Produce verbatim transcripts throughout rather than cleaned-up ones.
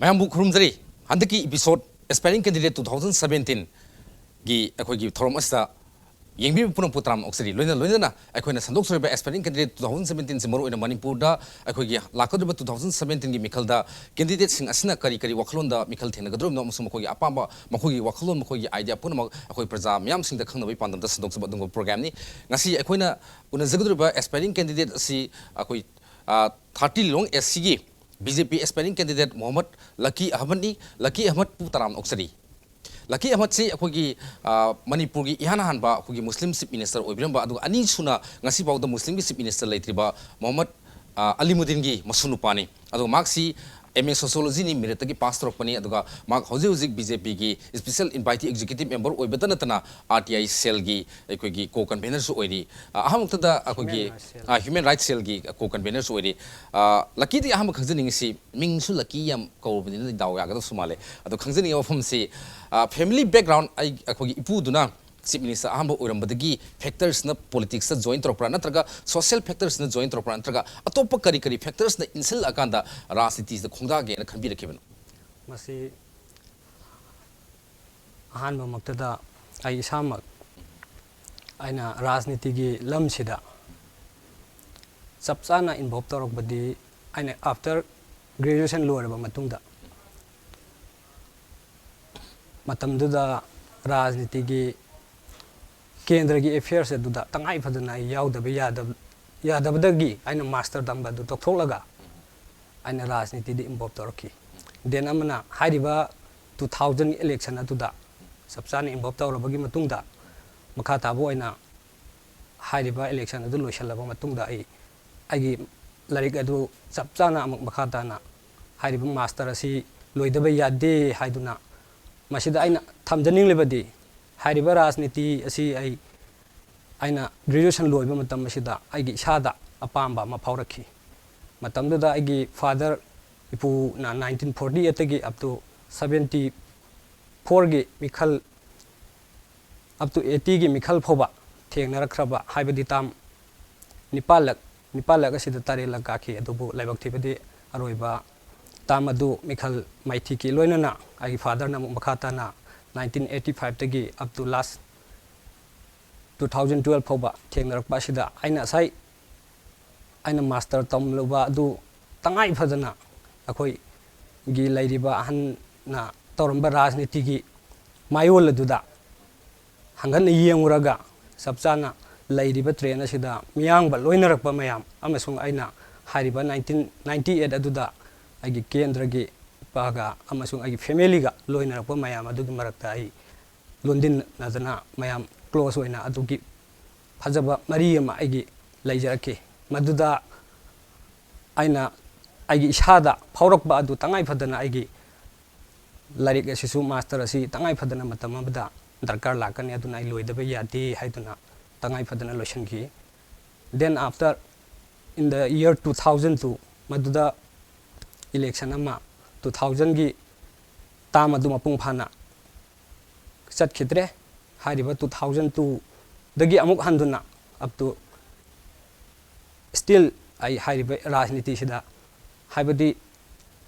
ꯃꯌꯥꯝꯕꯨ ꯈꯨꯔꯨꯝꯖꯔꯤ꯫ ꯍꯟꯗꯛꯀꯤ episode Aspiring Candidate two thousand seventeen ꯒꯤ ꯑꯩꯈꯣꯏꯒꯤ ꯊꯧꯔꯝ ꯑꯁꯤꯗ ꯌꯦꯡꯕꯤꯕ ꯄꯨꯝꯅꯃꯛꯄꯨ ꯇꯔꯥꯝꯅ ꯑꯣꯛꯆꯔꯤ꯫ ꯂꯣꯏꯅ ꯂꯣꯏꯅꯅ ꯑꯩꯈꯣꯏꯅ ꯁꯟꯗꯣꯛꯆꯔꯤꯕ Aspiring Candidate two thousand seventeen ꯁꯤ ꯃꯔꯨꯑꯣꯏꯅ ꯃꯅꯤꯄꯨꯔꯗ ꯑꯩꯈꯣꯏꯒꯤ ꯂꯥꯛꯀꯗꯧꯔꯤꯕ two thousand seventeen ꯒꯤ ꯃꯤꯈꯜꯗ candidate ꯁꯤꯡ ꯑꯁꯤꯅ ꯀꯔꯤ ꯀꯔꯤ ꯋꯥꯈꯜꯂꯣꯟꯗ ꯃꯤꯈꯜ ꯊꯦꯡꯅꯒꯗꯧꯔꯤꯕꯅꯣ ꯑꯃꯁꯨꯡ ꯃꯈꯣꯏꯒꯤ ꯑꯄꯥꯝꯕ, ꯃꯈꯣꯏꯒꯤ ꯋꯥꯈꯜꯂꯣꯟ, ꯃꯈꯣꯏꯒꯤ idea ꯄꯨꯝꯅꯃꯛ ꯑꯩꯈꯣꯏ ꯄ꯭ꯔꯖꯥ ꯃꯤꯌꯥꯝꯁꯤꯡꯗ ꯈꯪꯅꯕꯒꯤ ꯄꯥꯟꯗꯝꯗ ꯁꯟꯗꯣꯛꯆꯕ ꯑꯗꯨꯒꯨꯝꯕ program ꯅꯤ꯫ ꯉꯁꯤ ꯑꯩꯈꯣꯏꯅ ꯎꯅꯖꯒꯗꯧꯔꯤꯕ Aspiring Candidate ꯑꯁꯤ ꯑꯩꯈꯣꯏ, ꯑ, thirty Lilong S C ꯒꯤ B J P Aspiring Candidate Mohammad ꯂꯀꯤ ꯑꯍꯃꯗꯅꯤ꯫ ꯂꯀꯤ ꯑꯍꯃꯗꯄꯨ ꯇꯔꯥꯝꯅ ꯑꯣꯛꯆꯔꯤ꯫ ꯂꯀꯤ ꯑꯍꯃꯗꯁꯤ ꯑꯩꯈꯣꯏꯒꯤ, ꯑ, ꯃꯅꯤꯄꯨꯔꯒꯤ ꯏꯍꯥꯟ ꯍꯥꯟꯕ ꯑꯩꯈꯣꯏꯒꯤ ꯃꯨꯁꯂꯤꯝ Chief Minister ꯑꯣꯏꯕꯤꯔꯝꯕ, ꯑꯗꯨꯒ ꯑꯅꯤꯁꯨꯅ ꯉꯁꯤ ꯐꯥꯎꯗ ꯃꯨꯁꯂꯤꯝꯒꯤ Chief Minister ꯂꯩꯇ꯭ꯔꯤꯕ ꯃꯣꯍꯝꯃꯗ, ꯑ, ꯑꯂꯤꯃꯨꯗꯤꯟꯒꯤ ꯃꯁꯨ ꯅꯨꯄꯥꯅꯤ꯫ ꯑꯗꯨꯒ ꯃꯍꯥꯛꯁꯤ M A Sociology ꯅꯤ, Merit ꯇꯒꯤ pass ꯇꯧꯔꯛꯄꯅꯤ꯫ ꯑꯗꯨꯒ ꯃꯍꯥꯛ ꯍꯧꯖꯤꯛ ꯍꯧꯖꯤꯛ B J P ꯒꯤ Special Invitee Executive Member ꯑꯣꯏꯕꯇ ꯅꯠꯇꯅ R T I cell ꯒꯤ ꯑꯩꯈꯣꯏꯒꯤ co-convener ꯁꯨ ꯑꯣꯏꯔꯤ꯫ ꯑ, ꯑꯍꯥꯟꯕꯃꯛꯇꯗ ꯑꯩꯈꯣꯏꯒꯤ, Human Rights Cell꯫ ꯑ, Human Rights Cell ꯒꯤ co-convener ꯁꯨ ꯑꯣꯏꯔꯤ꯫ ꯑ, ꯂꯀꯤꯗꯒꯤ ꯑꯍꯥꯟꯕ ꯈꯪꯖꯅꯤꯡꯉꯤꯁꯤ, ꯃꯤꯡꯁꯨ ꯂꯀꯤ ꯌꯥꯝ ꯀꯧꯔꯕꯅꯤꯅ ꯗꯥꯎ ꯌꯥꯒꯗꯕꯁꯨ ꯃꯥꯜꯂꯦ꯫ ꯑꯗꯣ ꯈꯪꯖꯅꯤꯡꯉꯤꯕ ꯋꯥꯐꯝꯁꯤ, ꯑ, family background, ꯑꯩ, ꯑꯩꯈꯣꯏꯒꯤ ꯏꯄꯨꯗꯨꯅ Chief Minister ꯑꯍꯥꯟꯕ ꯑꯣꯏꯔꯝꯕꯗꯒꯤ factors ꯅ politics ꯇ join ꯇꯧꯔꯛꯄ꯭ꯔꯥ, ꯅꯠꯇ꯭ꯔꯒ social factors ꯅ join ꯇꯧꯔꯛꯄ꯭ꯔꯥ, ꯅꯠꯇ꯭ꯔꯒ ꯑꯇꯣꯞꯄ ꯀꯔꯤ ꯀꯔꯤ factors ꯅ ꯏꯟꯁꯤꯜꯂꯛꯑꯀꯥꯟꯗ ꯔꯥꯖꯅꯤꯇꯤꯁꯤꯗ ꯈꯣꯡꯗꯥꯒꯦꯅ ꯈꯟꯕꯤꯔꯛꯈꯤꯕꯅꯣ? ꯃꯁꯤ ꯑꯍꯥꯟꯕꯃꯛꯇꯗ ꯑꯩ ꯏꯁꯥꯃꯛ ꯑꯩꯅ ꯔꯥꯖꯅꯤꯇꯤꯒꯤ ꯂꯝꯁꯤꯗ ꯆꯞ ꯆꯥꯅ involve ꯇꯧꯔꯛꯄꯗꯤ ꯑꯩꯅ after graduation ꯂꯣꯏꯔꯕ ꯃꯇꯨꯡꯗ꯫ ꯃꯇꯝꯗꯨꯗ ꯔꯥꯖꯅꯤꯇꯤꯒꯤ ꯀꯦꯟꯗ꯭ꯔꯒꯤ affairs ꯑꯗꯨꯗ ꯇꯉꯥꯏ ꯐꯗꯅ ꯑꯩ ꯌꯥꯎꯗꯕ ꯌꯥꯗꯕ, ꯌꯥꯗꯕꯗꯒꯤ ꯑꯩꯅ master ꯇꯝꯕ ꯑꯗꯨ ꯇꯣꯛꯊꯣꯛꯂꯒ ꯑꯩꯅ ꯔꯥꯖꯅꯤꯇꯤꯗ involve ꯇꯧꯔꯛꯈꯤ꯫ Then ꯑꯃꯅ ꯍꯥꯏꯔꯤꯕ two thousand election ꯑꯗꯨꯗ ꯆꯞ ꯆꯥꯅ involve ꯇꯧꯔꯕꯒꯤ ꯃꯇꯨꯡꯗ, ꯃꯈꯥ ꯇꯥꯕ ꯑꯣꯏꯅ ꯍꯥꯏꯔꯤꯕ election ꯑꯗꯨ ꯂꯣꯏꯁꯤꯜꯂꯕ ꯃꯇꯨꯡꯗ ꯑꯩ ꯑꯩꯒꯤ ꯂꯥꯏꯔꯤꯛ ꯑꯗꯨ ꯆꯞ ꯆꯥꯅ ꯑꯃꯨꯛ ꯃꯈꯥ ꯇꯥꯅ ꯍꯥꯏꯔꯤꯕ master ꯑꯁꯤ ꯂꯣꯏꯗꯕ ꯌꯥꯗꯦ ꯍꯥꯏꯗꯨꯅ, ꯃꯁꯤꯗ ꯑꯩꯅ ꯊꯝꯖꯅꯤꯡꯂꯤꯕꯗꯤ, ꯍꯥꯏꯔꯤꯕ ꯔꯥꯖꯅꯤꯇꯤ ꯑꯁꯤ ꯑꯩ, ꯑꯩꯅ graduation ꯂꯣꯏꯕ ꯃꯇꯝ ꯑꯁꯤꯗ ꯑꯩꯒꯤ ꯏꯁꯥꯗ ꯑꯄꯥꯝꯕ ꯑꯃ ꯐꯥꯎꯔꯛꯈꯤ꯫ ꯃꯇꯝꯗꯨꯗ ꯑꯩꯒꯤ father, ꯏꯄꯨꯅ nineteen forty eight ꯇꯒꯤ up to seventy four ꯒꯤ ꯃꯤꯈꯜ, up to eighty ꯒꯤ ꯃꯤꯈꯜ ꯐꯥꯎꯕ ꯊꯦꯡꯅꯔꯛꯈ꯭ꯔꯕ, ꯍꯥꯏꯕꯗꯤ term ꯅꯤꯄꯥꯜꯂꯛ, ꯅꯤꯄꯥꯜꯂꯛ ꯑꯁꯤꯗ ꯇꯔꯦꯠꯂꯛ ꯀꯥꯈꯤ꯫ ꯑꯗꯨꯕꯨ ꯂꯥꯏꯕꯛ ꯊꯤꯕꯗꯤ ꯑꯔꯣꯏꯕ ꯇꯥꯝ ꯑꯗꯨ ꯃꯤꯈꯜ ꯃꯥꯏꯊꯤꯀꯤ ꯂꯣꯏꯅꯅ ꯑꯩꯒꯤ ꯐꯥꯗꯔꯅ ꯑꯃꯨꯛ ꯃꯈꯥ ꯇꯥꯅ nineteen eighty five ꯇꯒꯤ up to last two thousand twelve ꯐꯥꯎꯕ ꯊꯦꯡꯅꯔꯛꯄ ꯑꯁꯤꯗ ꯑꯩꯅ ꯉꯁꯥꯏ ꯑꯩꯅ ꯃꯥꯁꯇꯔ ꯇꯝꯂꯨꯕ ꯑꯗꯨ ꯇꯉꯥꯏ ꯐꯗꯅ ꯑꯩꯈꯣꯏꯒꯤ ꯂꯩꯔꯤꯕ ꯑꯍꯟꯅ ꯇꯧꯔꯝꯕ ꯔꯥꯖꯅꯤꯇꯤꯒꯤ ꯃꯥꯌꯣꯜ ꯑꯗꯨꯗ ꯍꯪꯒꯠꯅ ꯌꯦꯡꯉꯨꯔꯒ ꯆꯞ ꯆꯥꯅ ꯂꯩꯔꯤꯕ ꯇ꯭ꯔꯦꯟ ꯑꯁꯤꯗ ꯃꯤꯌꯥꯝꯒ ꯂꯣꯏꯅꯔꯛꯄ ꯃꯌꯥꯝ ꯑꯃꯁꯨꯡ ꯑꯩꯅ ꯍꯥꯏꯔꯤꯕ nineteen ninety eight ꯑꯗꯨꯗ ꯑꯩꯒꯤ ꯀꯦꯟꯗ꯭ꯔꯒꯤ ꯏꯄꯥꯒ ꯑꯃꯁꯨꯡ ꯑꯩꯒꯤ ꯐꯦꯃꯤꯂꯤꯒ ꯂꯣꯏꯅꯔꯛꯄ ꯃꯌꯥꯝ ꯑꯗꯨꯒꯤ ꯃꯔꯛꯇ ꯑꯩ ꯂꯣꯟꯗꯤꯟꯅꯗꯅ ꯃꯌꯥꯝ ꯀ꯭ꯂꯣꯁ ꯑꯣꯏꯅ ꯑꯗꯨꯒꯤ ꯐꯖꯕ ꯃꯔꯤ ꯑꯃ ꯑꯩꯒꯤ ꯂꯩꯖꯔꯛꯈꯤ꯫ ꯃꯗꯨꯗ ꯑꯩꯅ ꯑꯩꯒꯤ ꯏꯁꯥꯗ ꯐꯥꯎꯔꯛꯄ ꯑꯗꯨ ꯇꯉꯥꯏ ꯐꯗꯅ ꯑꯩꯒꯤ ꯂꯥꯏꯔꯤꯛ ꯑꯁꯤꯁꯨ ꯃꯥꯁꯇꯔ ꯑꯁꯤ ꯇꯉꯥꯏ ꯐꯗꯅ ꯃꯇꯝ ꯑꯃꯗ ꯗꯔꯀꯥꯔ ꯂꯥꯛꯀꯅꯤ, ꯑꯗꯨꯅ ꯑꯩ ꯂꯣꯏꯗꯕ ꯌꯥꯗꯦ ꯍꯥꯏꯗꯨꯅ ꯇꯉꯥꯏ ꯐꯗꯅ ꯂꯣꯏꯁꯤꯟꯈꯤ꯫ Then after, in the year two thousand two, ꯃꯗꯨꯗ ꯏꯂꯦꯛꯁꯟ ꯑꯃ, two thousandꯒꯤ ꯇꯥꯝ ꯑꯗꯨ ꯃꯄꯨꯡ ꯐꯥꯅ ꯆꯠꯈꯤꯗ꯭ꯔꯦ꯫ ꯍꯥꯏꯔꯤꯕ two thousand twoꯗꯒꯤ ꯑꯃꯨꯛ ꯍꯟꯗꯨꯅ up to still ꯑꯩ ꯍꯥꯏꯔꯤꯕ ꯔꯥꯖꯅꯤꯇꯤꯁꯤꯗ, ꯍꯥꯏꯕꯗꯤ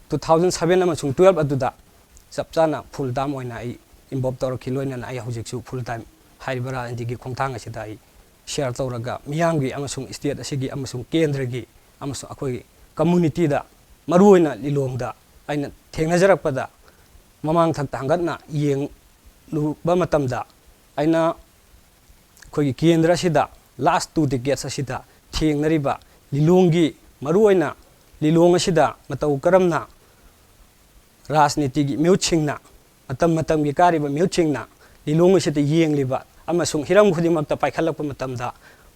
two thousand seven ꯑꯃꯁꯨꯡ twelve ꯑꯗꯨꯗ ꯆꯞ ꯆꯥꯅ full time ꯑꯣꯏꯅ ꯑꯩ involve ꯇꯧꯔꯛꯈꯤ꯫ ꯂꯣꯏꯅꯅ ꯑꯩ ꯍꯧꯖꯤꯛꯁꯨ full time ꯍꯥꯏꯔꯤꯕ ꯔꯥꯖꯅꯤꯇꯤꯒꯤ ꯈꯣꯡꯊꯥꯡ ꯑꯁꯤꯗ ꯑꯩ share ꯇꯧꯔꯒ ꯃꯤꯌꯥꯝꯒꯤ ꯑꯃꯁꯨꯡ state ꯑꯁꯤꯒꯤ ꯑꯃꯁꯨꯡ ꯀꯦꯟꯗ꯭ꯔꯒꯤ ꯑꯃꯁꯨꯡ ꯑꯩꯈꯣꯏꯒꯤ communityꯗ, ꯃꯔꯨꯑꯣꯏꯅ ꯂꯤꯂꯣꯡꯗ ꯑꯩꯅ ꯊꯦꯡꯅꯖꯔꯛꯄꯗ, ꯃꯃꯥꯡ ꯊꯛꯇ ꯍꯪꯒꯠꯅ ꯌꯦꯡꯂꯨꯕ ꯃꯇꯝꯗ, ꯑꯩꯅ ꯑꯩꯈꯣꯏꯒꯤ ꯀꯦꯟꯗ꯭ꯔ ꯑꯁꯤꯗ last two decades ꯑꯁꯤꯗ ꯊꯦꯡꯅꯔꯤꯕ ꯂꯤꯂꯣꯡꯒꯤ, ꯃꯔꯨꯑꯣꯏꯅ ꯂꯤꯂꯣꯡ ꯑꯁꯤꯗ ꯃꯇꯧ ꯀꯔꯝꯅ ꯔꯥꯖꯅꯤꯇꯤꯒꯤ ꯃꯤꯍꯨꯠꯁꯤꯡꯅ, ꯃꯇꯝ ꯃꯇꯝꯒꯤ ꯀꯥꯔꯤꯕ ꯃꯤꯍꯨꯠꯁꯤꯡꯅ ꯂꯤꯂꯣꯡ ꯑꯁꯤꯗ ꯌꯦꯡꯂꯤꯕ ꯑꯃꯁꯨꯡ ꯍꯤꯔꯝ ꯈꯨꯗꯤꯡꯃꯛꯇ ꯄꯥꯏꯈꯠꯂꯛꯄ ꯃꯇꯝꯗ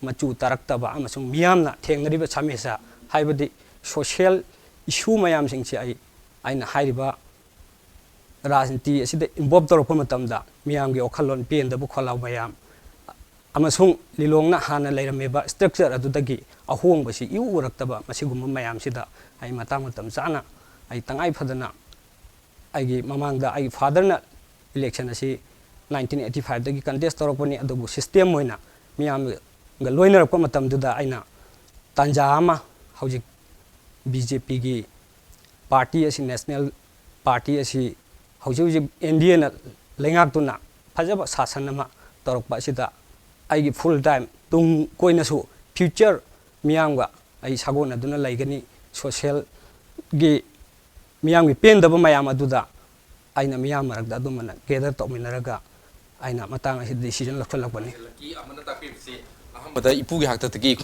ꯃꯆꯨ ꯇꯥꯔꯛꯇꯕ ꯑꯃꯁꯨꯡ ꯃꯤꯌꯥꯝꯅ ꯊꯦꯡꯅꯔꯤꯕ ꯁꯃꯁ꯭ꯌꯥ, ꯍꯥꯏꯕꯗꯤ social issue ꯃꯌꯥꯝꯁꯤꯡꯁꯤ ꯑꯩ, ꯑꯩꯅ ꯍꯥꯏꯔꯤꯕ ꯔꯥꯖꯅꯤꯇꯤ ꯑꯁꯤꯗ involve ꯇꯧꯔꯛꯄ ꯃꯇꯝꯗ ꯃꯤꯌꯥꯝꯒꯤ ꯋꯥꯈꯜꯂꯣꯟ ꯄꯦꯟꯗꯕ ꯈꯣꯜꯂꯥꯎ ꯃꯌꯥꯝ ꯑꯃꯁꯨꯡ ꯂꯤꯂꯣꯡꯅ ꯍꯥꯟꯅ ꯂꯩꯔꯝꯃꯤꯕ structure ꯑꯗꯨꯗꯒꯤ ꯑꯍꯣꯡꯕꯁꯤ ꯏꯎ ꯎꯔꯛꯇꯕ, ꯃꯁꯤꯒꯨꯝꯕ ꯃꯌꯥꯝꯁꯤꯗ ꯑꯩ ꯃꯇꯥꯡ ꯃꯇꯝ ꯆꯥꯅ ꯑꯩ ꯇꯉꯥꯏ ꯐꯗꯅ ꯑꯩꯒꯤ ꯃꯃꯥꯡꯗ ꯑꯩꯒꯤ fatherꯅ election ꯑꯁꯤ nineteen eighty fiveꯗꯒꯤ contest ꯇꯧꯔꯛꯄꯅꯤ, ꯑꯗꯨꯕꯨ system ꯑꯣꯏꯅ ꯃꯤꯌꯥꯝꯒ ꯂꯣꯏꯅꯔꯛꯄ ꯃꯇꯝꯗꯨꯗ ꯑꯩꯅ ꯇꯥꯟꯖꯥ ꯑꯃ ꯍꯧꯖꯤꯛ BJPꯒꯤ ꯄꯥꯔꯇꯤ ꯑꯁꯤ, ꯅꯦꯁꯅꯦꯜ ꯄꯥꯔꯇꯤ ꯑꯁꯤ ꯍꯧꯖꯤꯛ ꯍꯧꯖꯤꯛ ꯑꯦꯟ ꯗꯤ ꯑꯦꯅ ꯂꯩꯉꯥꯛꯇꯨꯅ ꯐꯖꯕ ꯁꯥꯁꯟ ꯑꯃ ꯇꯧꯔꯛꯄ ꯑꯁꯤꯗ ꯑꯩꯒꯤ ꯐꯨꯜ ꯇꯥꯏꯝ ꯇꯨꯡ ꯀꯣꯏꯅꯁꯨ ꯐ꯭ꯌꯨꯆꯔ ꯃꯤꯌꯥꯝꯒ ꯑꯩ ꯁꯥꯒꯣꯟꯅꯗꯨꯅ ꯂꯩꯒꯅꯤ꯫ ꯁꯣꯁꯦꯜꯒꯤ ꯃꯤꯌꯥꯝꯒꯤ ꯄꯦꯟꯗꯕ ꯃꯌꯥꯝ ꯑꯗꯨꯗ ꯑꯩꯅ ꯃꯤꯌꯥꯝ ꯃꯔꯛꯇ ꯑꯗꯨꯝꯕꯅ ꯒꯦꯗꯔ ꯇꯧꯃꯤꯟꯅꯔꯒ ꯑꯩꯅ ꯃꯇꯥꯡ ꯑꯁꯤꯗ ꯗꯤꯁꯤꯖꯟ ꯂꯧꯁꯤꯜꯂꯛꯄꯅꯤ꯫ ꯂꯛꯀꯤ ꯑꯃꯅ ꯇꯥꯛꯄꯤꯕꯁꯤ ꯑꯍꯥꯟꯕꯗ ꯏꯄꯨꯒꯤ ꯍꯥꯛꯇꯛꯇꯒꯤ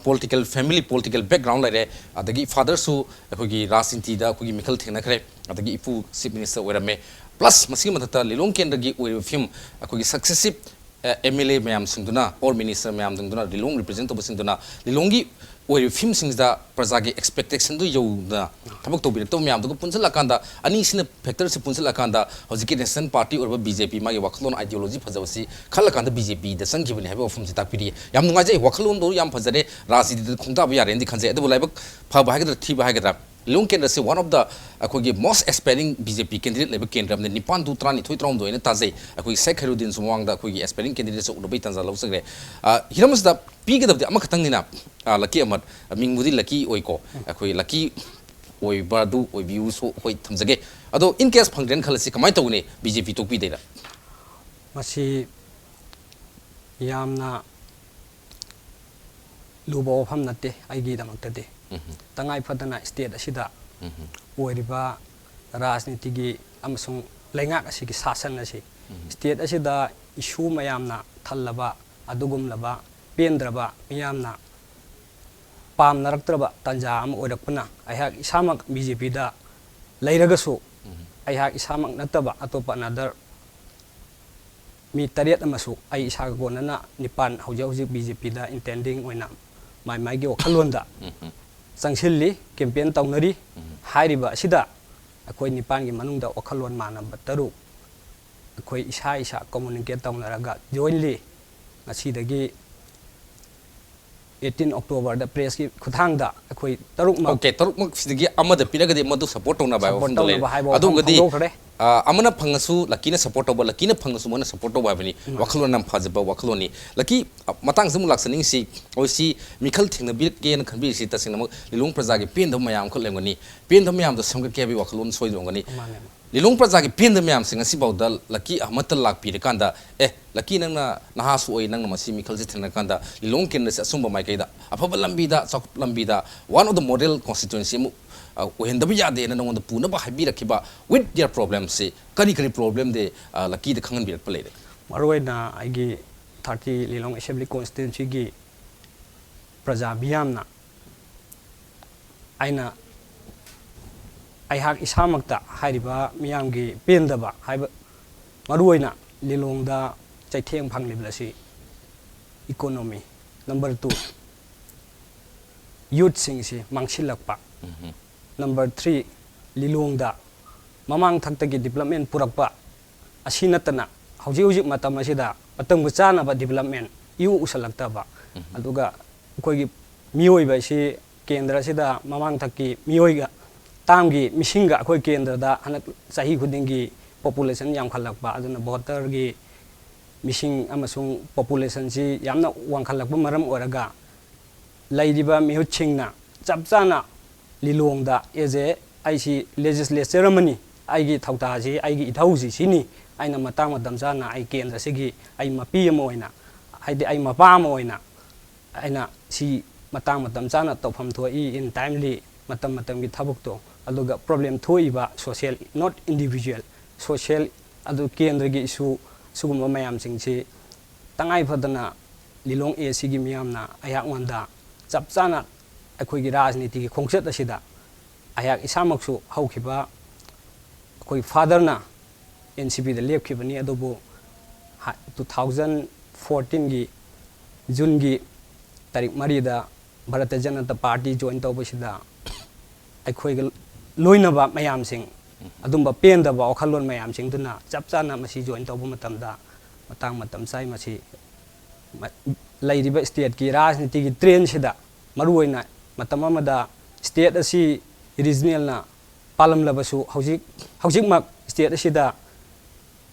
ꯄꯣꯂꯤꯇꯤꯀꯦꯜ, ꯐꯦꯃꯤꯂꯤ ꯄꯣꯂꯤꯇꯤꯀꯦꯜ ꯕꯦꯛꯒ꯭ꯔꯥꯎꯟ ꯂꯩꯔꯦ, ꯑꯗꯒꯤ ꯐꯥꯗꯔꯁꯨ ꯑꯩꯈꯣꯏꯒꯤ ꯔꯥꯖꯅꯤꯇꯤꯗ ꯑꯩꯈꯣꯏꯒꯤ ꯃꯤꯈꯜ ꯊꯦꯡꯅꯈ꯭ꯔꯦ, ꯑꯗꯒꯤ ꯏꯄꯨ ꯆꯤꯐ ꯃꯤꯅꯤꯁꯇꯔ ꯑꯣꯏꯔꯝꯃꯦ꯫ ꯄ꯭ꯂꯁ ꯃꯁꯤꯒꯤ ꯃꯊꯛꯇ ꯂꯤꯂꯣꯡ ꯀꯦꯟꯗ꯭ꯔꯒꯤ ꯑꯣꯏꯔꯤꯕ ꯐꯤꯕꯝ, ꯑꯩꯈꯣꯏꯒꯤ ꯁꯛꯁꯦꯁꯤꯞ ꯑꯦꯝ ꯑꯦꯜ ꯑꯦ ꯃꯌꯥꯝꯁꯤꯡꯗꯨꯅ, ꯑꯣꯔ ꯃꯤꯅꯤꯁꯇꯔ ꯃꯌꯥꯝꯁꯤꯡꯗꯨꯅ, ꯂꯤꯂꯣꯡ ꯔꯤꯄ꯭ꯔꯖꯦꯟ ꯇꯧꯕꯁꯤꯡꯗꯨꯅ ꯂꯤꯂꯣꯡꯒꯤ ꯑꯣꯏꯔꯤꯕ ꯐꯤꯕꯝꯁꯤꯡꯁꯤꯗ ꯄ꯭ꯔꯖꯥꯒꯤ ꯑꯦꯛꯁꯄꯦꯛꯇꯦꯁꯟꯗꯨ ꯌꯧꯅ ꯊꯕꯛ ꯇꯧꯕꯤꯔꯛꯇꯕ ꯃꯌꯥꯝꯗꯨꯒ ꯄꯨꯟꯁꯤꯜꯂꯛꯀꯥꯟꯗ, ꯑꯅꯤꯁꯤꯅ, ꯐꯦꯛꯇꯔꯁꯤ ꯄꯨꯟꯁꯤꯜꯂꯛꯀꯥꯟꯗ ꯍꯧꯖꯤꯛꯀꯤ ꯅꯦꯁꯅꯦꯜ ꯄꯥꯔꯇꯤ ꯑꯣꯏꯔꯤꯕ ꯕꯤ ꯖꯦ ꯄꯤ ꯃꯥꯒꯤ ꯋꯥꯈꯜꯂꯣꯟ, ꯑꯥꯏꯗꯤꯌꯣꯂꯣꯖꯤ ꯐꯖꯕꯁꯤ ꯈꯜꯂꯀꯥꯟꯗ ꯕꯤ ꯖꯦ ꯄꯤꯗ ꯆꯪꯈꯤꯕꯅꯤ ꯍꯥꯏꯕ ꯋꯥꯐꯝꯁꯤ ꯇꯥꯛꯄꯤꯔꯤ꯫ ꯌꯥꯝ ꯅꯨꯡꯉꯥꯏꯖꯩ, ꯋꯥꯈꯜꯂꯣꯟꯗꯣ ꯌꯥꯝ ꯐꯖꯔꯦ, ꯔꯥꯖꯅꯤꯇꯤꯗ ꯈꯣꯡꯗꯥꯕ ꯌꯥꯔꯦꯅꯗꯤ ꯈꯟꯖꯩ꯫ ꯑꯗꯨꯕꯨ ꯂꯥꯏꯕꯛ ꯐꯕ ꯍꯥꯏꯒꯗ꯭ꯔꯥ, ꯊꯤꯕ ꯍꯥꯏꯒꯗ꯭ꯔꯥ, ꯂꯤꯂꯣꯡ ꯀꯦꯟꯗ꯭ꯔꯁꯤ one of the ꯑꯩꯈꯣꯏꯒꯤ most aspiring ꯕꯤ ꯖꯦ ꯄꯤ ꯀꯦꯟꯗꯤꯗꯦꯠ ꯂꯩꯕ ꯀꯦꯟꯗ꯭ꯔ ꯑꯃꯅꯤ꯫ ꯅꯤꯄꯥꯟꯗꯨ, ꯇꯔꯥꯅꯤꯊꯣꯏ, ꯇꯔꯥꯍꯨꯝꯗꯣꯏ ꯍꯥꯏꯅ ꯇꯥꯖꯩ꯫ ꯑꯩꯈꯣꯏꯒꯤ ꯁꯦꯈ ꯈꯩꯔꯨꯗꯤꯟꯁꯨ ꯃꯃꯥꯡꯗ ꯑꯩꯈꯣꯏꯒꯤ ꯑꯦꯁꯄꯥꯏꯔꯤꯡ ꯀꯦꯟꯗꯤꯗꯦꯠꯁꯨ ꯎꯅꯕꯒꯤ ꯇꯥꯟꯖꯥ ꯂꯧꯖꯈ꯭ꯔꯦ꯫ ꯑ, ꯍꯤꯔꯝ ꯑꯁꯤꯗ ꯄꯤꯒꯗꯕꯗꯤ ꯑꯃꯈꯛꯇꯪꯅꯤꯅ, ꯑ, ꯂꯛꯀꯤ ꯑꯃꯠ, ꯃꯤꯡꯕꯨꯗꯤ ꯂꯛꯀꯤ ꯑꯣꯏꯀꯣ, ꯑꯩꯈꯣꯏ ꯂꯛꯀꯤ ꯑꯣꯏꯕ ꯑꯗꯨ ꯑꯣꯏꯕꯤꯌꯨꯁꯨ ꯑꯩꯈꯣꯏ ꯊꯝꯖꯒꯦ꯫ ꯑꯗꯣ in case ꯐꯪꯗ꯭ꯔꯦꯅ ꯈꯜꯂꯁꯤ, ꯀꯃꯥꯏꯅ ꯇꯧꯒꯅꯤ? ꯕꯤ ꯖꯦ ꯄꯤ ꯇꯣꯛꯄꯤꯗꯣꯏꯔꯥ? ꯃꯁꯤ ꯌꯥꯝꯅ ꯂꯨꯕ ꯋꯥꯐꯝ ꯅꯠꯇꯦ ꯑꯩꯒꯤꯗꯃꯛꯇꯗꯤ꯫ ꯎꯝ, ꯇꯉꯥꯏ ꯐꯗꯅ ꯁ꯭ꯇꯦꯠ ꯑꯁꯤꯗ ꯎꯝ, ꯑꯣꯏꯔꯤꯕ ꯔꯥꯖꯅꯤꯇꯤꯒꯤ ꯑꯃꯁꯨꯡ ꯂꯩꯉꯥꯛ ꯑꯁꯤꯒꯤ ꯁꯥꯁꯟ ꯑꯁꯤ ꯎꯝ, ꯁ꯭ꯇꯦꯠ ꯑꯁꯤꯗ ꯏꯁꯨ ꯃꯌꯥꯝꯅ ꯊꯜꯂꯕ, ꯑꯗꯨꯒꯨꯝꯂꯕ ꯄꯦꯟꯗ꯭ꯔꯕ, ꯃꯤꯌꯥꯝꯅ ꯄꯥꯝꯅꯔꯛꯇ꯭ꯔꯕ ꯇꯥꯟꯖꯥ ꯑꯃ ꯑꯣꯏꯔꯛꯄꯅ, ꯑꯩꯍꯥꯛ ꯏꯁꯥꯃꯛ ꯕꯤ ꯖꯦ ꯄꯤꯗ ꯂꯩꯔꯒꯁꯨ, ꯎꯝ, ꯑꯩꯍꯥꯛ ꯏꯁꯥꯃꯛ ꯅꯠꯇꯕ ꯑꯇꯣꯞꯄ another ꯃꯤ ꯇꯔꯦꯠ ꯑꯃꯁꯨ, ꯑꯩ ꯏꯁꯥꯒ ꯀꯣꯟꯅꯅ ꯅꯤꯄꯥꯟ, ꯍꯧꯖꯤꯛ ꯍꯧꯖꯤꯛ ꯕꯤ ꯖꯦ ꯄꯤꯗ intending ꯑꯣꯏꯅ ꯃꯥꯏ ꯃꯥꯏꯒꯤ ꯋꯥꯈꯜꯂꯣꯟꯗ ꯎꯝ, ꯎꯝ, ꯆꯪꯁꯤꯜꯂꯤ, ꯀꯦꯝꯄꯦꯟ ꯇꯧꯅꯔꯤ꯫ ꯎꯝ, ꯍꯥꯏꯔꯤꯕ ꯑꯁꯤꯗ ꯑꯩꯈꯣꯏ ꯅꯤꯄꯥꯟꯒꯤ ꯃꯅꯨꯡꯗ ꯋꯥꯈꯜꯂꯣꯟ ꯃꯥꯟꯅꯕ ꯇꯔꯨꯛ ꯑꯩꯈꯣꯏ ꯏꯁꯥ ꯏꯁꯥ communicate ꯇꯧꯅꯔꯒ jointly ꯉꯁꯤꯗꯒꯤ eighteen October ꯗ press ꯀꯤ ꯈꯨꯠꯊꯥꯡꯗ ꯑꯩꯈꯣꯏ ꯇꯔꯨꯛꯃꯛ ꯑꯣꯀꯦ, ꯇꯔꯨꯛꯃꯛꯁꯤꯗꯒꯤ ꯑꯃꯗ ꯄꯤꯔꯒꯗꯤ ꯃꯗꯨ support ꯇꯧꯅꯕ ꯍꯥꯏꯕ support ꯋꯥꯐꯝꯗ ꯂꯩ꯫ ꯇꯧꯅꯕ ꯍꯥꯏꯕ ꯋꯥꯐꯝ ꯑꯗꯨꯒꯗꯤ ꯐꯣꯡꯗꯣꯛꯈ꯭ꯔꯦ꯫ ꯑ, ꯑꯃꯅ ꯐꯪꯉꯁꯨ ꯂꯛꯀꯤꯅ ꯁꯞꯄꯣꯔꯠ ꯇꯧꯕ, ꯂꯛꯀꯤꯅ ꯐꯪꯉꯁꯨ ꯃꯣꯏꯅ ꯁꯞꯄꯣꯔꯠ ꯇꯧꯕ ꯍꯥꯏꯕꯅꯤ꯫ ꯋꯥꯈꯜꯂꯣꯟ ꯌꯥꯝ ꯐꯖꯕ ꯋꯥꯈꯜꯂꯣꯟꯅꯤ꯫ ꯂꯛꯀꯤ, ꯑ, ꯃꯇꯥꯡꯁꯤꯗ ꯑꯃꯨꯛ ꯂꯥꯛꯆꯅꯤꯡꯉꯤꯁꯤ, ꯑꯩꯈꯣꯏꯁꯤ ꯃꯤꯈꯜ ꯊꯦꯡꯅꯕꯤꯔꯛꯀꯦꯅ ꯈꯟꯕꯤꯔꯤꯁꯤ ꯇꯁꯦꯡꯅꯃꯛ ꯂꯤꯂꯣꯡ ꯄ꯭ꯔꯖꯥꯒꯤ ꯄꯦꯟꯗꯕ ꯃꯌꯥꯝ ꯑꯃꯈꯛ ꯂꯩꯔꯝꯒꯅꯤ꯫ ꯄꯦꯟꯗꯕ ꯃꯌꯥꯝꯗꯣ ꯁꯦꯝꯒꯠꯀꯦ ꯍꯥꯏꯕꯒꯤ ꯋꯥꯈꯜꯂꯣꯟ ꯁꯣꯏꯗ꯭ꯔꯝꯒꯅꯤ꯫ ꯃꯥꯅꯦ꯫ ꯂꯤꯂꯣꯡ ꯄ꯭ꯔꯖꯥꯒꯤ ꯄꯦꯟꯗꯕ ꯃꯌꯥꯝꯁꯦ ꯉꯁꯤꯐꯥꯎꯗ ꯂꯛꯀꯤ ꯑꯃꯠꯇ ꯂꯥꯛꯄꯤꯔꯀꯥꯟꯗ, "ꯑꯦ, ꯂꯛꯀꯤ, ꯅꯪꯅ ꯅꯍꯥꯁꯨ ꯑꯣꯏ, ꯅꯪꯅ ꯃꯁꯤ ꯃꯤꯈꯜꯁꯦ ꯊꯦꯡꯅꯔꯀꯥꯟꯗ ꯂꯤꯂꯣꯡ ꯀꯦꯟꯗ꯭ꯔꯁꯦ ꯑꯆꯨꯝꯕ ꯃꯥꯏꯀꯩꯗ, ꯑꯐꯕ ꯂꯝꯕꯤꯗ, ꯆꯥꯎꯈꯠꯄ ꯂꯝꯕꯤꯗ, one of the model constituency ꯑꯃ, ꯑ, ꯑꯣꯏꯍꯟꯗꯕ ꯌꯥꯗꯦꯅ ꯅꯉꯣꯟꯗ ꯄꯨꯅꯕ ꯍꯥꯏꯕꯤꯔꯛꯈꯤꯕ with their problemꯁꯦ ꯀꯔꯤ ꯀꯔꯤ problemꯗꯤ, ꯑ, ꯂꯛꯀꯤꯗ ꯈꯪꯍꯟꯕꯤꯔꯛꯄ ꯂꯩꯔꯦ?" ꯃꯔꯨꯑꯣꯏꯅ ꯑꯩꯒꯤ thirty ꯂꯤꯂꯣꯡ Assembly Constituencyꯒꯤ ꯄ꯭ꯔꯖꯥ ꯃꯤꯌꯥꯝꯅ ꯑꯩꯅ, ꯑꯩꯍꯥꯛ ꯏꯁꯥꯃꯛꯇ ꯍꯥꯏꯔꯤꯕ ꯃꯤꯌꯥꯝꯒꯤ ꯄꯦꯟꯗꯕ ꯍꯥꯏꯕ, ꯃꯔꯨꯑꯣꯏꯅ ꯂꯤꯂꯣꯡꯗ ꯆꯩꯊꯦꯡ ꯐꯪꯂꯤꯕ ꯑꯁꯤ economy, number two, youthꯁꯤꯡꯁꯤ ꯃꯥꯡꯁꯤꯜꯂꯛꯄ, number three, ꯂꯤꯂꯣꯡꯗ ꯃꯃꯥꯡ ꯊꯛꯇꯒꯤ development ꯄꯨꯔꯛꯄ ꯑꯁꯤ ꯅꯠꯇꯅ ꯍꯧꯖꯤꯛ ꯍꯧꯖꯤꯛ ꯃꯇꯝ ꯑꯁꯤꯗ ꯃꯇꯝꯒ ꯆꯥꯅꯕ development ꯏꯎ ꯎꯁꯜꯂꯛꯇꯕ, ꯑꯗꯨꯒ ꯑꯩꯈꯣꯏꯒꯤ ꯃꯤꯑꯣꯏꯕ ꯑꯁꯤ ꯀꯦꯟꯗ꯭ꯔ ꯑꯁꯤꯗ ꯃꯃꯥꯡ ꯊꯛꯀꯤ ꯃꯤꯑꯣꯏꯒ ꯇꯥꯝꯒꯤ ꯃꯤꯁꯤꯡꯒ ꯑꯩꯈꯣꯏ ꯀꯦꯟꯗ꯭ꯔꯗ ꯍꯟꯗꯛ ꯆꯍꯤ ꯈꯨꯗꯤꯡꯒꯤ population ꯌꯥꯝꯈꯠꯂꯛꯄ, ꯑꯗꯨꯅ voterꯒꯤ ꯃꯤꯁꯤꯡ ꯑꯃꯁꯨꯡ populationꯁꯤ ꯌꯥꯝꯅ ꯋꯥꯡꯈꯠꯂꯛꯄ ꯃꯔꯝ ꯑꯣꯏꯔꯒ ꯂꯩꯔꯤꯕ ꯃꯤꯍꯨꯠꯁꯤꯡꯅ ꯆꯞ ꯆꯥꯅ ꯂꯤꯂꯣꯡꯗ as a ꯑꯩꯁꯤ legislature ꯑꯃꯅꯤ, ꯑꯩꯒꯤ ꯊꯧꯗꯥꯁꯤ, ꯑꯩꯒꯤ ꯏꯊꯧꯁꯤ ꯁꯤꯅꯤ, ꯑꯩꯅ ꯃꯇꯥꯡ ꯃꯇꯝ ꯆꯥꯅ ꯑꯩ ꯀꯦꯟꯗ꯭ꯔꯁꯤꯒꯤ ꯑꯩ ꯃꯄꯤ ꯑꯃ ꯑꯣꯏꯅ, ꯍꯥꯏꯗꯤ ꯑꯩ ꯃꯄꯥ ꯑꯃ ꯑꯣꯏꯅ ꯑꯩꯅ ꯁꯤ ꯃꯇꯥꯡ ꯃꯇꯝ ꯆꯥꯅ ꯇꯧꯐꯝ ꯊꯣꯛꯏ, in timely, ꯃꯇꯝ ꯃꯇꯝꯒꯤ ꯊꯕꯛꯇꯣ, ꯑꯗꯨꯒ problem ꯊꯣꯛꯏꯕ social, not individual, social, ꯑꯗꯨ ꯀꯦꯟꯗ꯭ꯔꯒꯤ issue, ꯁꯤꯒꯨꯝꯕ ꯃꯌꯥꯝꯁꯤꯡꯁꯤ ꯇꯉꯥꯏ ꯐꯗꯅ ꯂꯤꯂꯣꯡ ACꯒꯤ ꯃꯤꯌꯥꯝꯅ ꯑꯩꯍꯥꯛꯉꯣꯟꯗ ꯆꯞ ꯆꯥꯅ ꯑꯩꯈꯣꯏꯒꯤ ꯔꯥꯖꯅꯤꯇꯤꯒꯤ ꯈꯣꯡꯆꯠ ꯑꯁꯤꯗ ꯑꯩꯍꯥꯛ ꯏꯁꯥꯃꯛꯁꯨ ꯍꯧꯈꯤꯕ ꯑꯩꯈꯣꯏ fatherꯅ NCPꯗ ꯂꯦꯞꯈꯤꯕꯅꯤ, ꯑꯗꯨꯕꯨ ꯍ-, two thousand fourteenꯒꯤ Juneꯒꯤ ꯇꯥꯔꯤꯛ ꯃꯔꯤꯗ ꯚꯥꯔꯇꯤꯌ ꯖꯅꯇꯥ ꯄꯥꯔꯇꯤ join ꯇꯧꯕꯁꯤꯗ ꯑꯩꯈꯣꯏꯒ ꯂꯣꯏꯅꯕ ꯃꯌꯥꯝꯁꯤꯡ, ꯑꯗꯨꯝꯕ ꯄꯦꯟꯗꯕ ꯋꯥꯈꯜꯂꯣꯟ ꯃꯌꯥꯝꯁꯤꯡꯗꯨꯅ ꯆꯞ ꯆꯥꯅ ꯃꯁꯤ join ꯇꯧꯕ ꯃꯇꯝꯗ ꯃꯇꯥꯡ ꯃꯇꯝ ꯆꯥꯏ꯫ ꯃꯁꯤ ꯃ-, ꯂꯩꯔꯤꯕ stateꯀꯤ ꯔꯥꯖꯅꯤꯇꯤꯒꯤ trendꯁꯤꯗ, ꯃꯔꯨꯑꯣꯏꯅ ꯃꯇꯝ ꯑꯃꯗ state ꯑꯁꯤ regionalꯅ ꯄꯥꯜꯂꯝꯂꯕꯁꯨ, ꯍꯧꯖꯤꯛ, ꯍꯧꯖꯤꯛꯃꯛ ꯁ꯭ꯇꯦꯠ ꯑꯁꯤꯗ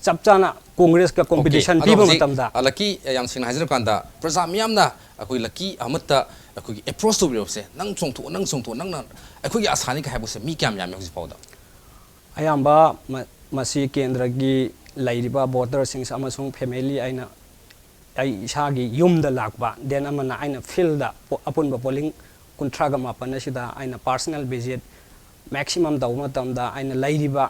ꯆꯞ ꯆꯥꯅ ꯀꯣꯡꯒ꯭ꯔꯦꯁꯀ ꯀꯣꯝꯄꯤꯇꯤꯁꯟ ꯄꯤꯕ ꯃꯇꯝꯗ꯫ ꯂꯛꯀꯤ, ꯌꯥꯝ ꯁꯦꯡꯅ ꯍꯥꯏꯖꯔꯀꯥꯟꯗ, ꯄ꯭ꯔꯖꯥ ꯃꯤꯌꯥꯝꯅ ꯑꯩꯈꯣꯏ ꯂꯛꯀꯤ ꯑꯃꯠꯇ ꯑꯩꯈꯣꯏꯒꯤ ꯑꯦꯄ꯭ꯔꯣꯁ ꯇꯧꯕꯤꯔꯕꯁꯦ, "ꯅꯪ ꯆꯣꯡꯊꯣꯛꯑꯣ, ꯅꯪ ꯆꯣꯡꯊꯣꯛꯑꯣ, ꯅꯪꯅ ꯑꯩꯈꯣꯏꯒꯤ ꯑꯁꯥꯅꯤ" ꯀꯥꯏ ꯍꯥꯏꯕꯁꯦ ꯃꯤ ꯀꯌꯥꯝ ꯌꯥꯝꯃꯤ ꯍꯧꯖꯤꯛ ꯐꯥꯎꯗ? ꯑꯌꯥꯝꯕ ꯃ-, ꯃꯁꯤ ꯀꯦꯟꯗ꯭ꯔꯒꯤ ꯂꯩꯔꯤꯕ ꯚꯣꯇꯔꯁꯤꯡ ꯑꯃꯁꯨꯡ ꯐꯦꯃꯤꯂꯤ ꯑꯩꯅ ꯑꯩ ꯏꯁꯥꯒꯤ ꯌꯨꯝꯗ ꯂꯥꯛꯄ, ꯗꯦꯟ ꯑꯃꯅ ꯑꯩꯅ ꯐꯤꯜꯗ ꯄꯣ-, ꯑꯄꯨꯟꯕ ꯄꯣꯂꯤꯡ ꯀꯨꯟꯊ꯭ꯔꯥꯒ ꯃꯥꯄꯟ ꯑꯁꯤꯗ ꯑꯩꯅ ꯄꯥꯔꯁꯅꯦꯜ ꯚꯤꯖꯤꯠ ꯃꯦꯛꯁꯤꯃꯝ ꯇꯧꯕ ꯃꯇꯝꯗ ꯑꯩꯅ ꯂꯩꯔꯤꯕ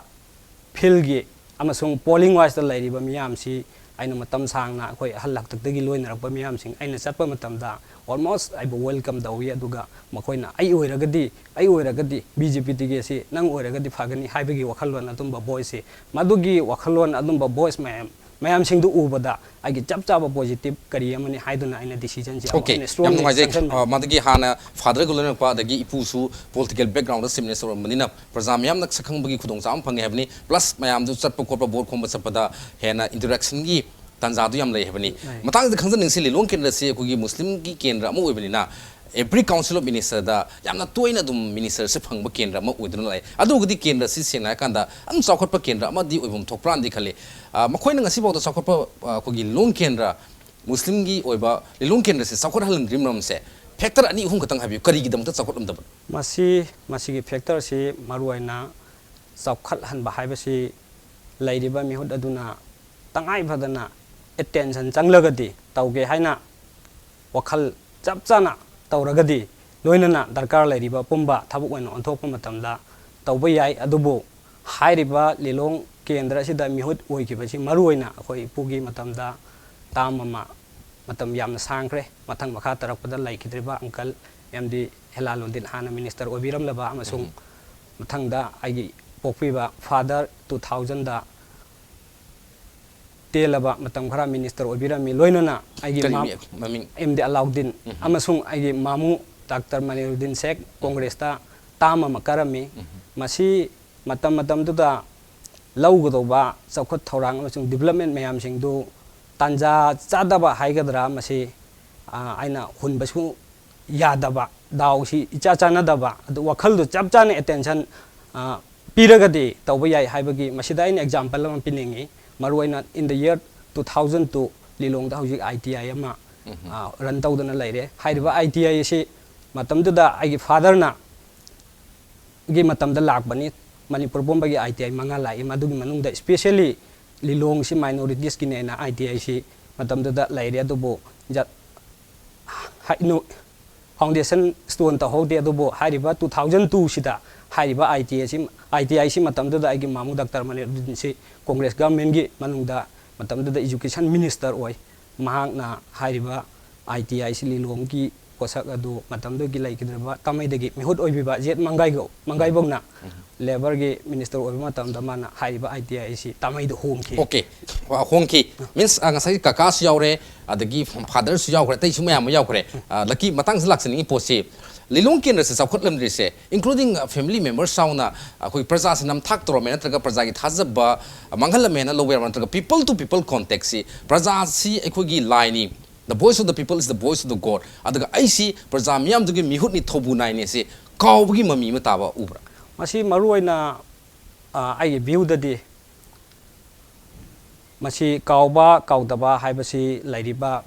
ꯐꯤꯜꯒꯤ ꯑꯃꯁꯨꯡ ꯄꯣꯂꯤꯡ ꯋꯥꯏꯁꯇ ꯂꯩꯔꯤꯕ ꯃꯤꯌꯥꯝꯁꯤ ꯑꯩꯅ ꯃꯇꯝ ꯁꯥꯡꯅ ꯑꯩꯈꯣꯏ ꯑꯍꯜ ꯍꯥꯛꯇꯛꯇꯒꯤ ꯂꯣꯏꯅꯔꯛꯄ ꯃꯤꯌꯥꯝꯁꯤꯡ ꯑꯩꯅ ꯆꯠꯄ ꯃꯇꯝꯗ ꯑꯣꯜꯃꯣꯁ ꯑꯩꯕꯨ ꯋꯦꯜꯀꯝ ꯇꯧꯏ꯫ ꯑꯗꯨꯒ ꯃꯈꯣꯏꯅ "ꯑꯩ ꯑꯣꯏꯔꯒꯗꯤ, ꯑꯩ ꯑꯣꯏꯔꯒꯗꯤ ꯕꯤ ꯖꯦ ꯄꯤ ꯇꯤꯀꯦꯠꯁꯤ ꯅꯪ ꯑꯣꯏꯔꯒꯗꯤ ꯐꯒꯅꯤ" ꯍꯥꯏꯕꯒꯤ ꯋꯥꯈꯜꯂꯣꯟ ꯑꯗꯨꯝꯕ ꯚꯣꯏꯁꯁꯤ, ꯃꯗꯨꯒꯤ ꯋꯥꯈꯜꯂꯣꯟ ꯑꯗꯨꯝꯕ ꯚꯣꯏꯁ ꯃꯌꯥꯝ ꯃꯌꯥꯝꯁꯤꯡꯗꯨ ꯎꯕꯗ ꯑꯩꯒꯤ ꯆꯞ ꯆꯥꯕ ꯄꯣꯖꯤꯇꯤꯚ ꯀꯔꯤ ꯑꯃꯅꯤ ꯍꯥꯏꯗꯨꯅ ꯑꯩꯅ ꯗꯤꯁꯤꯖꯟꯁꯤ ꯑꯃꯨꯛ ꯑꯣꯀꯦ, ꯑꯩꯅ ꯌꯥꯝ ꯁ꯭ꯇꯔꯣꯡꯂꯤ ꯅꯨꯡꯉꯥꯏꯖꯩ꯫ ꯆꯪꯁꯤꯟꯕꯅꯤ꯫ ꯑ, ꯃꯗꯨꯒꯤ ꯍꯥꯟꯅ ꯐꯥꯗꯔꯒ ꯂꯣꯏꯅꯔꯛꯄ ꯑꯗꯒꯤ ꯏꯄꯨꯁꯨ ꯄꯣꯂꯤꯇꯤꯀꯦꯜ ꯕꯦꯛꯒ꯭ꯔꯥꯎꯟꯗ ꯆꯤꯐ ꯃꯤꯅꯤꯁꯇꯔ ꯑꯣꯏꯔꯝꯕꯅꯤꯅ ꯄ꯭ꯔꯖꯥ ꯃꯤꯌꯥꯝꯅ ꯁꯛꯈꯪꯕꯒꯤ ꯈꯨꯗꯣꯡꯆꯥꯕ ꯑꯃ ꯐꯪꯉꯦ ꯍꯥꯏꯕꯅꯤ꯫ ꯄ꯭ꯂꯁ ꯃꯌꯥꯝꯗꯨ ꯆꯠꯄ ꯈꯣꯠꯄ, ꯚꯣꯠ ꯈꯣꯝꯕ ꯆꯠꯄꯗ ꯍꯦꯟꯅ ꯏꯟꯇꯔꯦꯛꯁꯟꯒꯤ ꯇꯥꯟꯖꯥꯗꯨ ꯌꯥꯝ ꯂꯩ ꯍꯥꯏꯕꯅꯤ꯫ ꯂꯩ꯫ ꯃꯇꯥꯡꯁꯤꯗ ꯈꯪꯖꯅꯤꯡꯁꯤ, ꯂꯤꯂꯣꯡ ꯀꯦꯟꯗ꯭ꯔꯁꯤ ꯑꯩꯈꯣꯏꯒꯤ ꯃꯨꯁꯂꯤꯝꯒꯤ ꯀꯦꯟꯗ꯭ꯔ ꯑꯃ ꯑꯣꯏꯕꯅꯤꯅ ꯑꯦꯕ꯭ꯔꯤ ꯀꯥꯎꯟꯁꯤꯜ ꯑꯣꯐ ꯃꯤꯅꯤꯁꯇꯔꯗ ꯌꯥꯝꯅ ꯇꯣꯏꯅ ꯑꯗꯨꯝ ꯃꯤꯅꯤꯁꯇꯔꯁꯦ ꯐꯪꯕ ꯀꯦꯟꯗ꯭ꯔ ꯑꯃ ꯑꯣꯏꯗꯨꯅ ꯂꯥꯛꯑꯦ꯫ ꯑꯗꯨꯒꯗꯤ ꯀꯦꯟꯗ꯭ꯔꯁꯤ ꯁꯦꯡꯅ ꯍꯥꯏꯔꯀꯥꯟꯗ ꯑꯗꯨꯝ ꯆꯥꯎꯈꯠꯄ ꯀꯦꯟꯗ꯭ꯔ ꯑꯃꯗꯤ ꯑꯣꯏꯐꯝ ꯊꯣꯛꯄ꯭ꯔꯥꯅꯗꯤ ꯈꯜꯂꯤ꯫ ꯑ, ꯃꯈꯣꯏꯅ ꯉꯁꯤꯐꯥꯎꯗ ꯆꯥꯎꯈꯠꯄ, ꯑ, ꯑꯩꯈꯣꯏꯒꯤ ꯂꯤꯂꯣꯡ ꯀꯦꯟꯗ꯭ꯔ ꯃꯨꯁꯂꯤꯝꯒꯤ ꯑꯣꯏꯕ ꯂꯤꯂꯣꯡ ꯀꯦꯟꯗ꯭ꯔꯁꯦ ꯆꯥꯎꯈꯠꯍꯜꯂꯝꯗ꯭ꯔꯤ ꯃꯔꯝꯁꯦ ꯐꯦꯛꯇꯔ ꯑꯅꯤ ꯑꯍꯨꯝ ꯈꯛꯇꯪ ꯍꯥꯏꯕꯤꯌꯨ, ꯀꯔꯤꯒꯤꯗꯃꯛꯇ ꯆꯥꯎꯈꯠꯂꯝꯗꯕꯅꯣ? ꯃꯁꯤ, ꯃꯁꯤꯒꯤ ꯐꯦꯛꯇꯔꯁꯤ ꯃꯔꯨꯑꯣꯏꯅ ꯆꯥꯎꯈꯠꯍꯟꯕ ꯍꯥꯏꯕꯁꯤ ꯂꯩꯔꯤꯕ ꯃꯤꯍꯨꯠ ꯑꯗꯨꯅ ꯇꯉꯥꯏ ꯐꯗꯅ ꯑꯦꯇꯦꯟꯁꯟ ꯆꯪꯂꯒꯗꯤ ꯇꯧꯒꯦ ꯍꯥꯏꯅ ꯋꯥꯈꯜ ꯆꯞ ꯆꯥꯅ ꯇꯧꯔꯒꯗꯤ, ꯂꯣꯏꯅꯅ ꯗꯔꯀꯥꯔ ꯂꯩꯔꯤꯕ ꯄꯨꯝꯕ ꯊꯕꯛ ꯑꯣꯏꯅ ꯑꯣꯟꯊꯣꯛꯄ ꯃꯇꯝꯗ ꯇꯧꯕ ꯌꯥꯏ꯫ ꯑꯗꯨꯕꯨ ꯍꯥꯏꯔꯤꯕ ꯂꯤꯂꯣꯡ ꯀꯦꯟꯗ꯭ꯔ ꯑꯁꯤꯗ ꯃꯤꯍꯨꯠ ꯑꯣꯏꯈꯤꯕꯁꯤ ꯃꯔꯨꯑꯣꯏꯅ ꯑꯩꯈꯣꯏ ꯏꯄꯨꯒꯤ ꯃꯇꯝꯗ ꯇꯥꯝ ꯑꯃ ꯃꯇꯝ ꯌꯥꯝꯅ ꯁꯥꯡꯈ꯭ꯔꯦ꯫ ꯃꯊꯪ ꯃꯈꯥ ꯇꯥꯔꯛꯄꯗ ꯂꯩꯈꯤꯗ꯭ꯔꯤꯕ ꯑꯪꯀꯜ ꯑꯦꯝ ꯗꯤ ꯍꯦꯂꯥꯂꯨꯗꯤꯟ ꯍꯥꯟꯅ ꯃꯤꯅꯤꯁꯇꯔ ꯑꯣꯏꯕꯤꯔꯝꯂꯕ ꯑꯃꯁꯨꯡ ꯃꯊꯪꯗ ꯑꯩꯒꯤ ꯄꯣꯛꯄꯤꯕ ꯐꯥꯗꯔ ꯇꯨ ꯊꯥꯎꯖꯟꯗ ꯇꯦꯜꯂꯕ ꯃꯇꯝ ꯈꯔ ꯃꯤꯅꯤꯁꯇꯔ ꯑꯣꯏꯕꯤꯔꯝꯃꯤ꯫ ꯂꯣꯏꯅꯅ ꯑꯩꯒꯤ ꯀꯔꯤ ꯃꯥꯝ-, ꯃꯤ-, ꯃꯃꯤꯡ? ꯑꯦꯝ ꯗꯤ ꯑꯂꯥꯎꯗꯤꯟ ꯎꯝ꯫ ꯑꯃꯁꯨꯡ ꯑꯩꯒꯤ ꯃꯥꯃꯨ ꯗꯥꯛꯇꯔ ꯃꯅꯤꯔꯨꯗꯤꯟ ꯁꯦꯈ ꯎꯝ꯫ ꯀꯣꯡꯒ꯭ꯔꯦꯁꯇ ꯇꯥꯝ ꯑꯃ ꯀꯥꯔꯝꯃꯤ꯫ ꯎꯝ꯫ ꯃꯁꯤ ꯃꯇꯝ ꯃꯇꯝꯗꯨꯗ ꯂꯧꯒꯗꯧꯕ ꯆꯥꯎꯈꯠ ꯊꯧꯔꯥꯡ ꯑꯃꯁꯨꯡ ꯗꯤꯕꯂꯞꯃꯦꯟ ꯃꯌꯥꯝꯁꯤꯡꯗꯨ ꯇꯥꯟꯖꯥ ꯆꯥꯗꯕ ꯍꯥꯏꯒꯗ꯭ꯔꯥ, ꯃꯁꯤ, ꯑ, ꯑꯩꯅ ꯍꯨꯟꯕꯁꯨ ꯌꯥꯗꯕ, ꯗꯥꯎꯁꯤ ꯏꯆꯥ ꯆꯥꯟꯅꯗꯕ, ꯑꯗꯨ ꯋꯥꯈꯜꯗꯨ ꯆꯞ ꯆꯥꯅ ꯑꯦꯇꯦꯟꯁꯟ, ꯑ, ꯄꯤꯔꯒꯗꯤ ꯇꯧꯕ ꯌꯥꯏ ꯍꯥꯏꯕꯒꯤ ꯃꯁꯤꯗ ꯑꯩꯅ example ꯑꯃ ꯄꯤꯅꯤꯡꯉꯤ꯫ ꯃꯔꯨꯑꯣꯏꯅ in the year two thousand two ꯂꯤꯂꯣꯡꯗ ꯍꯧꯖꯤꯛ I T I ꯑꯃ, ꯎꯝ꯫ ꯑ, run ꯇꯧꯗꯨꯅ ꯂꯩꯔꯦ꯫ ꯍꯥꯏꯔꯤꯕ I T I ꯑꯁꯤ ꯃꯇꯝꯗꯨꯗ ꯑꯩꯒꯤ fatherꯅ ꯒꯤ ꯃꯇꯝꯗ ꯂꯥꯛꯄꯅꯤ꯫ ꯃꯅꯤꯄꯨꯔ ꯄꯨꯝꯕꯒꯤ I T I ꯃꯉꯥ ꯂꯥꯛꯏ꯫ ꯃꯗꯨꯒꯤ ꯃꯅꯨꯡꯗ specially ꯂꯤꯂꯣꯡꯁꯤ minoritiesꯀꯤꯅꯦꯅ I T I ꯁꯤ ꯃꯇꯝꯗꯨꯗ ꯂꯩꯔꯦ꯫ ꯑꯗꯨꯕꯨ ꯖ-, ꯍꯥꯏ-, ꯅꯨ-, foundation stone ꯇꯧꯍꯧꯗꯦ꯫ ꯑꯗꯨꯕꯨ ꯍꯥꯏꯔꯤꯕ two thousand two ꯁꯤꯗ ꯍꯥꯏꯔꯤꯕ I T I ꯑꯁꯤ, I T I ꯁꯤ ꯃꯇꯝꯗꯨꯗ ꯑꯩꯒꯤ ꯃꯥꯃꯨ ꯗꯥꯛꯇꯔ ꯃꯅꯤꯔꯨꯗꯤꯟꯁꯤ Congress governmentꯀꯤ ꯃꯅꯨꯡꯗ ꯃꯇꯝꯗꯨꯗ education minister ꯑꯣꯏ꯫ ꯃꯍꯥꯛꯅ ꯍꯥꯏꯔꯤꯕ I T I ꯁꯤ ꯂꯤꯂꯣꯡꯒꯤ ꯄꯣꯠꯁꯛ ꯑꯗꯨ ꯃꯇꯝꯗꯨꯒꯤ ꯂꯩꯈꯤꯗ꯭ꯔꯕ ꯇꯥꯃꯩꯗꯒꯤ ꯃꯤꯍꯨꯠ ꯑꯣꯏꯕꯤꯕ ꯖꯦꯠ ꯃꯪꯒꯥꯏꯒꯧ, ꯃꯪꯒꯥꯏꯕꯧꯅ ꯎꯝ꯫ Labourꯒꯤ minister ꯑꯣꯏꯕ ꯃꯇꯝꯗ ꯃꯥꯅ ꯍꯥꯏꯔꯤꯕ I T I ꯁꯤ ꯇꯥꯃꯩꯗ ꯍꯣꯡꯈꯤ꯫ Okay꯫ ꯋꯥ-, ꯍꯣꯡꯈꯤ꯫ Means, ꯑ, ꯉꯁꯥꯏ ꯀꯀꯥꯁꯨ ꯌꯥꯎꯔꯦ, ꯑꯗꯒꯤ fatherꯁꯨ ꯌꯥꯎꯈ꯭ꯔꯦ, ꯑꯇꯩꯁꯨ ꯃꯌꯥꯝ ꯑꯃ ꯌꯥꯎꯈ꯭ꯔꯦ꯫ ꯑ, ꯂꯛꯀꯤ ꯃꯇꯥꯡꯁꯤꯗ ꯂꯥꯛꯆꯅꯤꯡꯉꯤ ꯄꯣꯠꯁꯤ, ꯂꯤꯂꯣꯡ ꯀꯦꯟꯗ꯭ꯔꯁꯦ ꯆꯥꯎꯈꯠꯂꯝꯗ꯭ꯔꯤꯁꯦ, including, ꯑ, family members ꯌꯥꯎꯅ ꯑꯩꯈꯣꯏ ꯄ꯭ꯔꯖꯥꯁꯦ ꯅꯝꯊꯥꯛ ꯇꯧꯔꯝꯃꯦ ꯅꯠꯇ꯭ꯔꯒ ꯄ꯭ꯔꯖꯥꯒꯤ ꯊꯥꯖꯕ ꯃꯥꯡꯍꯜꯂꯝꯃꯦꯅ ꯂꯧꯕ ꯌꯥꯕ ꯅꯠꯇ꯭ꯔꯒ people to people contactꯁꯤ, ꯄ꯭ꯔꯖꯥꯁꯤ ꯑꯩꯈꯣꯏꯒꯤ ꯂꯥꯏꯅꯤ, the voice of the people is the voice of the God꯫ ꯑꯗꯨꯒ ꯑꯩꯁꯤ ꯄ꯭ꯔꯖꯥ ꯃꯤꯌꯥꯝꯗꯨꯒꯤ ꯃꯤꯍꯨꯠꯅꯤ, ꯊꯧꯕꯨ ꯅꯥꯏꯅꯤ ꯑꯁꯤ ꯀꯥꯎꯕꯒꯤ ꯃꯃꯤ ꯑꯃ ꯇꯥꯕ ꯎꯕ꯭ꯔꯥ? ꯃꯁꯤ ꯃꯔꯨꯑꯣꯏꯅ, ꯑ, ꯑꯩꯒꯤ viewꯗꯗꯤ ꯃꯁꯤ ꯀꯥꯎꯕ ꯀꯥꯎꯗꯕ ꯍꯥꯏꯕꯁꯤ ꯂꯩꯔꯤꯕ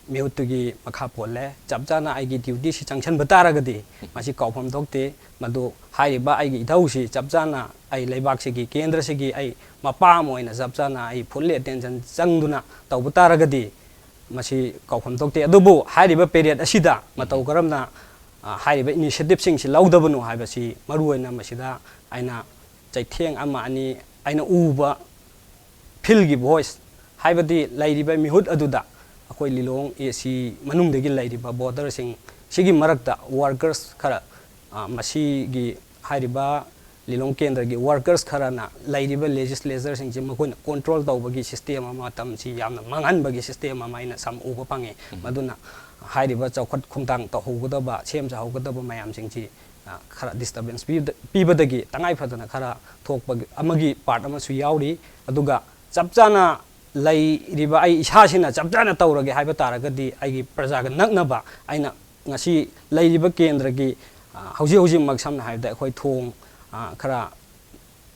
ꯃꯤꯍꯨꯠꯇꯨꯒꯤ ꯃꯈꯥ ꯄꯣꯜꯂꯦ꯫ ꯆꯞ ꯆꯥꯅ ꯑꯩꯒꯤ dutyꯁꯤ ꯆꯪꯁꯤꯟꯕ ꯇꯥꯔꯒꯗꯤ ꯃꯁꯤ ꯀꯥꯎꯐꯝ ꯊꯣꯛꯇꯦ꯫ ꯃꯗꯨ ꯍꯥꯏꯔꯤꯕ ꯑꯩꯒꯤ ꯏꯙꯧꯁꯤ ꯆꯞ ꯆꯥꯅ ꯑꯩ ꯂꯩꯕꯥꯛꯁꯤꯒꯤ ꯀꯦꯟꯗ꯭ꯔꯁꯤꯒꯤ ꯑꯩ ꯃꯄꯥ ꯑꯃ ꯑꯣꯏꯅ ꯆꯞ ꯆꯥꯅ ꯑꯩ fully attention ꯆꯪꯗꯨꯅ ꯇꯧꯕ ꯇꯥꯔꯒꯗꯤ ꯃꯁꯤ ꯀꯥꯎꯐꯝ ꯊꯣꯛꯇꯦ꯫ ꯑꯗꯨꯕꯨ ꯍꯥꯏꯔꯤꯕ period ꯑꯁꯤꯗ ꯃꯇꯧ ꯀꯔꯝꯅ, ꯑ, ꯍꯥꯏꯔꯤꯕ initiativeꯁꯤꯡꯁꯤ ꯂꯧꯗꯕꯅꯣ ꯍꯥꯏꯕꯁꯤ ꯃꯔꯨꯑꯣꯏꯅ ꯃꯁꯤꯗ ꯑꯩꯅ ꯆꯩꯊꯦꯡ ꯑꯃ ꯑꯅꯤ ꯑꯩꯅ ꯎꯕ fieldꯒꯤ voice, ꯍꯥꯏꯕꯗꯤ ꯂꯩꯔꯤꯕ ꯃꯤꯍꯨꯠ ꯑꯗꯨꯗ ꯑꯩꯈꯣꯏ ꯂꯤꯂꯣꯡ AC ꯃꯅꯨꯡꯗꯒꯤ ꯂꯩꯔꯤꯕ voterꯁꯤꯡ ꯁꯤꯒꯤ ꯃꯔꯛꯇ workers ꯈꯔ, ꯑ, ꯃꯁꯤꯒꯤ ꯍꯥꯏꯔꯤꯕ ꯂꯤꯂꯣꯡ ꯀꯦꯟꯗ꯭ꯔꯒꯤ workers ꯈꯔꯅ ꯂꯩꯔꯤꯕ legislatorꯁꯤꯡꯁꯤ ꯃꯈꯣꯏꯅ control ꯇꯧꯕꯒꯤ system ꯑꯃ, ꯃꯇꯝꯁꯤ ꯌꯥꯝꯅ ꯃꯥꯡꯍꯟꯕꯒꯤ system ꯑꯃ ꯑꯩꯅ ꯁꯝ ꯎꯕ ꯐꯪꯉꯤ꯫ ꯎꯝ꯫ ꯃꯗꯨꯅ ꯍꯥꯏꯔꯤꯕ ꯆꯥꯎꯈꯠ ꯈꯣꯡꯊꯥꯡ ꯇꯧꯍꯧꯒꯗꯕ, ꯁꯦꯝ ꯁꯥꯍꯧꯒꯗꯕ ꯃꯌꯥꯝꯁꯤꯡꯁꯤ, ꯑ, ꯈꯔ disturbance ꯄꯤꯕꯗ-, ꯄꯤꯕꯗꯒꯤ ꯇꯉꯥꯏ ꯐꯗꯅ ꯈꯔ ꯊꯣꯛꯄꯒꯤ ꯑꯃꯒꯤ part ꯑꯃꯁꯨ ꯌꯥꯎꯔꯤ꯫ ꯑꯗꯨꯒ ꯆꯞ ꯆꯥꯅ ꯂꯩꯔꯤꯕ ꯑꯩ ꯏꯁꯥꯁꯤꯅ ꯆꯞ ꯆꯥꯅ ꯇꯧꯔꯒꯦ ꯍꯥꯏꯕ ꯇꯥꯔꯒꯗꯤ ꯑꯩꯒꯤ ꯄ꯭ꯔꯖꯥꯒ ꯅꯛꯅꯕ ꯑꯩꯅ ꯉꯁꯤ ꯂꯩꯔꯤꯕ ꯀꯦꯟꯗ꯭ꯔꯒꯤ, ꯑ, ꯍꯧꯖꯤꯛ ꯍꯧꯖꯤꯛꯃꯛ ꯁꯝꯅ ꯍꯥꯏꯔꯕꯗ ꯑꯩꯈꯣꯏ ꯊꯣꯡ, ꯑ, ꯈꯔ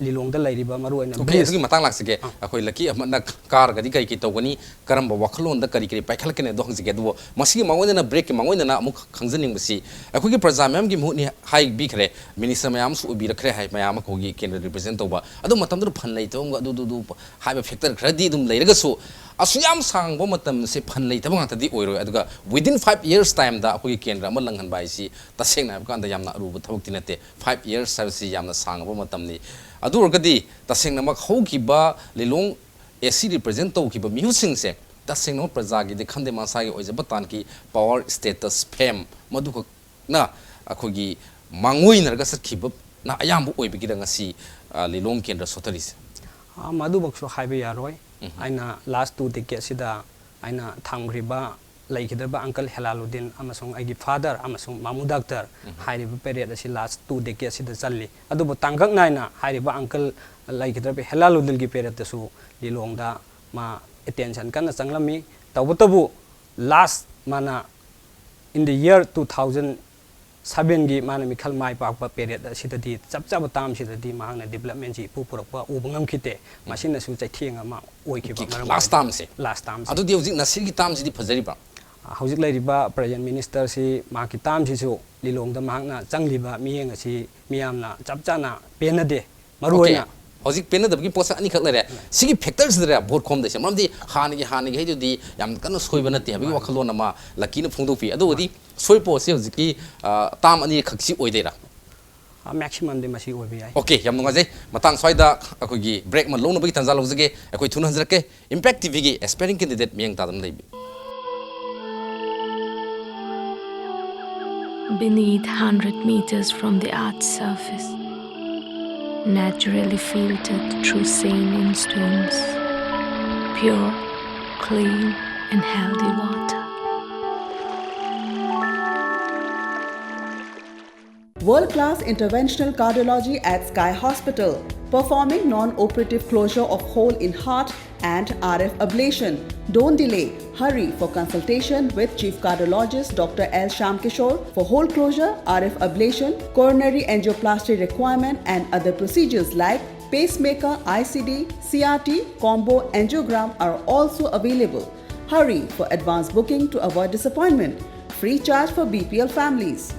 ꯂꯤꯂꯣꯡꯗ ꯂꯩꯔꯤꯕ ꯃꯔꯨ ꯑꯣꯏꯅ ꯑꯣꯀꯦ, ꯑꯗꯨꯒꯤ ꯃꯇꯥꯡ ꯂꯥꯛꯆꯒꯦ꯫ ꯑꯩꯈꯣꯏ ꯂꯛꯀꯤ ꯑꯍꯃꯠꯅ ꯀꯥꯔꯒꯗꯤ ꯀꯔꯤ ꯀꯔꯤ ꯇꯧꯒꯅꯤ, ꯀꯔꯝꯕ ꯋꯥꯈꯜꯂꯣꯟꯗ ꯀꯔꯤ ꯀꯔꯤ ꯄꯥꯏꯈꯠꯂꯛꯀꯅꯤ, ꯑꯗꯣ ꯍꯪꯖꯒꯦ꯫ ꯑꯗꯨꯕꯨ ꯃꯁꯤꯒꯤ ꯃꯥꯡꯑꯣꯏꯅꯅ, ꯕ꯭ꯔꯦꯛꯀꯤ ꯃꯥꯡꯑꯣꯏꯅꯅ ꯑꯃꯨꯛ ꯈꯪꯖꯅꯤꯡꯕꯁꯤ, ꯑꯩꯈꯣꯏꯒꯤ ꯄ꯭ꯔꯖꯥ ꯃꯌꯥꯝꯒꯤ ꯃꯍꯨꯠꯅꯤ ꯍꯥꯏꯕꯤꯈ꯭ꯔꯦ, ꯃꯤꯅꯤꯁꯇꯔ ꯃꯌꯥꯝꯁꯨ ꯑꯣꯏꯕꯤꯔꯛꯈ꯭ꯔꯦ ꯍꯥꯏ, ꯃꯌꯥꯝ ꯑꯃ ꯑꯩꯈꯣꯏꯒꯤ ꯀꯦꯟꯗ꯭ꯔ ꯔꯤꯄ꯭ꯔꯖꯦꯟ ꯇꯧꯕ, ꯑꯗꯨ ꯃꯇꯝꯗꯨꯗ ꯐꯟ ꯂꯩꯇꯕ ꯑꯃꯒ ꯑꯗꯨ ꯑꯗꯨ ꯑꯗꯨ ꯍꯥꯏꯕ ꯐꯦꯛꯇꯔ ꯈꯔꯗꯤ ꯑꯗꯨꯝ ꯂꯩꯔꯒꯁꯨ, ꯑꯁꯨꯛ ꯌꯥꯝ ꯁꯥꯡꯕ ꯃꯇꯝꯁꯦ ꯐꯟ ꯂꯩꯇꯕ ꯉꯥꯛꯇꯗꯤ ꯑꯣꯏꯔꯣꯏ꯫ ꯑꯗꯨꯒ within five years timeꯗ ꯑꯩꯈꯣꯏꯒꯤ ꯀꯦꯟꯗ꯭ꯔ ꯑꯃ ꯂꯪꯍꯟꯕ ꯍꯥꯏꯁꯤ ꯇꯁꯦꯡꯅ ꯍꯥꯏꯕ ꯀꯥꯟꯗ ꯌꯥꯝꯅ ꯑꯔꯨꯕ ꯊꯕꯛꯇꯤ ꯅꯠꯇꯦ꯫ Five years ꯍꯥꯏꯕꯁꯤ ꯌꯥꯝꯅ ꯁꯥꯡꯉꯕ ꯃꯇꯝꯅꯤ꯫ ꯑꯗꯨ ꯑꯣꯏꯔꯒꯗꯤ ꯇꯁꯦꯡꯅꯃꯛ ꯍꯧꯈꯤꯕ ꯂꯤꯂꯣꯡ ꯑꯦ ꯁꯤ ꯔꯤꯄ꯭ꯔꯖꯦꯟ ꯇꯧꯈꯤꯕ ꯃꯤꯍꯨꯠꯁꯤꯡꯁꯦ ꯇꯁꯦꯡꯅꯃꯛ ꯄ꯭ꯔꯖꯥꯒꯤꯗꯤ ꯈꯟꯗꯦ, ꯃꯁꯥꯒꯤ ꯑꯣꯏꯖꯕ ꯇꯥꯟꯈꯤ, ꯄꯋꯥꯔ, ꯁ꯭ꯇꯦꯇꯁ, ꯐꯦꯝ, ꯃꯗꯨꯈꯛꯅ ꯑꯩꯈꯣꯏꯒꯤ ꯃꯥꯡꯑꯣꯏꯅꯔꯒ ꯆꯠꯈꯤꯕꯅ ꯑꯌꯥꯝꯕ ꯑꯣꯏꯕꯒꯤꯔ ꯉꯁꯤ, ꯑ, ꯂꯤꯂꯣꯡ ꯀꯦꯟꯗ꯭ꯔ ꯁꯣꯠꯊꯔꯤꯁꯦ? ꯑ, ꯃꯗꯨꯃꯛꯁꯨ ꯍꯥꯏꯕ ꯌꯥꯔꯣꯏ꯫ ꯑꯩꯅ ꯂꯥꯁ ꯇꯨ ꯗꯦꯀꯦꯠꯁꯤꯗ ꯑꯩꯅ ꯊꯝꯈ꯭ꯔꯤꯕ, ꯂꯩꯈꯤꯗ꯭ꯔꯕ ꯑꯪꯀꯜ ꯍꯦꯂꯥꯂꯨꯗꯤꯟ ꯑꯃꯁꯨꯡ ꯑꯩꯒꯤ ꯐꯥꯗꯔ ꯑꯃꯁꯨꯡ ꯃꯥꯃꯨ ꯗꯥꯛꯇꯔ ꯍꯥꯏꯔꯤꯕ ꯄꯦꯔꯦꯠ ꯑꯁꯤ ꯂꯥꯁ ꯇꯨ ꯗꯦꯀꯦꯠꯁꯤꯗ ꯆꯜꯂꯤ꯫ ꯑꯗꯨꯕꯨ ꯇꯥꯡꯀꯛ ꯅꯥꯏꯅ ꯍꯥꯏꯔꯤꯕ ꯑꯪꯀꯜ ꯂꯩꯈꯤꯗ꯭ꯔꯕ ꯍꯦꯂꯥꯂꯨꯗꯤꯟꯒꯤ ꯄꯦꯔꯦꯠꯇꯁꯨ ꯂꯤꯂꯣꯡꯗ ꯃꯥ ꯑꯦꯇꯦꯟꯁꯟ ꯀꯟꯅ ꯆꯪꯂꯝꯃꯤ꯫ ꯇꯧꯕꯇꯕꯨ ꯂꯥꯁ ꯃꯥꯅ in the year two thousand sevenꯒꯤ ꯃꯥꯅ ꯃꯤꯈꯜ ꯃꯥꯏ ꯄꯥꯛꯄ ꯄꯦꯔꯦꯠ ꯑꯁꯤꯗꯗꯤ ꯆꯞ ꯆꯥꯕ ꯇꯥꯝꯁꯤꯗꯗꯤ ꯃꯍꯥꯛꯅ ꯗꯤꯕꯂꯞꯃꯦꯟꯁꯤ ꯏꯄꯨ ꯄꯨꯔꯛꯄ ꯎꯕ ꯉꯝꯈꯤꯗꯦ꯫ ꯃꯁꯤꯅꯁꯨ ꯆꯩꯊꯦꯡ ꯑꯃ ꯑꯣꯏꯈꯤꯕ ꯃꯔꯝ ꯂꯥꯁ ꯇꯥꯝꯁꯦ꯫ ꯂꯥꯁ ꯇꯥꯝꯁꯦ꯫ ꯑꯗꯨꯗꯤ ꯍꯧꯖꯤꯛ ꯅꯁꯤꯔꯒꯤ ꯇꯥꯝꯁꯤꯗꯤ ꯐꯖꯔꯤꯕ꯭ꯔꯥ? ꯍꯧꯖꯤꯛ ꯂꯩꯔꯤꯕ ꯄ꯭ꯔꯖꯦꯟ ꯃꯤꯅꯤꯁꯇꯔꯁꯤ ꯃꯍꯥꯛꯀꯤ ꯇꯥꯝꯁꯤꯁꯨ ꯂꯤꯂꯣꯡꯗ ꯃꯍꯥꯛꯅ ꯆꯪꯂꯤꯕ ꯃꯤꯠꯌꯦꯡ ꯑꯁꯤ ꯃꯤꯌꯥꯝꯅ ꯆꯞ ꯆꯥꯅ ꯄꯦꯟꯅꯗꯦ꯫ ꯑꯣꯀꯦ, ꯃꯔꯨꯑꯣꯏꯅ ꯍꯧꯖꯤꯛ ꯄꯦꯟꯅꯗꯕꯒꯤ ꯄꯣꯠꯁꯛ ꯑꯅꯤꯈꯛ ꯂꯩꯔꯦ꯫ ꯁꯤꯒꯤ ꯐꯦꯛꯇꯔꯁꯤꯗꯔꯦ ꯚꯣꯠ ꯈꯣꯝꯗꯣꯏꯁꯦ, ꯃꯔꯝꯗꯤ ꯍꯥꯟꯅꯒꯤ ꯍꯥꯟꯅꯒꯤ ꯍꯩꯗꯨꯗꯤ ꯌꯥꯝ ꯀꯟꯅ ꯁꯣꯏꯕ ꯅꯠꯇꯦ ꯍꯥꯏꯕꯒꯤ ꯋꯥꯈꯜꯂꯣꯟ ꯑꯃ ꯂꯛꯀꯤꯅ ꯐꯣꯡꯗꯣꯛꯄꯤ꯫ ꯑꯗꯨꯕꯨꯗꯤ ꯁꯣꯏ ꯄꯣꯠꯁꯤ ꯍꯧꯖꯤꯛꯀꯤ, ꯑ, ꯇꯥꯝ ꯑꯅꯤꯈꯛꯁꯤ ꯑꯣꯏꯗꯣꯏꯔꯥ? ꯃꯦꯛꯁꯤꯃꯝꯗꯤ ꯃꯁꯤ ꯑꯣꯏꯕ ꯌꯥꯏ꯫ ꯑꯣꯀꯦ, ꯌꯥꯝ ꯅꯨꯡꯉꯥꯏꯖꯩ꯫ ꯃꯇꯥꯡ ꯁ꯭ꯋꯥꯏꯗ ꯑꯩꯈꯣꯏꯒꯤ ꯕ꯭ꯔꯦꯛ ꯑꯃ ꯂꯧꯅꯕꯒꯤ ꯇꯥꯟꯖꯥ ꯂꯧꯖꯒꯦ꯫ ꯑꯩꯈꯣꯏ ꯊꯨꯅ ꯍꯟꯖꯔꯛꯀꯦ꯫ ꯏꯝꯄꯦꯛ ꯇꯤꯚꯤꯒꯤ ꯑꯦꯁꯄꯥꯏꯔꯤꯡ ꯀꯦꯟꯗꯤꯗꯦꯠ ꯃꯤꯠꯌꯦꯡ ꯇꯥꯗꯨꯅ ꯂꯩꯕꯤ꯫ Beneath hundred meters from the earth's surface, naturally filtered through saline streams, pure, clean, and healthy water. World class interventional cardiology at Sky Hospital, performing non operative closure of hole in heart and R F ablation. Don't delay, hurry for consultation with Chief Cardiologist Doctor L Shyamkishore for hole closure, R F ablation, coronary angioplasty requirement, and other procedures like Pacemaker, I C D, C R T, combo angiogram are also available. Hurry for advance booking to avoid disappointment. Free charge for B P L families.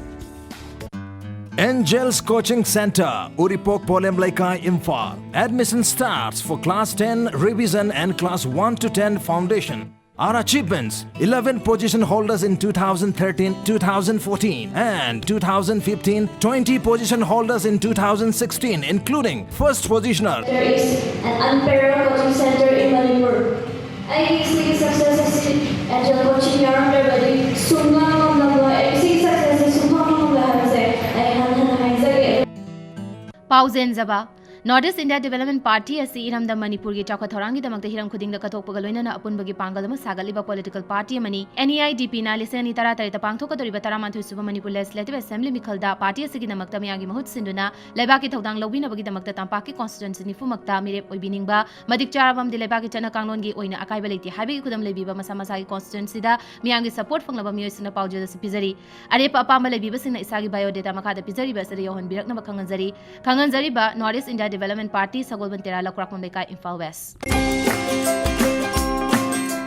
Angels Coaching Center, Uripok Polem Leikai, Imphal. Admission starts for class ten revision and class one to ten foundation. Our achievements: eleven position holders in two thousand thirteen, two thousand fourteen, and two thousand fifteen, twenty position holders in two thousand sixteen, including first positioner. There is an unparalleled coaching center in Manipur. ꯑꯩꯒꯤ ꯁꯤꯒꯤ success ꯑꯁꯤ Angel Coaching ꯌꯥꯎꯔꯝꯗ꯭ꯔꯕꯗꯤ ꯁꯨꯡꯉꯝ ꯉꯝꯂꯝꯂꯣꯏ꯫ ꯑꯩ ꯁꯤꯒꯤ success ꯑꯁꯤ ꯁꯨꯡꯐꯪ ꯐꯪꯂꯣꯏ ꯍꯥꯏꯕꯁꯦ ꯑꯩ ꯍꯟꯅ ꯍꯟꯅ ꯍꯥꯏꯖꯒꯦ꯫ ꯄꯥꯎꯖꯦꯟꯖꯕ꯫ North East India Development Party ꯑꯁꯤ ꯏꯔꯝꯗꯝ ꯃꯅꯤꯄꯨꯔꯒꯤ ꯆꯥꯎꯈꯠ ꯊꯧꯔꯥꯡꯒꯤꯗꯃꯛꯇ ꯍꯤꯔꯝ ꯈꯨꯗꯤꯡꯗ ꯀꯠꯊꯣꯛꯄꯒ ꯂꯣꯏꯅꯅ ꯑꯄꯨꯟꯕꯒꯤ ꯄꯥꯡꯒꯜ ꯑꯃ ꯁꯥꯒꯠꯂꯤꯕ political party ꯑꯃꯅꯤ꯫ N E I D P ꯅ ꯂꯤꯁꯤꯡ ꯑꯅꯤ ꯇꯔꯥ ꯇꯔꯦꯠꯇ ꯄꯥꯡꯊꯣꯛꯀꯗꯧꯔꯤꯕ ꯇꯔꯥꯃꯥꯊꯣꯏ ꯁꯨꯕ ꯃꯅꯤꯄꯨꯔ Legislative Assembly ꯃꯤꯈꯜꯗ party ꯑꯁꯤꯒꯤꯗꯃꯛꯇ ꯃꯤꯌꯥꯝꯒꯤ ꯃꯍꯨꯠ ꯁꯤꯟꯗꯨꯅ ꯂꯩꯕꯥꯛꯀꯤ ꯊꯧꯗꯥꯡ ꯂꯧꯕꯤꯅꯕꯒꯤꯗꯃꯛꯇ ꯇꯝꯄꯥꯛꯀꯤ constituency ꯅꯤꯐꯨꯃꯛꯇ ꯃꯤꯔꯦꯞ ꯑꯣꯏꯕꯤꯅꯤꯡꯕ, ꯃꯇꯤꯛ ꯆꯥꯔꯕ ꯑꯃꯗꯤ ꯂꯩꯕꯥꯛꯀꯤ ꯆꯠꯅ ꯀꯥꯡꯂꯣꯟꯒꯤ ꯑꯣꯏꯅ ꯑꯀꯥꯏꯕ ꯂꯩꯇꯦ ꯍꯥꯏꯕꯒꯤ ꯈꯨꯗꯝ ꯂꯩꯕꯤꯕ ꯃꯁꯥ ꯃꯁꯥꯒꯤ constituency ꯗ ꯃꯤꯌꯥꯝꯒꯤ support ꯐꯪꯂꯕ ꯃꯤꯑꯣꯏꯁꯤꯡꯅ ꯄꯥꯎꯖꯦꯜ ꯑꯁꯤ ꯄꯤꯖꯔꯤ꯫ ꯑꯔꯦꯞꯄ ꯑꯄꯥꯝꯕ ꯂꯩꯕꯤꯕꯁꯤꯡꯅ ꯏꯁꯥꯒꯤ biodata ꯃꯈꯥꯗ ꯄꯤꯖꯔꯤꯕ ꯑꯁꯤꯗ ꯌꯧꯍꯟꯕꯤꯔꯛꯅꯕ ꯈꯪꯍꯟꯖꯔꯤ꯫ ꯈꯪꯍꯟꯖꯔꯤꯕ North East India Development Party, ꯁꯒꯣꯜꯕꯟ ꯇꯦꯔꯥ, ꯂꯧꯀ꯭ꯔꯥꯛꯄꯝ ꯂꯩꯀꯥꯏ, Imphal West꯫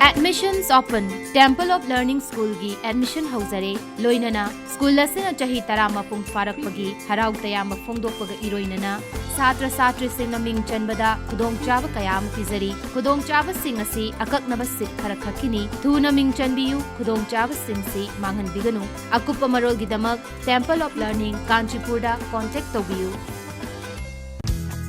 Admissions open꯫ Temple of Learning School ꯒꯤ admission ꯍꯧꯖꯔꯦ꯫ ꯂꯣꯏꯅꯅ school ꯑꯁꯤꯅ ꯆꯍꯤ ꯇꯔꯥ ꯃꯄꯨꯡ ꯐꯥꯔꯛꯄꯒꯤ ꯍꯔꯥꯎ ꯇꯌꯥꯝꯕ ꯐꯣꯡꯗꯣꯛꯄꯒ ꯏꯔꯣꯏꯅꯅ ꯁꯥꯇ꯭ꯔ ꯁꯥꯇ꯭ꯔꯤꯁꯤꯡꯅ ꯃꯤꯡ ꯆꯟꯕꯗ ꯈꯨꯗꯣꯡꯆꯥꯕ ꯀꯌꯥ ꯑꯃ ꯄꯤꯖꯔꯤ꯫ ꯈꯨꯗꯣꯡꯆꯥꯕꯁꯤꯡ ꯑꯁꯤ ꯑꯀꯛꯅꯕ seat ꯈꯔꯈꯛꯀꯤꯅꯤ꯫ ꯊꯨꯅ ꯃꯤꯡ ꯆꯟꯕꯤꯌꯨ, ꯈꯨꯗꯣꯡꯆꯥꯕꯁꯤꯡꯁꯤ ꯃꯥꯡꯍꯟꯕꯤꯒꯅꯨ꯫ ꯑꯀꯨꯞꯄ ꯃꯔꯣꯜꯒꯤꯗꯃꯛ Temple of Learning, ꯀꯥꯟꯆꯤꯄꯨꯔꯗ contact ꯇꯧꯕꯤꯌꯨ꯫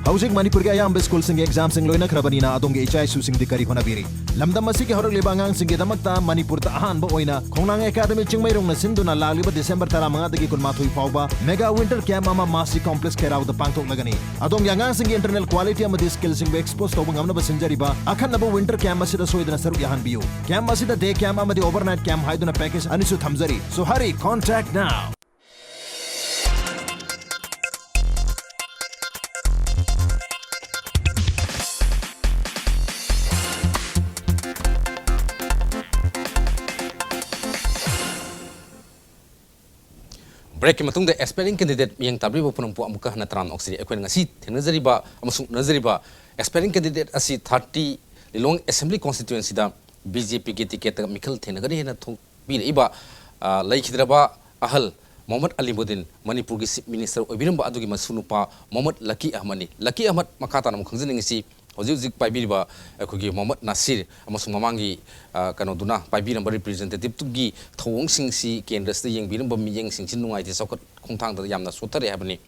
ꯍꯧꯖꯤꯛ ꯃꯅꯤꯄꯨꯔꯒꯤ ꯑꯌꯥꯝꯕ ꯁ꯭ꯀꯨꯜꯁꯤꯡꯒꯤ exam ꯁꯤꯡ ꯂꯣꯏꯅꯈ꯭ꯔꯕꯅꯤꯅ ꯑꯗꯣꯝꯒꯤ ꯏꯆꯥ ꯏꯁꯨꯁꯤꯡꯗꯤ ꯀꯔꯤ ꯍꯣꯠꯅꯕꯤꯔꯤ? ꯂꯝꯗꯝ ꯑꯁꯤꯒꯤ ꯍꯧꯔꯛꯂꯤꯕ ꯑꯉꯥꯡꯁꯤꯡꯒꯤꯗꯃꯛꯇ ꯃꯅꯤꯄꯨꯔꯗ ꯑꯍꯥꯟꯕ ꯑꯣꯏꯅ ꯈꯣꯡꯅꯥꯡ ꯑꯦꯀꯥꯗꯃꯤ ꯆꯤꯡꯃꯩꯔꯣꯡꯅ ꯁꯤꯟꯗꯨꯅ ꯂꯥꯛꯂꯤꯕ ꯗꯤꯁꯦꯝꯕꯔ ꯇꯔꯥꯃꯉꯥꯗꯒꯤ ꯀꯨꯟꯃꯥꯊꯣꯏ ꯐꯥꯎꯕ mega winter camp ꯑꯃ ꯃꯥꯁꯤ complex ꯈꯦꯔꯥꯎꯗ ꯄꯥꯡꯊꯣꯛꯂꯒꯅꯤ꯫ ꯑꯗꯣꯝꯒꯤ ꯑꯉꯥꯡꯁꯤꯡꯒꯤ internal quality ꯑꯃꯗꯤ skill ꯁꯤꯡꯕꯨ expose ꯇꯧꯕ ꯉꯝꯅꯕ ꯁꯤꯟꯖꯔꯤꯕ ꯑꯈꯟꯅꯕ winter camp ꯑꯁꯤꯗ ꯁꯣꯏꯗꯅ ꯁꯔꯨꯛ ꯌꯥꯍꯟꯕꯤꯌꯨ꯫ Camp ꯑꯁꯤꯗ day camp ꯑꯃꯗꯤ overnight camp ꯍꯥꯏꯗꯨꯅ package ꯑꯅꯤꯁꯨ ꯊꯝꯖꯔꯤ꯫ So hurry, contact now. ꯕ꯭ꯔꯦꯛꯀꯤ ꯃꯇꯨꯡꯗ ꯑꯦꯁꯄꯥꯏꯔꯤꯡ ꯀꯦꯟꯗꯤꯗꯦꯠ ꯃꯤꯠꯌꯦꯡ ꯇꯥꯕꯤꯔꯤꯕ ꯄꯨꯝꯅꯃꯛꯄꯨ ꯑꯃꯨꯛꯀ ꯍꯟꯅ ꯇꯔꯥꯝꯅ ꯑꯣꯛꯆꯔꯤ꯫ ꯑꯩꯈꯣꯏꯅ ꯉꯁꯤ ꯊꯦꯡꯅꯖꯔꯤꯕ ꯑꯃꯁꯨꯡ ꯎꯅꯖꯔꯤꯕ ꯑꯦꯁꯄꯥꯏꯔꯤꯡ ꯀꯦꯟꯗꯤꯗꯦꯠ ꯑꯁꯤ ꯊꯥꯔꯇꯤ ꯂꯤꯂꯣꯡ ꯑꯦꯁꯦꯝꯕ꯭ꯂꯤ ꯀꯣꯟꯁꯇꯤꯇ꯭ꯋꯦꯟꯁꯤꯗ ꯕꯤ ꯖꯦ ꯄꯤꯒꯤ ꯇꯤꯀꯦꯠꯇ ꯃꯤꯈꯜ ꯊꯦꯡꯅꯒꯅꯤ ꯍꯥꯏꯅ ꯊꯣꯛꯄꯤꯔꯛꯏꯕ, ꯑ, ꯂꯩꯈꯤꯗ꯭ꯔꯕ ꯑꯍꯜ ꯃꯣꯍꯃꯗ ꯑꯂꯤꯃꯨꯗꯤꯟ, ꯃꯅꯤꯄꯨꯔꯒꯤ ꯆꯤꯐ ꯃꯤꯅꯤꯁꯇꯔ ꯑꯣꯏꯕꯤꯔꯝꯕ ꯑꯗꯨꯒꯤ ꯃꯁꯨꯅꯨꯄꯥ ꯃꯣꯍꯃꯗ ꯂꯀꯤ ꯑꯍꯃꯗꯅꯤ꯫ ꯂꯀꯤ ꯑꯍꯃꯗ ꯃꯈꯥ ꯇꯥꯅ ꯑꯃꯨꯛ ꯈꯪꯖꯅꯤꯡꯉꯤꯁꯤ, ꯍꯧꯖꯤꯛ ꯍꯧꯖꯤꯛ ꯄꯥꯏꯕꯤꯔꯤꯕ ꯑꯩꯈꯣꯏꯒꯤ ꯃꯣꯍꯃꯗ ꯅꯥꯁꯤꯔ ꯑꯃꯁꯨꯡ ꯃꯃꯥꯡꯒꯤ, ꯑ, ꯀꯩꯅꯣꯗꯨꯅ ꯄꯥꯏꯕꯤꯔꯝꯕ ꯔꯤꯄ꯭ꯔꯦꯖꯦꯟꯇꯦꯇꯤꯞꯇꯨꯒꯤ ꯊꯧꯑꯣꯡꯁꯤꯡꯁꯤ ꯀꯦꯟꯗ꯭ꯔꯁꯤꯗ ꯌꯦꯡꯕꯤꯔꯝꯕ ꯃꯤꯠꯌꯦꯡꯁꯤꯡꯁꯤ ꯅꯨꯡꯉꯥꯏꯇꯦ, ꯆꯥꯎꯈꯠ ꯈꯣꯡꯊꯥꯡꯗ ꯌꯥꯝꯅ ꯁꯣꯠꯊꯔꯦ ꯍꯥꯏꯕꯅꯤ꯫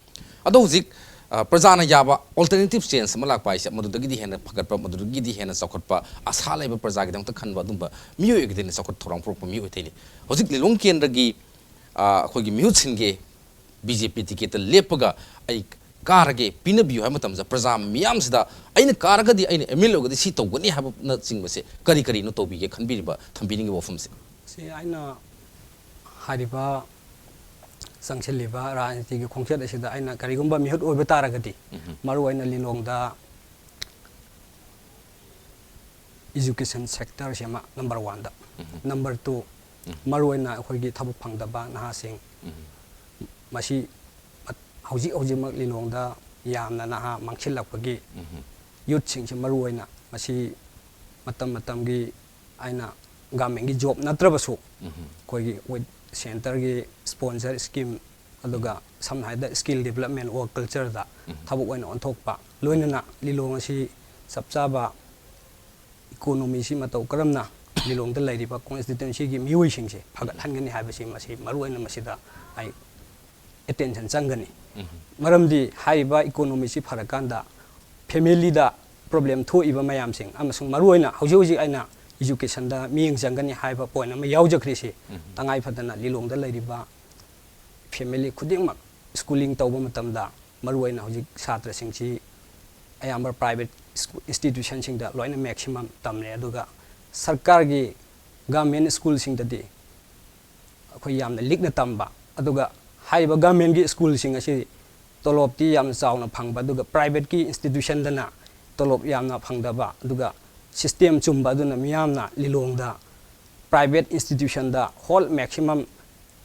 ꯑꯗꯣ ꯍꯧꯖꯤꯛ, ꯑ, ꯄ꯭ꯔꯖꯥꯅ ꯌꯥꯕ alternative change ꯑꯃ ꯂꯥꯛꯄ ꯍꯥꯏꯁꯦ ꯃꯗꯨꯗꯒꯤꯗꯤ ꯍꯦꯟꯅ ꯐꯒꯠꯄ, ꯃꯗꯨꯗꯒꯤꯗꯤ ꯍꯦꯟꯅ ꯆꯥꯎꯈꯠꯄ, ꯑꯁꯥ ꯂꯩꯕ ꯄ꯭ꯔꯖꯥꯒꯤꯗꯃꯛꯇ ꯈꯟꯕ ꯑꯗꯨꯝꯕ ꯃꯤꯑꯣꯏ ꯑꯣꯏꯒꯗꯣꯏꯅꯤ, ꯆꯥꯎꯈꯠ ꯊꯧꯔꯥꯡ ꯄꯨꯔꯛꯄ ꯃꯤꯑꯣꯏ ꯑꯣꯏꯗꯣꯏꯅꯤ꯫ ꯍꯧꯖꯤꯛ ꯂꯤꯂꯣꯡ ꯀꯦꯟꯗ꯭ꯔꯒꯤ, ꯑ, ꯑꯩꯈꯣꯏꯒꯤ ꯃꯤꯍꯨꯠ ꯁꯤꯟꯒꯦ, ꯕꯤ ꯖꯦ ꯄꯤ ꯇꯤꯀꯦꯠꯇ ꯂꯦꯞꯄꯒ ꯑꯩ ꯀꯥꯔꯒꯦ, ꯄꯤꯅꯕꯤꯌꯨ ꯍꯥꯏꯕ ꯃꯇꯝꯗ ꯄ꯭ꯔꯖꯥ ꯃꯤꯌꯥꯝꯁꯤꯗ ꯑꯩꯅ ꯀꯥꯔꯒꯗꯤ, ꯑꯩꯅ ꯑꯦꯝ ꯑꯦꯜ ꯑꯦ ꯑꯣꯏꯔꯒꯗꯤ ꯁꯤ ꯇꯧꯒꯅꯤ ꯍꯥꯏꯕꯅꯆꯤꯡꯕꯁꯦ ꯀꯔꯤ ꯀꯔꯤꯅꯣ ꯇꯧꯕꯤꯒꯦ ꯈꯟꯕꯤꯔꯤꯕ, ꯊꯝꯕꯤꯅꯤꯡꯉꯤꯕ ꯋꯥꯐꯝꯁꯦ? ꯁꯤ ꯑꯩꯅ ꯍꯥꯏꯔꯤꯕ ꯆꯪꯁꯤꯜꯂꯤꯕ ꯔꯥꯖꯅꯤꯇꯤꯒꯤ ꯈꯣꯡꯆꯠ ꯑꯁꯤꯗ ꯑꯩꯅ ꯀꯔꯤꯒꯨꯝꯕ ꯃꯤꯍꯨꯠ ꯑꯣꯏꯕ ꯇꯥꯔꯒꯗꯤ, ꯎꯝ꯫ ꯃꯔꯨꯑꯣꯏꯅ ꯂꯤꯂꯣꯡꯗ education sector ꯁꯤꯃ number one ꯗ, ꯎꯝ꯫ Number two, ꯎꯝ꯫ ꯃꯔꯨꯑꯣꯏꯅ ꯑꯩꯈꯣꯏꯒꯤ ꯊꯕꯛ ꯐꯪꯗꯕ ꯅꯍꯥꯁꯤꯡ, ꯎꯝ꯫ ꯃꯁꯤ ꯍꯧꯖꯤꯛ ꯍꯧꯖꯤꯛꯃꯛ ꯂꯤꯂꯣꯡꯗ ꯌꯥꯝꯅ ꯅꯍꯥ ꯃꯥꯡꯁꯤꯜꯂꯛꯄꯒꯤ, ꯎꯝ꯫ Youth ꯁꯤꯡꯁꯤ ꯃꯔꯨꯑꯣꯏꯅ ꯃꯁꯤ ꯃꯇꯝ ꯃꯇꯝꯒꯤ ꯑꯩꯅ government ꯀꯤ job ꯅꯠꯇ꯭ꯔꯕꯁꯨ, ꯎꯝ꯫ ꯑꯩꯈꯣꯏꯒꯤ with centre ꯒꯤ sponsor scheme, ꯑꯗꯨꯒ ꯁꯝꯅ ꯍꯥꯏꯔꯕꯗ skill development work culture ꯗ ꯎꯝ꯫ ꯊꯕꯛ ꯑꯣꯏꯅ ꯑꯣꯟꯊꯣꯛꯄ, ꯂꯣꯏꯅꯅ ꯂꯤꯂꯣꯡ ꯑꯁꯤ ꯆꯞ ꯆꯥꯕ economy ꯁꯤ ꯃꯇꯧ ꯀꯔꯝꯅ ꯂꯤꯂꯣꯡꯗ ꯂꯩꯔꯤꯕ constituency ꯒꯤ ꯃꯤꯑꯣꯏꯁꯤꯡꯁꯦ ꯐꯒꯠꯍꯟꯒꯅꯤ ꯍꯥꯏꯕꯁꯤ, ꯃꯁꯤ ꯃꯔꯨꯑꯣꯏꯅ ꯃꯁꯤꯗ ꯑꯩ attention ꯆꯪꯒꯅꯤ꯫ ꯎꯝ꯫ ꯃꯔꯝꯗꯤ ꯍꯥꯏꯔꯤꯕ economy ꯁꯤ ꯐꯔꯀꯥꯟꯗ family ꯗ problem ꯊꯣꯛꯏꯕ ꯃꯌꯥꯝꯁꯤꯡ, ꯑꯃꯁꯨꯡ ꯃꯔꯨꯑꯣꯏꯅ ꯍꯧꯖꯤꯛ ꯍꯧꯖꯤꯛ ꯑꯩꯅ education ꯗ ꯃꯤꯠꯌꯦꯡ ꯆꯪꯒꯅꯤ ꯍꯥꯏꯕ point ꯑꯃ ꯌꯥꯎꯖꯈ꯭ꯔꯤꯁꯤ, ꯎꯝ꯫ ꯇꯉꯥꯏ ꯐꯗꯅ ꯂꯤꯂꯣꯡꯗ ꯂꯩꯔꯤꯕ family ꯈꯨꯗꯤꯡꯃꯛ schooling ꯇꯧꯕ ꯃꯇꯝꯗ, ꯃꯔꯨꯑꯣꯏꯅ ꯍꯧꯖꯤꯛ ꯁꯥꯇ꯭ꯔꯁꯤꯡꯁꯤ ꯑꯌꯥꯝꯕ private ꯁ꯭ꯀꯨ-, institution ꯁꯤꯡꯗ ꯂꯣꯏꯅ maximum ꯇꯝꯂꯦ, ꯑꯗꯨꯒ ꯁꯔꯀꯥꯔꯒꯤ government school ꯁꯤꯡꯗꯗꯤ ꯑꯩꯈꯣꯏ ꯌꯥꯝꯅ ꯂꯤꯛꯅ ꯇꯝꯕ, ꯑꯗꯨꯒ ꯍꯥꯏꯔꯤꯕ government ꯀꯤ school ꯁꯤꯡ ꯑꯁꯤ ꯇꯣꯂꯣꯞꯇꯤ ꯌꯥꯝꯅ ꯆꯥꯎꯅ ꯐꯪꯕ, ꯑꯗꯨꯒ private ꯀꯤ institution ꯗꯅ ꯇꯣꯂꯣꯞ ꯌꯥꯝꯅ ꯐꯪꯗꯕ, ꯑꯗꯨꯒ system ꯆꯨꯝꯕ ꯑꯗꯨꯅ ꯃꯤꯌꯥꯝꯅ ꯂꯤꯂꯣꯡꯗ private institution ꯗ whole maximum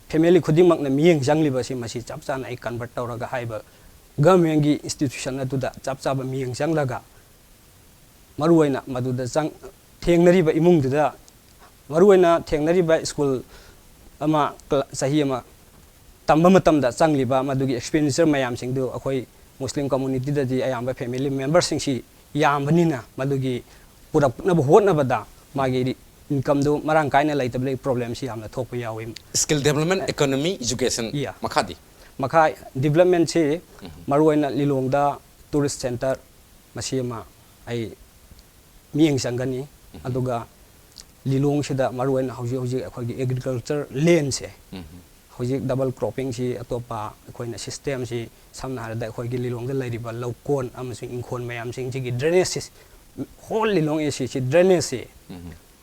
ꯐꯦꯃꯤꯂꯤ ꯈꯨꯗꯤꯡꯃꯛꯅ ꯃꯤꯠꯌꯦꯡ ꯆꯪꯂꯤꯕꯁꯤ ꯃꯁꯤ ꯆꯞ ꯆꯥꯅ ꯑꯩ ꯀꯟꯚꯔꯠ ꯇꯧꯔꯒ ꯍꯥꯏꯔꯤꯕ ꯒꯚꯔꯟꯃꯦꯟꯒꯤ ꯏꯟꯁꯇꯤꯇ꯭ꯌꯨꯁꯟ ꯑꯗꯨꯗ ꯆꯞ ꯆꯥꯕ ꯃꯤꯠꯌꯦꯡ ꯆꯪꯂꯒ ꯃꯔꯨꯑꯣꯏꯅ ꯃꯗꯨꯗ ꯆꯪ ꯊꯦꯡꯅꯔꯤꯕ ꯏꯃꯨꯡꯗꯨꯗ ꯃꯔꯨꯑꯣꯏꯅ ꯊꯦꯡꯅꯔꯤꯕ ꯁ꯭ꯀꯨꯜ ꯑꯃ ꯀ꯭ꯂ- ꯆꯍꯤ ꯑꯃ ꯇꯝꯕ ꯃꯇꯝꯗ ꯆꯪꯂꯤꯕ ꯃꯗꯨꯒꯤ ꯑꯦꯛꯁꯄꯦꯟꯗꯤꯆꯔ ꯃꯌꯥꯝꯁꯤꯡꯗꯨ ꯑꯩꯈꯣꯏ ꯃꯨꯁꯂꯤꯝ ꯀꯝꯃꯨꯅꯤꯇꯤꯗꯗꯤ ꯑꯌꯥꯝꯕ ꯐꯦꯃꯤꯂꯤ ꯃꯦꯝꯕꯔꯁꯤꯡꯁꯤ ꯌꯥꯝꯕꯅꯤꯅ ꯃꯗꯨꯒꯤ ꯄꯨꯔꯛꯅꯕ ꯍꯣꯠꯅꯕꯗ ꯃꯥꯒꯤ ꯏꯟꯀꯝꯗꯨ ꯃꯔꯥꯡ ꯀꯥꯏꯅ ꯂꯩꯇꯕꯗꯒꯤ ꯄ꯭ꯔꯣꯕ꯭ꯂꯦꯝꯁꯤ ꯌꯥꯝꯅ ꯊꯣꯛꯄ ꯌꯥꯎꯏ꯫ Skill development, economy, education. Yeah. ꯃꯈꯥꯗꯤ? ꯃꯈꯥ ꯗꯤꯕꯂꯞꯃꯦꯟꯁꯤ ꯃꯔꯨꯑꯣꯏꯅ ꯂꯤꯂꯣꯡꯗ ꯇꯨꯔꯤꯁ ꯁꯦꯟꯇꯔ ꯃꯁꯤ ꯑꯃ ꯑꯩ ꯃꯤꯠꯌꯦꯡ ꯆꯪꯒꯅꯤ꯫ ꯑꯗꯨꯒ ꯂꯤꯂꯣꯡꯁꯤꯗ ꯃꯔꯨꯑꯣꯏꯅ ꯍꯧꯖꯤꯛ ꯍꯧꯖꯤꯛ ꯑꯩꯈꯣꯏꯒꯤ ꯑꯦꯒ꯭ꯔꯤꯀꯜꯆꯔ ꯂꯦꯟꯁꯦ ꯍꯧꯖꯤꯛ ꯗꯕꯜ ꯀ꯭ꯔꯣꯞꯄꯤꯡꯁꯤ ꯑꯇꯣꯞꯄ ꯑꯩꯈꯣꯏꯅ ꯁꯤꯁꯇꯦꯝꯁꯤ ꯁꯝꯅ ꯍꯥꯏꯔꯕꯗ ꯑꯩꯈꯣꯏꯒꯤ ꯂꯤꯂꯣꯡꯗ ꯂꯩꯔꯤꯕ ꯂꯧꯀꯣꯟ ꯑꯃꯁꯨꯡ ꯏꯪꯈꯣꯜ ꯃꯌꯥꯝꯁꯤꯡꯁꯤꯒꯤ ꯗ꯭ꯔꯦꯅꯦꯖꯁꯤ ꯍꯣꯜ ꯂꯤꯂꯣꯡ ꯑꯦ ꯁꯤꯁꯤ ꯗ꯭ꯔꯦꯅꯦꯖꯁꯤ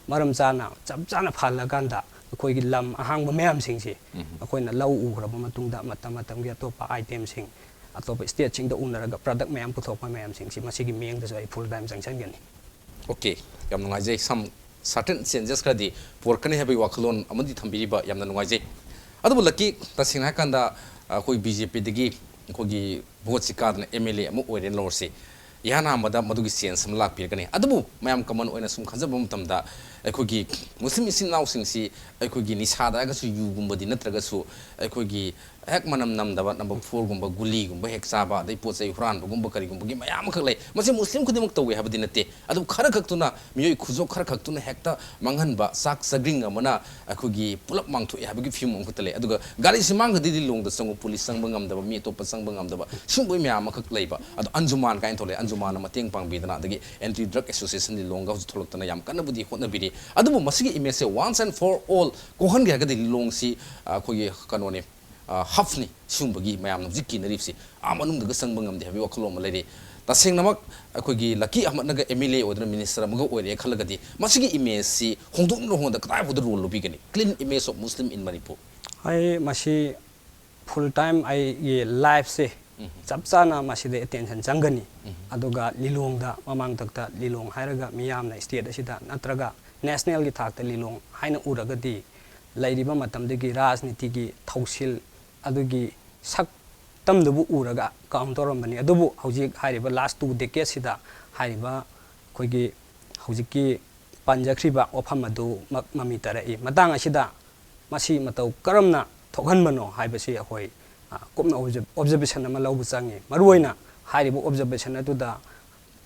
ꯃꯔꯝ ꯆꯥꯅ ꯆꯞ ꯆꯥꯅ ꯐꯍꯜꯂꯀꯥꯟꯗ ꯑꯩꯈꯣꯏꯒꯤ ꯂꯝ ꯑꯍꯥꯡꯕ ꯃꯌꯥꯝꯁꯤꯡꯁꯤ ꯑꯩꯈꯣꯏꯅ ꯂꯧ ꯎꯈ꯭ꯔꯕ ꯃꯇꯨꯡꯗ ꯃꯇꯝ ꯃꯇꯝꯒꯤ ꯑꯇꯣꯞꯄ ꯑꯥꯏꯇꯦꯝꯁꯤꯡ ꯑꯇꯣꯞꯄ ꯁ꯭ꯇꯦꯠꯁꯤꯡꯗ ꯎꯅꯔꯒ ꯄ꯭ꯔꯗꯛ ꯃꯌꯥꯝ ꯄꯨꯊꯣꯛꯄ ꯃꯌꯥꯝꯁꯤꯡꯁꯤ ꯃꯁꯤꯒꯤ ꯃꯤꯠꯌꯦꯡꯗꯁꯨ ꯑꯩ ꯐꯨꯜ ꯇꯥꯏꯝ ꯆꯪꯁꯤꯟꯒꯅꯤ꯫ ꯑꯣꯀꯦ, ꯌꯥꯝ ꯅꯨꯡꯉꯥꯏꯖꯩ꯫ Some certain changes ꯈꯔꯗꯤ ꯄꯨꯔꯛꯀꯅꯤ ꯍꯥꯏꯕꯒꯤ ꯋꯥꯈꯜꯂꯣꯟ ꯑꯃꯗꯤ ꯊꯝꯕꯤꯔꯤꯕ ꯌꯥꯝꯅ ꯅꯨꯡꯉꯥꯏꯖꯩ꯫ ꯑꯗꯨꯕꯨ ꯂꯛꯀꯤ, ꯇꯁꯦꯡꯅ ꯍꯥꯏꯔꯀꯥꯟꯗ ꯑꯩꯈꯣꯏ ꯕꯤ ꯖꯦ ꯄꯤꯗꯒꯤ ꯑꯩꯈꯣꯏꯒꯤ ꯚꯣꯠꯁꯤ ꯀꯥꯗꯅ ꯑꯦꯝ ꯑꯦꯜ ꯑꯦ ꯑꯃ ꯑꯣꯏꯔꯦꯅ ꯂꯧꯔꯁꯤ, ꯏꯍꯥꯟ ꯍꯥꯟꯕꯗ ꯃꯗꯨꯒꯤ ꯆꯦꯟꯖ ꯑꯃ ꯂꯥꯛꯄꯤꯔꯛꯀꯅꯤ꯫ ꯑꯗꯨꯕꯨ ꯃꯌꯥꯝ ꯀꯃꯟ ꯑꯣꯏꯅ ꯁꯨꯝ ꯈꯟꯖꯕ ꯃꯇꯝꯗ ꯑꯩꯈꯣꯏꯒꯤ ꯃꯨꯁꯂꯤꯝ ꯏꯆꯤꯟ ꯏꯅꯥꯎꯁꯤꯡꯁꯤ ꯑꯩꯈꯣꯏꯒꯤ ꯅꯤꯁꯥꯗ ꯍꯥꯏꯔꯒꯁꯨ ꯌꯨꯒꯨꯝꯕꯗꯤ ꯅꯠꯇ꯭ꯔꯒꯁꯨ ꯑꯩꯈꯣꯏꯒꯤ ꯍꯦꯛ ꯃꯅꯝ ꯅꯝꯗꯕ ꯅꯝꯕꯔ ꯐꯣꯔꯒꯨꯝꯕ ꯒꯨꯂꯤꯒꯨꯝꯕ ꯍꯦꯛ ꯆꯥꯕ, ꯑꯗꯩ ꯄꯣꯠ ꯆꯩ ꯍꯨꯔꯥꯟꯕꯒꯨꯝꯕ ꯀꯔꯤꯒꯨꯝꯕꯒꯤ ꯃꯌꯥꯝ ꯑꯃꯈꯛ ꯂꯩ꯫ ꯃꯁꯤ ꯃꯨꯁꯂꯤꯝ ꯈꯨꯗꯤꯡꯃꯛ ꯇꯧꯏ ꯍꯥꯏꯕꯗꯤ ꯅꯠꯇꯦ꯫ ꯑꯗꯨꯕꯨ ꯈꯔ ꯈꯛꯇꯨꯅ ꯃꯤꯑꯣꯏ ꯈꯨꯖꯣꯞ ꯈꯔ ꯈꯛꯇꯨꯅ ꯍꯦꯛꯇ ꯃꯥꯡꯍꯟꯕ, ꯆꯥꯛ ꯆꯥꯒ꯭ꯔꯤꯡ ꯑꯃꯅ ꯑꯩꯈꯣꯏꯒꯤ ꯄꯨꯂꯞ ꯃꯥꯡꯊꯣꯛꯑꯦ ꯍꯥꯏꯕꯒꯤ ꯐꯤꯕꯝ ꯑꯃꯈꯛꯇ ꯂꯩ꯫ ꯑꯗꯨꯒ ꯒꯥꯔꯤꯁꯤ ꯃꯥꯡꯈ꯭ꯔꯗꯤ ꯂꯤꯂꯣꯡꯗ ꯆꯪꯉꯨ, ꯄꯨꯂꯤꯁ ꯆꯪꯕ ꯉꯝꯗꯕ, ꯃꯤ ꯑꯇꯣꯞꯄ ꯆꯪꯕ ꯉꯝꯗꯕ, ꯁꯤꯒꯨꯝꯕꯒꯤ ꯃꯌꯥꯝ ꯑꯃꯈꯛ ꯂꯩꯕ꯫ ꯑꯗꯣ ꯑꯟꯖꯨꯃꯥꯟ ꯀꯥꯏꯅ ꯊꯣꯛꯂꯛꯑꯦ, ꯑꯟꯖꯨꯃꯥꯟꯅ ꯃꯇꯦꯡ ꯄꯥꯡꯕꯤꯗꯅ, ꯑꯗꯒꯤ ꯑꯦꯟꯇꯤ ꯗ꯭ꯔꯒ ꯑꯦꯁꯣꯁꯤꯌꯦꯁꯟ ꯂꯤꯂꯣꯡꯒ ꯍꯧꯖꯤꯛ ꯊꯣꯛꯂꯛꯇꯅ ꯌꯥꯝ ꯀꯟꯅꯕꯨꯗꯤ ꯍꯣꯠꯅꯕꯤꯔꯤ꯫ ꯑꯗꯨꯕꯨ ꯃꯁꯤꯒꯤ ꯏꯃꯦꯖꯁꯦ once and for all ꯀꯣꯛꯍꯟꯒꯦ ꯍꯥꯏꯔꯒꯗꯤ ꯂꯤꯂꯣꯡꯁꯤ ꯑ, ꯑꯩꯈꯣꯏꯒꯤ ꯀꯩꯅꯣꯅꯦ, ꯑ, ꯍꯕꯅꯤ꯫ ꯁꯤꯒꯨꯝꯕꯒꯤ ꯃꯌꯥꯝꯅ ꯍꯧꯖꯤꯛ ꯀꯤꯅꯔꯤꯕꯁꯤ ꯑꯥ ꯃꯅꯨꯡꯗꯒ ꯆꯪꯕ ꯉꯝꯗꯦ ꯍꯥꯏꯕꯒꯤ ꯋꯥꯈꯜꯂꯣꯟ ꯑꯃ ꯂꯩꯔꯤ꯫ ꯇꯁꯦꯡꯅꯃꯛ ꯑꯩꯈꯣꯏꯒꯤ ꯂꯛꯀꯤ ꯑꯍꯃꯗꯅꯒ ꯑꯦꯝ ꯑꯦꯜ ꯑꯦ ꯑꯣꯏꯗꯅ ꯃꯤꯅꯤꯁꯇꯔ ꯑꯃꯒ ꯑꯣꯏꯔꯦ ꯈꯜꯂꯒꯗꯤ ꯃꯁꯤꯒꯤ ꯏꯃꯦꯖꯁꯤ ꯍꯣꯡꯗꯣꯛꯅ ꯍꯣꯡꯗ ꯀꯗꯥꯏꯐꯥꯎꯗ role ꯂꯧꯕꯤꯒꯅꯤ? Clean image of Muslim in Manipur꯫ ꯑꯩ ꯃꯁꯤ ꯐꯨꯜ ꯇꯥꯏꯝ ꯑꯩꯒꯤ ꯂꯥꯏꯐꯁꯦ ꯆꯞ ꯆꯥꯅ ꯃꯁꯤꯗ ꯑꯦꯇꯦꯟꯁꯟ ꯆꯪꯒꯅꯤ꯫ ꯑꯗꯨꯒ ꯂꯤꯂꯣꯡꯗ ꯃꯃꯥꯡꯊꯛꯇ ꯂꯤꯂꯣꯡ ꯍꯥꯏꯔꯒ ꯃꯤꯌꯥꯝꯅ ꯁ꯭ꯇꯦꯠ ꯑꯁꯤꯗ ꯅꯠꯇ꯭ꯔꯒ ꯅꯦꯁꯅꯦꯜꯒꯤ ꯊꯥꯛꯇ ꯂꯤꯂꯣꯡ ꯍꯥꯏꯅ ꯎꯔꯒꯗꯤ ꯂꯩꯔꯤꯕ ꯃꯇꯝꯗꯨꯒꯤ ꯔꯥꯖꯅꯤꯇꯤꯒꯤ ꯊꯧꯁꯤꯜ ꯑꯗꯨꯒꯤ ꯁꯛꯇꯝꯗꯨꯕꯨ ꯎꯔꯒ ꯀꯥꯎꯟ ꯇꯧꯔꯝꯕꯅꯤ꯫ ꯑꯗꯨꯕꯨ ꯍꯧꯖꯤꯛ ꯍꯥꯏꯔꯤꯕ ꯂꯥꯁ ꯇꯨ ꯗꯦꯀꯦꯠꯁꯤꯗ ꯍꯥꯏꯔꯤꯕ ꯑꯩꯈꯣꯏꯒꯤ ꯍꯧꯖꯤꯛꯀꯤ ꯄꯟꯖꯈ꯭ꯔꯤꯕ ꯋꯥꯐꯝ ꯑꯗꯨꯃꯛ ꯃꯃꯤ ꯇꯥꯔꯛꯏ꯫ ꯃꯇꯥꯡ ꯑꯁꯤꯗ ꯃꯁꯤ ꯃꯇꯧ ꯀꯔꯝꯅ ꯊꯣꯛꯍꯟꯕꯅꯣ ꯍꯥꯏꯕꯁꯤ ꯑꯩꯈꯣꯏ, ꯑ, ꯀꯨꯞꯅ ꯑꯣꯕꯖ-, ꯑꯣꯕꯖꯔꯕꯦꯁꯟ ꯑꯃ ꯂꯧꯕ ꯆꯪꯉꯤ꯫ ꯃꯔꯨꯑꯣꯏꯅ ꯍꯥꯏꯔꯤꯕ ꯑꯣꯕꯖꯔꯕꯦꯁꯟ ꯑꯗꯨꯗ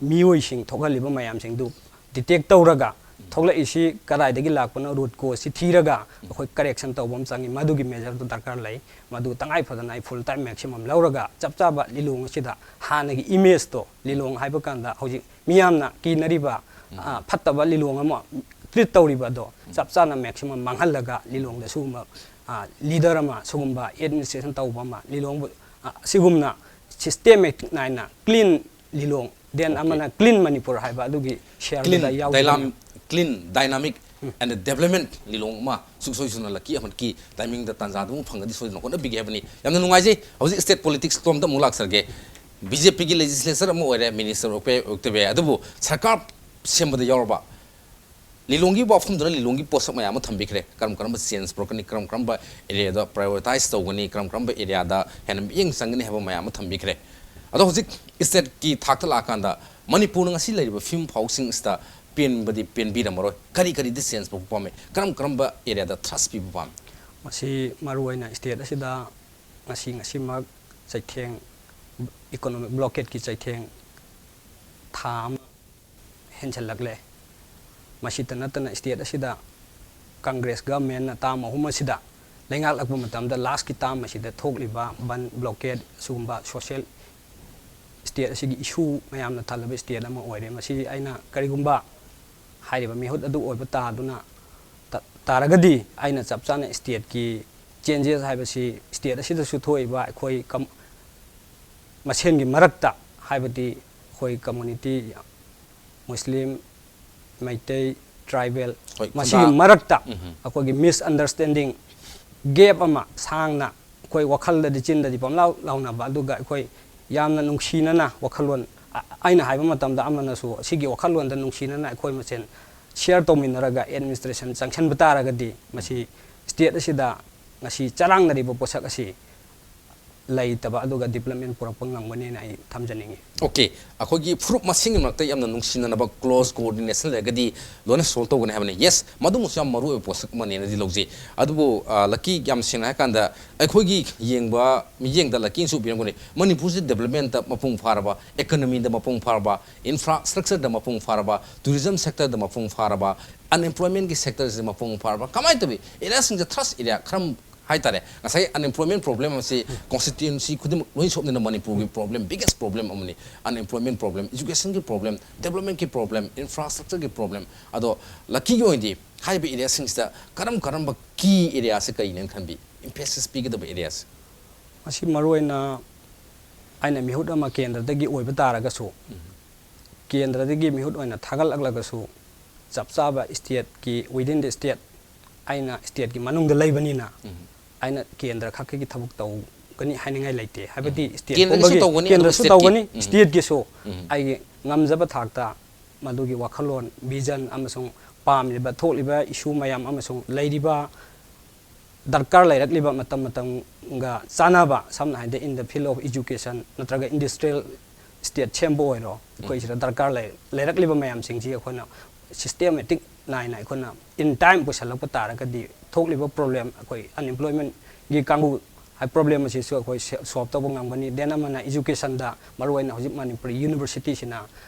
ꯃꯤꯑꯣꯏꯁꯤꯡ ꯊꯣꯛꯍꯜꯂꯤꯕ ꯃꯌꯥꯝꯁꯤꯡꯗꯨ ꯗꯤꯇꯦꯛ ꯇꯧꯔꯒ, ꯎꯝ꯫ ꯊꯣꯛꯂꯛꯏꯁꯤ ꯀꯗꯥꯏꯗꯒꯤ ꯂꯥꯛꯄꯅꯣ, ꯔꯨꯠ ꯀꯣꯁꯁꯤ ꯊꯤꯔꯒ, ꯎꯝ꯫ ꯑꯩꯈꯣꯏ ꯀꯔꯦꯛꯁꯟ ꯇꯧꯕ ꯑꯃ ꯆꯪꯉꯤ꯫ ꯃꯗꯨꯒꯤ ꯃꯦꯖꯔꯗꯨ ꯗꯔꯀꯥꯔ ꯂꯩ꯫ ꯃꯗꯨ ꯇꯉꯥꯏ ꯐꯗꯅ ꯑꯩ ꯐꯨꯜ ꯇꯥꯏꯝ ꯃꯦꯛꯁꯤꯃꯝ ꯂꯧꯔꯒ, ꯆꯞ ꯆꯥꯕ ꯂꯤꯂꯣꯡ ꯑꯁꯤꯗ ꯍꯥꯟꯅꯒꯤ ꯏꯃꯦꯖꯇꯣ, ꯂꯤꯂꯣꯡ ꯍꯥꯏꯕ ꯀꯥꯟꯗ ꯍꯧꯖꯤꯛ ꯃꯤꯌꯥꯝꯅ ꯀꯤꯅꯔꯤꯕ, ꯎꯝ꯫ ꯑ, ꯐꯠꯇꯕ ꯂꯤꯂꯣꯡ ꯑꯃ ꯇ꯭ꯔꯤꯠ ꯇꯧꯔꯤꯕ ꯑꯗꯣ, ꯎꯝ꯫ ꯆꯞ ꯆꯥꯅ ꯃꯦꯛꯁꯤꯃꯝ ꯃꯥꯡꯍꯜꯂꯒ, ꯂꯤꯂꯣꯡꯗ ꯁꯤꯒꯨꯝꯕ, ꯑ, ꯂꯤꯗꯔ ꯑꯃ, ꯁꯤꯒꯨꯝꯕ ꯑꯦꯗꯃꯤꯅꯤꯁꯇ꯭ꯔꯦꯁꯟ ꯇꯧꯕ ꯑꯃ, ꯂꯤꯂꯣꯡꯕꯨ, ꯑ, ꯁꯤꯒꯨꯝꯅ ꯁꯤꯁꯇꯦꯃꯦꯇꯤꯛ ꯅꯥꯏꯅ ꯀ꯭ꯂꯤꯟ ꯂꯤꯂꯣꯡ, ꯗꯦꯟ ꯑꯣꯀꯦ꯫ ꯑꯃꯅ ꯀ꯭ꯂꯤꯟ ꯃꯅꯤꯄꯨꯔ ꯍꯥꯏꯕ ꯑꯗꯨꯒꯤ ꯁꯤꯌꯔꯗꯨꯗ ꯀ꯭ꯂꯤꯟ, ꯌꯥꯎꯖꯕꯅꯤ꯫ ꯗꯥꯏꯂꯥꯝ-, clean, dynamic um. And development ꯂꯤꯂꯣꯡ ꯑꯃ ꯁꯨꯡꯁꯣꯏ ꯁꯣꯏꯗꯅ ꯂꯛꯀꯤ ꯑꯍꯃꯠꯀꯤ ꯇꯥꯏꯃꯤꯡꯗ, ꯇꯥꯟꯖꯥꯗꯨ ꯑꯃꯨꯛ ꯐꯪꯒꯗꯤ ꯁꯣꯏꯗꯅ ꯍꯣꯠꯅꯕꯤꯒꯦ ꯍꯥꯏꯕꯅꯤ꯫ ꯌꯥꯝꯅ ꯅꯨꯡꯉꯥꯏꯖꯩ꯫ ꯍꯧꯖꯤꯛ ꯁ꯭ꯇꯦꯠ ꯄꯣꯂꯤꯇꯤꯛꯁ ꯂꯣꯝꯗ ꯑꯃꯨꯛ ꯂꯥꯛꯆꯔꯒꯦ꯫ ꯕꯤ ꯖꯦ ꯄꯤꯒꯤ ꯂꯦꯖꯤꯁꯂꯦꯆꯔ ꯑꯃ ꯑꯣꯏꯔꯦ, ꯃꯤꯅꯤꯁꯇꯔ ꯑꯣꯏꯕ ꯑꯣꯏꯕ ꯌꯥꯏ, ꯑꯗꯨꯕꯨ ꯁꯔꯀꯥꯔ ꯁꯦꯝꯕꯗ ꯌꯥꯎꯔꯕ ꯂꯤꯂꯣꯡꯒꯤ ꯋꯥꯐꯝꯗꯨꯅ ꯂꯤꯂꯣꯡꯒꯤ ꯄꯣꯠꯁꯛ ꯃꯌꯥꯝ ꯑꯃ ꯊꯝꯕꯤꯈ꯭ꯔꯦ꯫ ꯀꯔꯝ ꯀꯔꯝꯕ ꯆꯦꯟꯖ ꯄꯨꯔꯛꯀꯅꯤ, ꯀꯔꯝ ꯀꯔꯝꯕ ꯑꯦꯔꯤꯌꯥꯗ ꯄ꯭ꯔꯥꯏꯌꯣꯔꯤꯇꯥꯏꯁ ꯇꯧꯒꯅꯤ, ꯀꯔꯝ ꯀꯔꯝꯕ ꯑꯦꯔꯤꯌꯥꯗ ꯍꯦꯟꯅ ꯃꯤꯠꯌꯦꯡ ꯆꯪꯒꯅꯤ ꯍꯥꯏꯕ ꯃꯌꯥꯝ ꯑꯃ ꯊꯝꯕꯤꯈ꯭ꯔꯦ꯫ ꯑꯗꯣ ꯍꯧꯖꯤꯛ ꯁ꯭ꯇꯦꯠꯀꯤ ꯊꯥꯛꯇ ꯂꯥꯛꯑꯀꯥꯟꯗ ꯃꯅꯤꯄꯨꯔꯅ ꯉꯁꯤ ꯂꯩꯔꯤꯕ ꯐꯤꯕꯝ ꯐꯥꯎꯁꯤꯡ ꯑꯁꯤꯗ ꯄꯦꯟꯕꯗꯤ ꯄꯦꯟꯕꯤꯔꯝꯃꯔꯣꯏ꯫ ꯀꯔꯤ ꯀꯔꯤꯗꯤ ꯆꯦꯟꯖ ꯄꯨꯔꯛꯄ ꯄꯥꯝꯃꯤ? ꯀꯔꯝ ꯀꯔꯝꯕ ꯑꯦꯔꯤꯌꯥꯗ ꯊ꯭ꯔꯁ ꯄꯤꯕ ꯄꯥꯝꯃꯤ? ꯃꯁꯤ ꯃꯔꯨꯑꯣꯏꯅ ꯁ꯭ꯇꯦꯠ ꯑꯁꯤꯗ ꯉꯁꯤ, ꯉꯁꯤꯃꯛ ꯆꯩꯊꯦꯡ, ꯏꯀꯣꯅꯣꯃꯤꯛ ꯕ꯭ꯂꯣꯀꯦꯠꯀꯤ ꯆꯩꯊꯦꯡ ꯊꯥ ꯑꯃ ꯍꯦꯟꯖꯜꯂꯛꯂꯦ꯫ ꯃꯁꯤꯇ ꯅꯠꯇꯅ ꯁ꯭ꯇꯦꯠ ꯑꯁꯤꯗ ꯀꯪꯒ꯭ꯔꯦꯁ ꯒꯚꯔꯟꯃꯦꯟꯅ ꯇꯥꯔꯝ ꯑꯍꯨꯝ ꯑꯁꯤꯗ ꯂꯩꯉꯥꯛꯂꯛꯄ ꯃꯇꯝꯗ ꯂꯥꯁꯀꯤ ꯇꯥꯔꯝ ꯑꯁꯤꯗ ꯊꯣꯛꯂꯤꯕ ꯕꯟ, ꯕ꯭ꯂꯣꯀꯦꯠ, ꯑꯁꯤꯒꯨꯝꯕ ꯁꯣꯁꯤꯌꯦꯜ ꯁ꯭ꯇꯦꯠ ꯑꯁꯤꯒꯤ ꯏꯁꯨ ꯃꯌꯥꯝꯅ ꯊꯜꯂꯕ ꯁ꯭ꯇꯦꯠ ꯑꯃ ꯑꯣꯏꯔꯦ꯫ ꯃꯁꯤ ꯑꯩꯅ ꯀꯔꯤꯒꯨꯝꯕ ꯍꯥꯏꯔꯤꯕ ꯃꯤꯍꯨꯠ ꯑꯗꯨ ꯑꯣꯏꯕ ꯇꯥꯗꯨꯅ ꯇ-, ꯇꯥꯔꯒꯗꯤ ꯑꯩꯅ ꯆꯞ ꯆꯥꯅ ꯁ꯭ꯇꯦꯠꯀꯤ ꯆꯦꯟꯖꯦꯁ ꯍꯥꯏꯕꯁꯤ ꯁ꯭ꯇꯦꯠ ꯑꯁꯤꯗꯁꯨ ꯊꯣꯛꯏꯕ ꯑꯩꯈꯣꯏ ꯀꯝ-, ꯃꯁꯦꯟꯒꯤ ꯃꯔꯛꯇ, ꯍꯥꯏꯕꯗꯤ ꯑꯩꯈꯣꯏ ꯀꯝꯃꯨꯅꯤꯇꯤ, ꯃꯨꯁꯂꯤꯝ, ꯃꯩꯇꯩ, ꯇ꯭ꯔꯥꯏꯕꯦꯜ, ꯍꯣꯏ, ꯃꯁꯤꯒꯤ ꯈꯨꯟꯗꯥ-, ꯃꯔꯛꯇ ꯎꯝ꯫ ꯑꯩꯈꯣꯏꯒꯤ ꯃꯤꯁꯑꯟꯗꯔꯁꯇꯦꯟꯗꯤꯡ ꯒꯦꯞ ꯑꯃ ꯁꯥꯡꯅ ꯑꯩꯈꯣꯏ ꯋꯥꯈꯜꯗꯗꯤ, ꯆꯤꯟꯗꯗꯤ ꯄꯪꯂꯥꯎ ꯂꯥꯎꯅꯕ, ꯑꯗꯨꯒ ꯑꯩꯈꯣꯏ ꯌꯥꯝꯅ ꯅꯨꯡꯁꯤꯅꯅ ꯋꯥꯈꯜꯂꯣꯟ, ꯑ-, ꯑꯩꯅ ꯍꯥꯏꯕ ꯃꯇꯝꯗ ꯑꯃꯅꯁꯨ ꯁꯤꯒꯤ ꯋꯥꯈꯜꯂꯣꯟꯗ ꯅꯨꯡꯁꯤꯅꯅ ꯑꯩꯈꯣꯏ ꯃꯁꯦꯟ ꯁꯤꯌꯔ ꯇꯧꯃꯤꯟꯅꯔꯒ ꯑꯦꯗꯃꯤꯅꯤꯁꯇ꯭ꯔꯦꯁꯟ ꯆꯪꯁꯤꯟꯕ ꯇꯥꯔꯒꯗꯤ ꯃꯁꯤ state ꯑꯁꯤꯗ ꯉꯁꯤ ꯆꯔꯥꯡꯅꯔꯤꯕ ꯄꯣꯠꯁꯛ ꯑꯁꯤ ꯂꯩꯇꯕ ꯑꯗꯨꯒ development ꯄꯨꯔꯛꯄ ꯉꯝꯒꯅꯦꯅ ꯑꯩ ꯊꯝꯖꯅꯤꯡꯉꯤ꯫ ꯑꯣꯀꯦ, ꯑꯩꯈꯣꯏꯒꯤ ꯐꯨꯔꯨꯞ ꯃꯁꯦꯟꯒꯤ ꯃꯔꯛꯇ ꯌꯥꯝꯅ ꯅꯨꯡꯁꯤꯅꯅꯕ close coordination ꯂꯩꯔꯒꯗꯤ ꯂꯣꯏꯅ solve ꯇꯧꯒꯅꯤ ꯍꯥꯏꯕꯅꯤ꯫ Yes, ꯃꯗꯨꯃꯁꯨ ꯌꯥꯝ ꯃꯔꯨ ꯑꯣꯏꯕ ꯄꯣꯠꯁꯛ ꯑꯃꯅꯦꯅꯗꯤ ꯂꯧꯖꯩ꯫ ꯑꯗꯨꯕꯨ ꯂꯛꯀꯤ, ꯌꯥꯝ ꯁꯦꯡꯅ ꯍꯥꯏꯔꯀꯥꯟꯗ ꯑꯩꯈꯣꯏꯒꯤ ꯌꯦꯡꯕ ꯃꯤꯠꯌꯦꯡꯗ ꯂꯛꯀꯤꯅꯁꯨ ꯎꯕꯤꯔꯝꯒꯅꯤ, ꯃꯅꯤꯄꯨꯔꯁꯤ developmentꯇ ꯃꯄꯨꯡ ꯐꯥꯔꯕ, economyꯗ ꯃꯄꯨꯡ ꯐꯥꯔꯕ, infrastructureꯗ ꯃꯄꯨꯡ ꯐꯥꯔꯕ, tourism sectorꯗ ꯃꯄꯨꯡ ꯐꯥꯔꯕ, unemploymentꯀꯤ sectorꯁꯤꯗ ꯃꯄꯨꯡ ꯐꯥꯔꯕ, ꯀꯃꯥꯏꯅ ꯇꯧꯋꯤ? Areaꯁꯤꯡꯁꯦ thrust area ꯈꯔ ꯍꯥꯏꯇꯥꯔꯦ, ꯉꯁꯥꯏ unemployment problem ꯑꯁꯤ constituency ꯈꯨꯗꯤꯡꯃꯛ ꯂꯣꯏ ꯁꯣꯛꯅꯤꯅ ꯃꯅꯤꯄꯨꯔꯒꯤ problem, biggest problem ꯑꯃꯅꯤ꯫ Unemployment problem, educationꯒꯤ problem, developmentꯀꯤ problem, infrastructureꯒꯤ problem꯫ ꯑꯗꯣ ꯂꯛꯀꯤꯒꯤ ꯑꯣꯏꯅꯗꯤ ꯍꯥꯏꯔꯤꯕ areaꯁꯤꯡꯁꯤꯗ ꯀꯔꯝ ꯀꯔꯝꯕ key areaꯁꯤ ꯀꯔꯤꯅꯦꯅ ꯈꯟꯕꯤ, emphasis ꯄꯤꯒꯗꯕ areaꯁꯤ? ꯃꯁꯤ ꯃꯔꯨꯑꯣꯏꯅ ꯑꯩꯅ ꯃꯤꯍꯨꯠ ꯑꯃ ꯀꯦꯟꯗ꯭ꯔꯗꯒꯤ ꯑꯣꯏꯕ ꯇꯥꯔꯒꯁꯨ, ꯀꯦꯟꯗ꯭ꯔꯗꯒꯤ ꯃꯤꯍꯨꯠ ꯑꯣꯏꯅ ꯊꯥꯒꯠꯂꯛꯂꯒꯁꯨ, ꯆꯞ ꯆꯥꯕ stateꯀꯤ, within the state, ꯑꯩꯅ stateꯀꯤ ꯃꯅꯨꯡꯗ ꯂꯩꯕꯅꯤꯅ, ꯑꯩꯅ ꯀꯦꯟꯗ꯭ꯔ ꯈꯛꯀꯤ ꯊꯕꯛ ꯇꯧꯒꯅꯤ ꯍꯥꯏꯅꯤꯡꯉꯥꯏ ꯂꯩꯇꯦ꯫ ꯍꯥꯏꯕꯗꯤ state ꯀꯦꯟꯗ꯭ꯔꯒꯤꯁꯨ ꯄꯨꯝꯕꯒꯤ, ꯇꯧꯒꯅꯤ, ꯀꯦꯟꯗ꯭ꯔꯁꯨ ꯑꯗꯨꯒ stateꯀꯤ꯫ ꯇꯧꯒꯅꯤ, stateꯀꯤꯁꯨ ꯑꯩꯒꯤ ꯉꯝꯖꯕ ꯊꯥꯛꯇ ꯃꯗꯨꯒꯤ ꯋꯥꯈꯜꯂꯣꯟ, vision ꯑꯃꯁꯨꯡ ꯄꯥꯝꯂꯤꯕ, ꯊꯣꯛꯂꯤꯕ issue ꯃꯌꯥꯝ ꯑꯃꯁꯨꯡ ꯂꯩꯔꯤꯕ ꯗꯔꯀꯥꯔ ꯂꯩꯔꯛꯂꯤꯕ ꯃꯇꯝ ꯃꯇꯝꯒ ꯆꯥꯟꯅꯕ, ꯁꯝꯅ ꯍꯥꯏꯔꯕꯗ in the field of education ꯅꯠꯇ꯭ꯔꯒ industrial state ꯁꯦꯝꯕ ꯑꯣꯏꯔꯣ, ꯑꯩꯈꯣꯏ ꯁꯤꯗ ꯗꯔꯀꯥꯔ ꯂꯩ-, ꯂꯩꯔꯛꯂꯤꯕ ꯃꯌꯥꯝꯁꯤꯡꯁꯤ ꯑꯩꯈꯣꯏꯅ systematic ꯅꯥꯏꯅ ꯑꯩꯈꯣꯏꯅ in time ꯄꯨꯁꯜꯂꯛꯄ ꯇꯥꯔꯒꯗꯤ ꯊꯣꯛꯂꯤꯕ problem, ꯑꯩꯈꯣꯏ unemploymentꯀꯤ ꯀꯥꯡꯕꯨ ꯍꯥꯏ problem ꯑꯁꯤꯁꯨ ꯑꯩꯈꯣꯏ ꯁꯦ-, solve ꯇꯧꯕ ꯉꯝꯒꯅꯤ꯫ Then ꯑꯃꯅ educationꯗ, ꯃꯔꯨꯑꯣꯏꯅ ꯍꯧꯖꯤꯛ ꯃꯅꯤꯄꯨꯔ universityꯁꯤꯅ,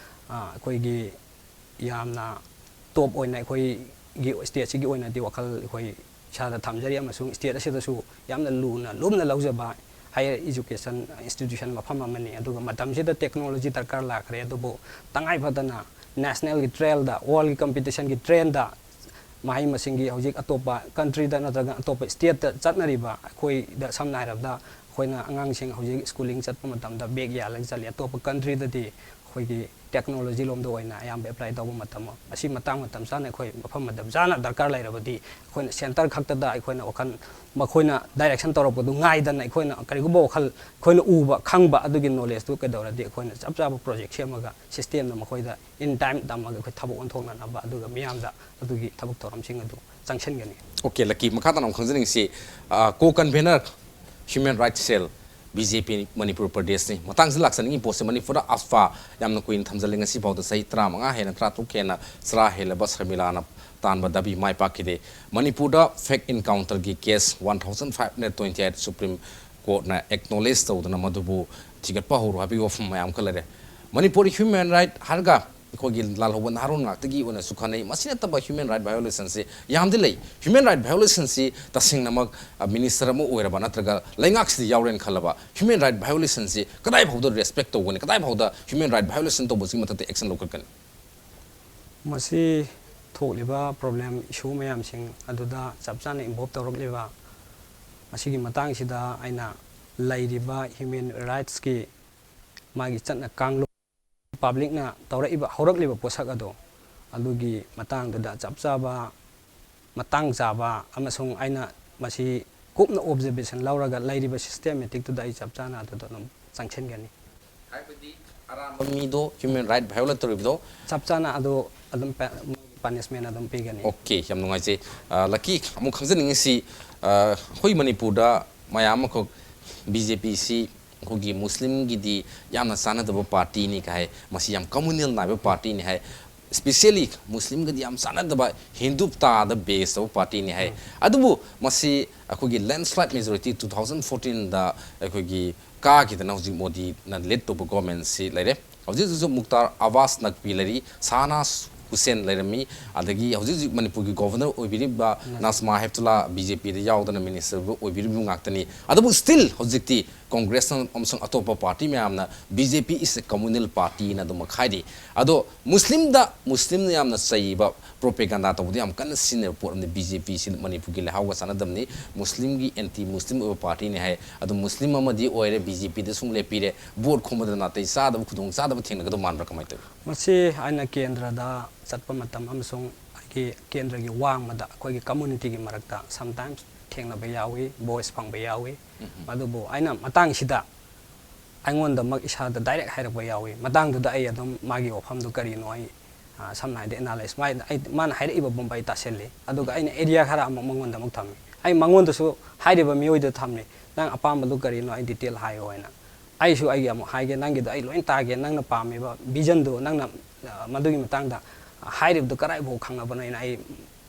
ꯑ, ꯑꯩꯈꯣꯏꯒꯤ ꯌꯥꯝꯅ top ꯑꯣꯏꯅ ꯑꯩꯈꯣꯏꯒꯤ stateꯁꯤꯒꯤ ꯑꯣꯏꯅꯗꯤ ꯋꯥꯈꯜ ꯑꯩꯈꯣꯏ ꯏꯁꯥꯗ ꯊꯝꯖꯔꯤ, ꯑꯃꯁꯨꯡ state ꯑꯁꯤꯗꯁꯨ ꯌꯥꯝꯅ ꯂꯨꯅ, ꯂꯨꯝꯅ ꯂꯧꯖꯕ higher education institution ꯃꯐꯝ ꯑꯃꯅꯤ꯫ ꯑꯗꯨꯒ ꯃꯇꯝꯁꯤꯗ technology ꯗꯔꯀꯥꯔ ꯂꯥꯛꯈ꯭ꯔꯦ, ꯑꯗꯨꯕꯨ ꯇꯉꯥꯏ ꯐꯗꯅ nationalꯒꯤ trendꯗ, worldꯀꯤ competitionꯒꯤ trendꯗ ꯃꯍꯩ ꯃꯁꯤꯡꯒꯤ ꯍꯧꯖꯤꯛ ꯑꯇꯣꯞꯄ countryꯗ ꯅꯠꯇ꯭ꯔꯒ ꯑꯇꯣꯞꯄ stateꯇ ꯆꯠꯅꯔꯤꯕ, ꯑꯩꯈꯣꯏꯗ ꯁꯝꯅ ꯍꯥꯏꯔꯕꯗ ꯑꯩꯈꯣꯏꯅ ꯑꯉꯥꯡꯁꯤꯡ ꯍꯧꯖꯤꯛ schooling ꯆꯠꯄ ꯃꯇꯝꯗ bag ꯌꯥꯜꯂꯒ ꯆꯠꯂꯤ꯫ ꯑꯇꯣꯞꯄ countryꯗꯗꯤ ꯑꯩꯈꯣꯏꯒꯤ ꯇꯦꯛꯅꯣꯂꯣꯖꯤ ꯂꯣꯝꯗ ꯑꯣꯏꯅ ꯑꯌꯥꯝꯕ ꯑꯦꯄ꯭ꯂꯥꯏ ꯇꯧꯕ ꯃꯇꯝ, ꯑꯁꯤ ꯃꯇꯥꯡ ꯃꯇꯝ ꯆꯥꯅ ꯑꯩꯈꯣꯏ ꯃꯐꯝ ꯃꯇꯝ ꯆꯥꯅ ꯗꯔꯀꯥꯔ ꯂꯩꯔꯕꯗꯤ ꯑꯩꯈꯣꯏꯅ ꯁꯦꯟꯇꯔ ꯈꯛꯇꯗ ꯑꯩꯈꯣꯏꯅ ꯋꯥꯈꯜ, ꯃꯈꯣꯏꯅ ꯗꯥꯏꯔꯦꯛꯁꯟ ꯇꯧꯔꯛꯄꯗꯨ ꯉꯥꯏꯗꯅ ꯑꯩꯈꯣꯏꯅ ꯀꯔꯤꯒꯨꯝꯕ ꯋꯥꯈꯜ ꯑꯩꯈꯣꯏꯅ ꯎꯕ ꯈꯪꯕ ꯑꯗꯨꯒꯤ ꯅꯣꯂꯦꯖꯇꯨ ꯀꯩꯗꯧꯔꯗꯤ ꯑꯩꯈꯣꯏꯅ ꯆꯞ ꯆꯥꯕ ꯄ꯭ꯔꯣꯖꯦꯛ ꯁꯦꯝꯃꯒ ꯁꯤꯁꯇꯦꯝꯗ ꯃꯈꯣꯏꯗ ꯏꯟ ꯇꯥꯏꯝ ꯇꯝꯃꯒ ꯑꯩꯈꯣꯏ ꯊꯕꯛ ꯑꯣꯟꯊꯣꯛꯅꯅꯕ ꯑꯗꯨꯒ ꯃꯤꯌꯥꯝꯗ ꯑꯗꯨꯒꯤ ꯊꯕꯛ ꯊꯧꯔꯝꯁꯤꯡ ꯑꯗꯨ ꯆꯪꯁꯤꯟꯒꯅꯤ꯫ ꯑꯣꯀꯦ, ꯂꯛꯀꯤ, ꯃꯈꯥ ꯇꯥꯅ ꯑꯃꯨꯛ ꯈꯪꯖꯅꯤꯡꯉꯤꯁꯤ, ꯑ, ꯀꯣ ꯀꯟꯚꯦꯅꯔ ꯍ꯭ꯌꯨꯃꯦꯟ ꯔꯥꯏꯠꯁ ꯁꯦꯜ, ꯕꯤ ꯖꯦ ꯄꯤ ꯃꯅꯤꯄꯨꯔ ꯄ꯭ꯔꯗꯦꯁꯅꯤ꯫ ꯃꯇꯥꯡꯁꯤꯗ ꯂꯥꯛꯆꯅꯤꯡꯉꯤ ꯄꯣꯠꯁꯦ, ꯃꯅꯤꯄꯨꯔꯗ ꯑꯐꯕ ꯌꯥꯝꯅ ꯀꯨꯏꯅ ꯊꯝꯖꯤꯜꯂꯦ꯫ ꯉꯁꯤ ꯐꯥꯎꯗ ꯆꯍꯤ ꯇꯔꯥꯃꯉꯥ ꯍꯦꯟꯅ, ꯇꯔꯥꯇꯔꯨꯛ ꯍꯦꯟꯅ ꯆꯔꯥ ꯍꯦꯜꯂꯕ ꯁꯔꯃꯤꯂꯥꯅ ꯇꯥꯟꯕ ꯗꯥꯕꯤ ꯃꯥꯏ ꯄꯥꯛꯈꯤꯗꯦ꯫ ꯃꯅꯤꯄꯨꯔꯗ ꯐꯦꯛ ꯏꯟꯀꯥꯎꯟꯇꯔꯒꯤ case one thousand five hundred twenty eight supreme ꯀꯣꯔꯠꯅ ꯑꯦꯛꯅꯣꯂꯦꯖ ꯇꯧꯗꯨꯅ ꯃꯗꯨꯕꯨ ꯊꯤꯒꯠꯄ ꯍꯧꯔꯣ ꯍꯥꯏꯕꯒꯤ ꯋꯥꯐꯝ ꯃꯌꯥꯝ ꯑꯃ ꯂꯩꯔꯦ꯫ ꯃꯅꯤꯄꯨꯔ ꯍ꯭ꯌꯨꯃꯦꯟ ꯔꯥꯏꯠ ꯍꯥꯏꯔꯒ ꯑꯩꯈꯣꯏꯒꯤ ꯂꯥꯜꯍꯧꯕ ꯅꯍꯥꯔꯣꯜ ꯉꯥꯛꯇꯒꯤ ꯑꯣꯏꯅꯁꯨ ꯈꯟꯅꯩ꯫ ꯃꯁꯤ ꯅꯠꯇꯕ ꯍ꯭ꯌꯨꯃꯦꯟ ꯔꯥꯏꯠ ꯚꯥꯏꯑꯣꯂꯦꯁꯟꯁꯤ ꯌꯥꯝꯗꯤ ꯂꯩ꯫ ꯍ꯭ꯌꯨꯃꯦꯟ ꯔꯥꯏꯠ ꯚꯥꯏꯑꯣꯂꯦꯁꯟꯁꯤ ꯇꯁꯦꯡꯅꯃꯛ, ꯑ, ꯃꯤꯅꯤꯁꯇꯔ ꯑꯃ ꯑꯣꯏꯔꯕ ꯅꯠꯇ꯭ꯔꯒ ꯂꯩꯉꯥꯛꯁꯤꯗ ꯌꯥꯎꯔꯦꯅ ꯈꯜꯂꯕ, ꯍ꯭ꯌꯨꯃꯦꯟ ꯔꯥꯏꯠ ꯚꯥꯏꯑꯣꯂꯦꯁꯟꯁꯤ ꯀꯗꯥꯏ ꯐꯥꯎꯗ ꯔꯦꯁꯄꯦꯛ ꯇꯧꯒꯅꯤ, ꯀꯗꯥꯏ ꯐꯥꯎꯗ ꯍ꯭ꯌꯨꯃꯦꯟ ꯔꯥꯏꯠ ꯚꯥꯏꯑꯣꯂꯦꯁꯟ ꯇꯧꯕꯁꯤꯒꯤ ꯃꯊꯛꯇ ꯑꯦꯛꯁꯟ ꯂꯧꯈꯠꯀꯅꯤ? ꯃꯁꯤ ꯊꯣꯛꯂꯤꯕ ꯄ꯭ꯔꯣꯕ꯭ꯂꯦꯝ, ꯏꯁꯨ ꯃꯌꯥꯝꯁꯤꯡ ꯑꯗꯨꯗ ꯆꯞ ꯆꯥꯅ ꯏꯟꯚꯣꯜꯕ ꯇꯧꯔꯛꯂꯤꯕ, ꯃꯁꯤꯒꯤ ꯃꯇꯥꯡꯁꯤꯗ ꯑꯩꯅ ꯂꯩꯔꯤꯕ ꯍ꯭ꯌꯨꯃꯦꯟ ꯔꯥꯏꯠꯁꯀꯤ ꯃꯥꯒꯤ ꯆꯠꯅ ꯀꯥꯡꯂꯣꯟ, ꯄꯕ꯭ꯂꯤꯛꯅ ꯇꯧꯔꯛꯏꯕ, ꯍꯧꯔꯛꯂꯤꯕ ꯄꯣꯠꯁꯛ ꯑꯗꯣ, ꯑꯗꯨꯒꯤ ꯃꯇꯥꯡꯗꯨꯗ ꯆꯞ ꯆꯥꯕ, ꯃꯇꯥꯡ ꯆꯥꯕ ꯑꯃꯁꯨꯡ ꯑꯩꯅ ꯃꯁꯤ ꯀꯨꯞꯅ ꯑꯣꯕꯖꯔꯕꯦꯁꯟ ꯂꯧꯔꯒ ꯂꯩꯔꯤꯕ ꯁꯤꯁꯇꯦꯃꯦꯇꯤꯛꯇꯨꯗ ꯑꯩ ꯆꯞ ꯆꯥꯅ ꯑꯗꯨꯗ ꯑꯗꯨꯝ ꯆꯪꯁꯤꯟꯒꯅꯤ꯫ ꯍꯥꯏꯕꯗꯤ ꯑꯔꯥꯟꯕ ꯃꯤꯗꯣ ꯍ꯭ꯌꯨꯃꯦꯟ ꯔꯥꯏꯠ ꯚꯥꯏꯑꯣꯂꯦꯠ ꯇꯧꯔꯤꯕꯗꯣ? ꯆꯞ ꯆꯥꯅ ꯑꯗꯨ ꯑꯗꯨꯝ ꯄ-, ꯄꯅꯤꯁꯃꯦꯟ ꯑꯗꯨꯝ ꯄꯤꯒꯅꯤ꯫ ꯑꯣꯀꯦ, ꯌꯥꯝ ꯅꯨꯡꯉꯥꯏꯖꯩ꯫ ꯑ, ꯂꯛꯀꯤ, ꯑꯃꯨꯛ ꯈꯪꯖꯅꯤꯡꯉꯤꯁꯤ, ꯑ, ꯑꯩꯈꯣꯏ ꯃꯅꯤꯄꯨꯔꯗ ꯃꯌꯥꯝ ꯑꯃꯈꯛ ꯕꯤ ꯖꯦ ꯄꯤꯁꯤ ꯑꯩꯈꯣꯏꯒꯤ ꯃꯨꯁꯂꯤꯝꯒꯤꯗꯤ ꯌꯥꯝꯅ ꯆꯥꯟꯅꯗꯕ ꯄꯥꯔꯇꯤꯅꯤ ꯀꯥꯏ, ꯃꯁꯤ ꯌꯥꯝ ꯀꯝꯃꯨꯅꯦꯜ ꯅꯥꯏꯕ ꯄꯥꯔꯇꯤꯅꯤ ꯍꯥꯏ, ꯏꯁꯄꯤꯁꯦꯜꯂꯤ ꯃꯨꯁꯂꯤꯝꯒꯗꯤ ꯌꯥꯝ ꯆꯥꯟꯅꯗꯕ, ꯍꯤꯟꯗꯨꯇꯥꯗ ꯕꯦꯁ ꯇꯧꯕ ꯄꯥꯔꯇꯤꯅꯤ ꯍꯥꯏ꯫ ꯎꯝ꯫ ꯑꯗꯨꯕꯨ ꯃꯁꯤ ꯑꯩꯈꯣꯏꯒꯤ ꯂꯦꯟꯁ꯭ꯂꯥꯏꯠ ꯃꯦꯖꯣꯔꯤꯇꯤ two thousand fourteenꯗ ꯑꯩꯈꯣꯏꯒꯤ ꯀꯥꯈꯤꯗꯅ ꯍꯧꯖꯤꯛ ꯃꯣꯗꯤꯅ ꯂꯤꯗ ꯇꯧꯕ ꯒꯣꯔꯃꯦꯟꯁꯤ ꯂꯩꯔꯦ꯫ ꯍꯧꯖꯤꯛ ꯍꯧꯖꯤꯛꯁꯨ ꯃꯨꯛꯇꯥꯔ ꯑꯕꯥꯁ ꯅꯛꯕꯤ ꯂꯩꯔꯤ, ꯁꯥꯍꯅꯥꯖ ꯍꯨꯁꯦꯟ ꯂꯩꯔꯝꯃꯤ, ꯑꯗꯒꯤ ꯍꯧꯖꯤꯛ ꯍꯧꯖꯤꯛ ꯃꯅꯤꯄꯨꯔꯒꯤ ꯒꯣꯚꯔꯅꯔ ꯑꯣꯏꯕꯤꯔꯤꯕ ꯅꯖꯃꯥ ꯍꯦꯞꯇꯨꯂꯥ ꯕꯤ ꯖꯦ ꯄꯤꯗ ꯌꯥꯎꯗꯅ ꯃꯤꯅꯤꯁꯇꯔ ꯑꯣꯏꯕꯤꯔꯤꯕ ꯉꯥꯛꯇꯅꯤ꯫ ꯑꯗꯨꯕꯨ ꯁ꯭ꯇꯤꯜ ꯍꯧꯖꯤꯛꯇꯤ ꯀꯣꯡꯒ꯭ꯔꯦꯁꯅ ꯑꯃꯁꯨꯡ ꯑꯇꯣꯞꯄ ꯄꯥꯔꯇꯤ ꯃꯌꯥꯝꯅ B J P is a communal party ꯅ ꯑꯗꯨꯃꯛ ꯍꯥꯏꯔꯤ꯫ ꯑꯗꯣ ꯃꯨꯁꯂꯤꯝꯗ ꯃꯨꯁꯂꯤꯝꯅ ꯌꯥꯝꯅ ꯆꯩꯕ propaganda ꯇꯧꯕꯗ ꯌꯥꯝ ꯀꯟꯅ ꯁꯤꯖꯤꯟꯅꯕ ꯄꯣꯠ ꯑꯃꯗꯤ B J P ꯁꯤ ꯃꯅꯤꯄꯨꯔꯒꯤ ꯂꯩꯍꯥꯎꯒ ꯆꯥꯟꯅꯗꯕꯅꯤ꯫ ꯃꯨꯁꯂꯤꯝꯒꯤ anti Muslim ꯑꯣꯏꯕ party ꯅꯤ ꯍꯥꯏ꯫ ꯑꯗꯣ ꯃꯨꯁꯂꯤꯝ ꯑꯃꯗꯤ ꯑꯣꯏꯔꯦ, B J P ꯗ ꯁꯨꯝ ꯂꯦꯞꯄꯤꯔꯦ꯫ ꯚꯣꯠ ꯈꯣꯝꯕꯗ ꯅꯥꯇꯩ ꯆꯥꯗꯕ, ꯈꯨꯗꯣꯡ ꯆꯥꯗꯕ ꯊꯦꯡꯅꯒꯗꯧ ꯃꯥꯟꯕ꯭ꯔꯥ, ꯀꯃꯥꯏꯅ ꯇꯧꯏ? ꯃꯁꯤ ꯑꯩꯅ ꯀꯦꯟꯗ꯭ꯔꯗ ꯆꯠꯄ ꯃꯇꯝ ꯑꯃꯁꯨꯡ ꯑꯩꯒꯤ ꯀꯦꯟꯗ꯭ꯔꯒꯤ ꯋꯥꯡꯃꯗ ꯑꯩꯈꯣꯏꯒꯤ community ꯒꯤ ꯃꯔꯛꯇ sometimes ꯊꯦꯡꯅꯕ ꯌꯥꯎꯏ, voice ꯐꯪꯕ ꯌꯥꯎꯏ꯫ ꯎꯝ꯫ ꯑꯗꯨꯕꯨ ꯑꯩꯅ ꯃꯇꯥꯡꯁꯤꯗ ꯑꯩꯉꯣꯟꯗꯃꯛ ꯏꯁꯥꯗ direct ꯍꯥꯏꯔꯛꯄ ꯌꯥꯎꯏ꯫ ꯃꯇꯥꯡꯗꯨꯗ ꯑꯩ ꯑꯗꯨꯝ ꯃꯥꯒꯤ ꯋꯥꯐꯝꯗꯨ ꯀꯔꯤꯅꯣ ꯑꯩ, ꯑ, ꯁꯝꯅ ꯍꯥꯏꯔꯕꯗ analyse, ꯃꯥꯏ-, ꯑꯩ, ꯃꯥꯅ ꯍꯥꯏꯔꯛꯏꯕ ꯄꯨꯝꯕ ꯑꯩ ꯇꯥꯁꯤꯜꯂꯤ꯫ ꯑꯗꯨꯒ ꯑꯩꯅ idea ꯈꯔ ꯑꯃꯨꯛ ꯃꯉꯣꯟꯗ ꯑꯃꯨꯛ ꯊꯝꯃꯤ꯫ ꯑꯩ ꯃꯉꯣꯟꯗꯁꯨ, ꯍꯥꯏꯔꯤꯕ ꯃꯤꯑꯣꯏꯗꯨ ꯊꯝꯃꯤ, "ꯅꯪ ꯑꯄꯥꯝꯕꯗꯨ ꯀꯔꯤꯅꯣ? ꯑꯩ detail ꯍꯥꯏꯌꯣ" ꯍꯥꯏꯅ꯫ ꯑꯩꯁꯨ ꯑꯩꯒꯤ ꯑꯃꯨꯛ ꯍꯥꯏꯒꯦ, ꯅꯪꯒꯤꯗꯣ ꯑꯩ ꯂꯣꯏ ꯇꯥꯒꯦ, ꯅꯪꯅ ꯄꯥꯝꯃꯤꯕ vision ꯗꯨ, ꯅꯪꯅ, ꯑ, ꯃꯗꯨꯒꯤ ꯃꯇꯥꯡꯗ ꯍꯥꯏꯔꯤꯕꯗꯨ ꯀꯗꯥꯏꯐꯥꯎ ꯈꯪꯉꯕꯅꯣ ꯍꯥꯏꯅ ꯑꯩ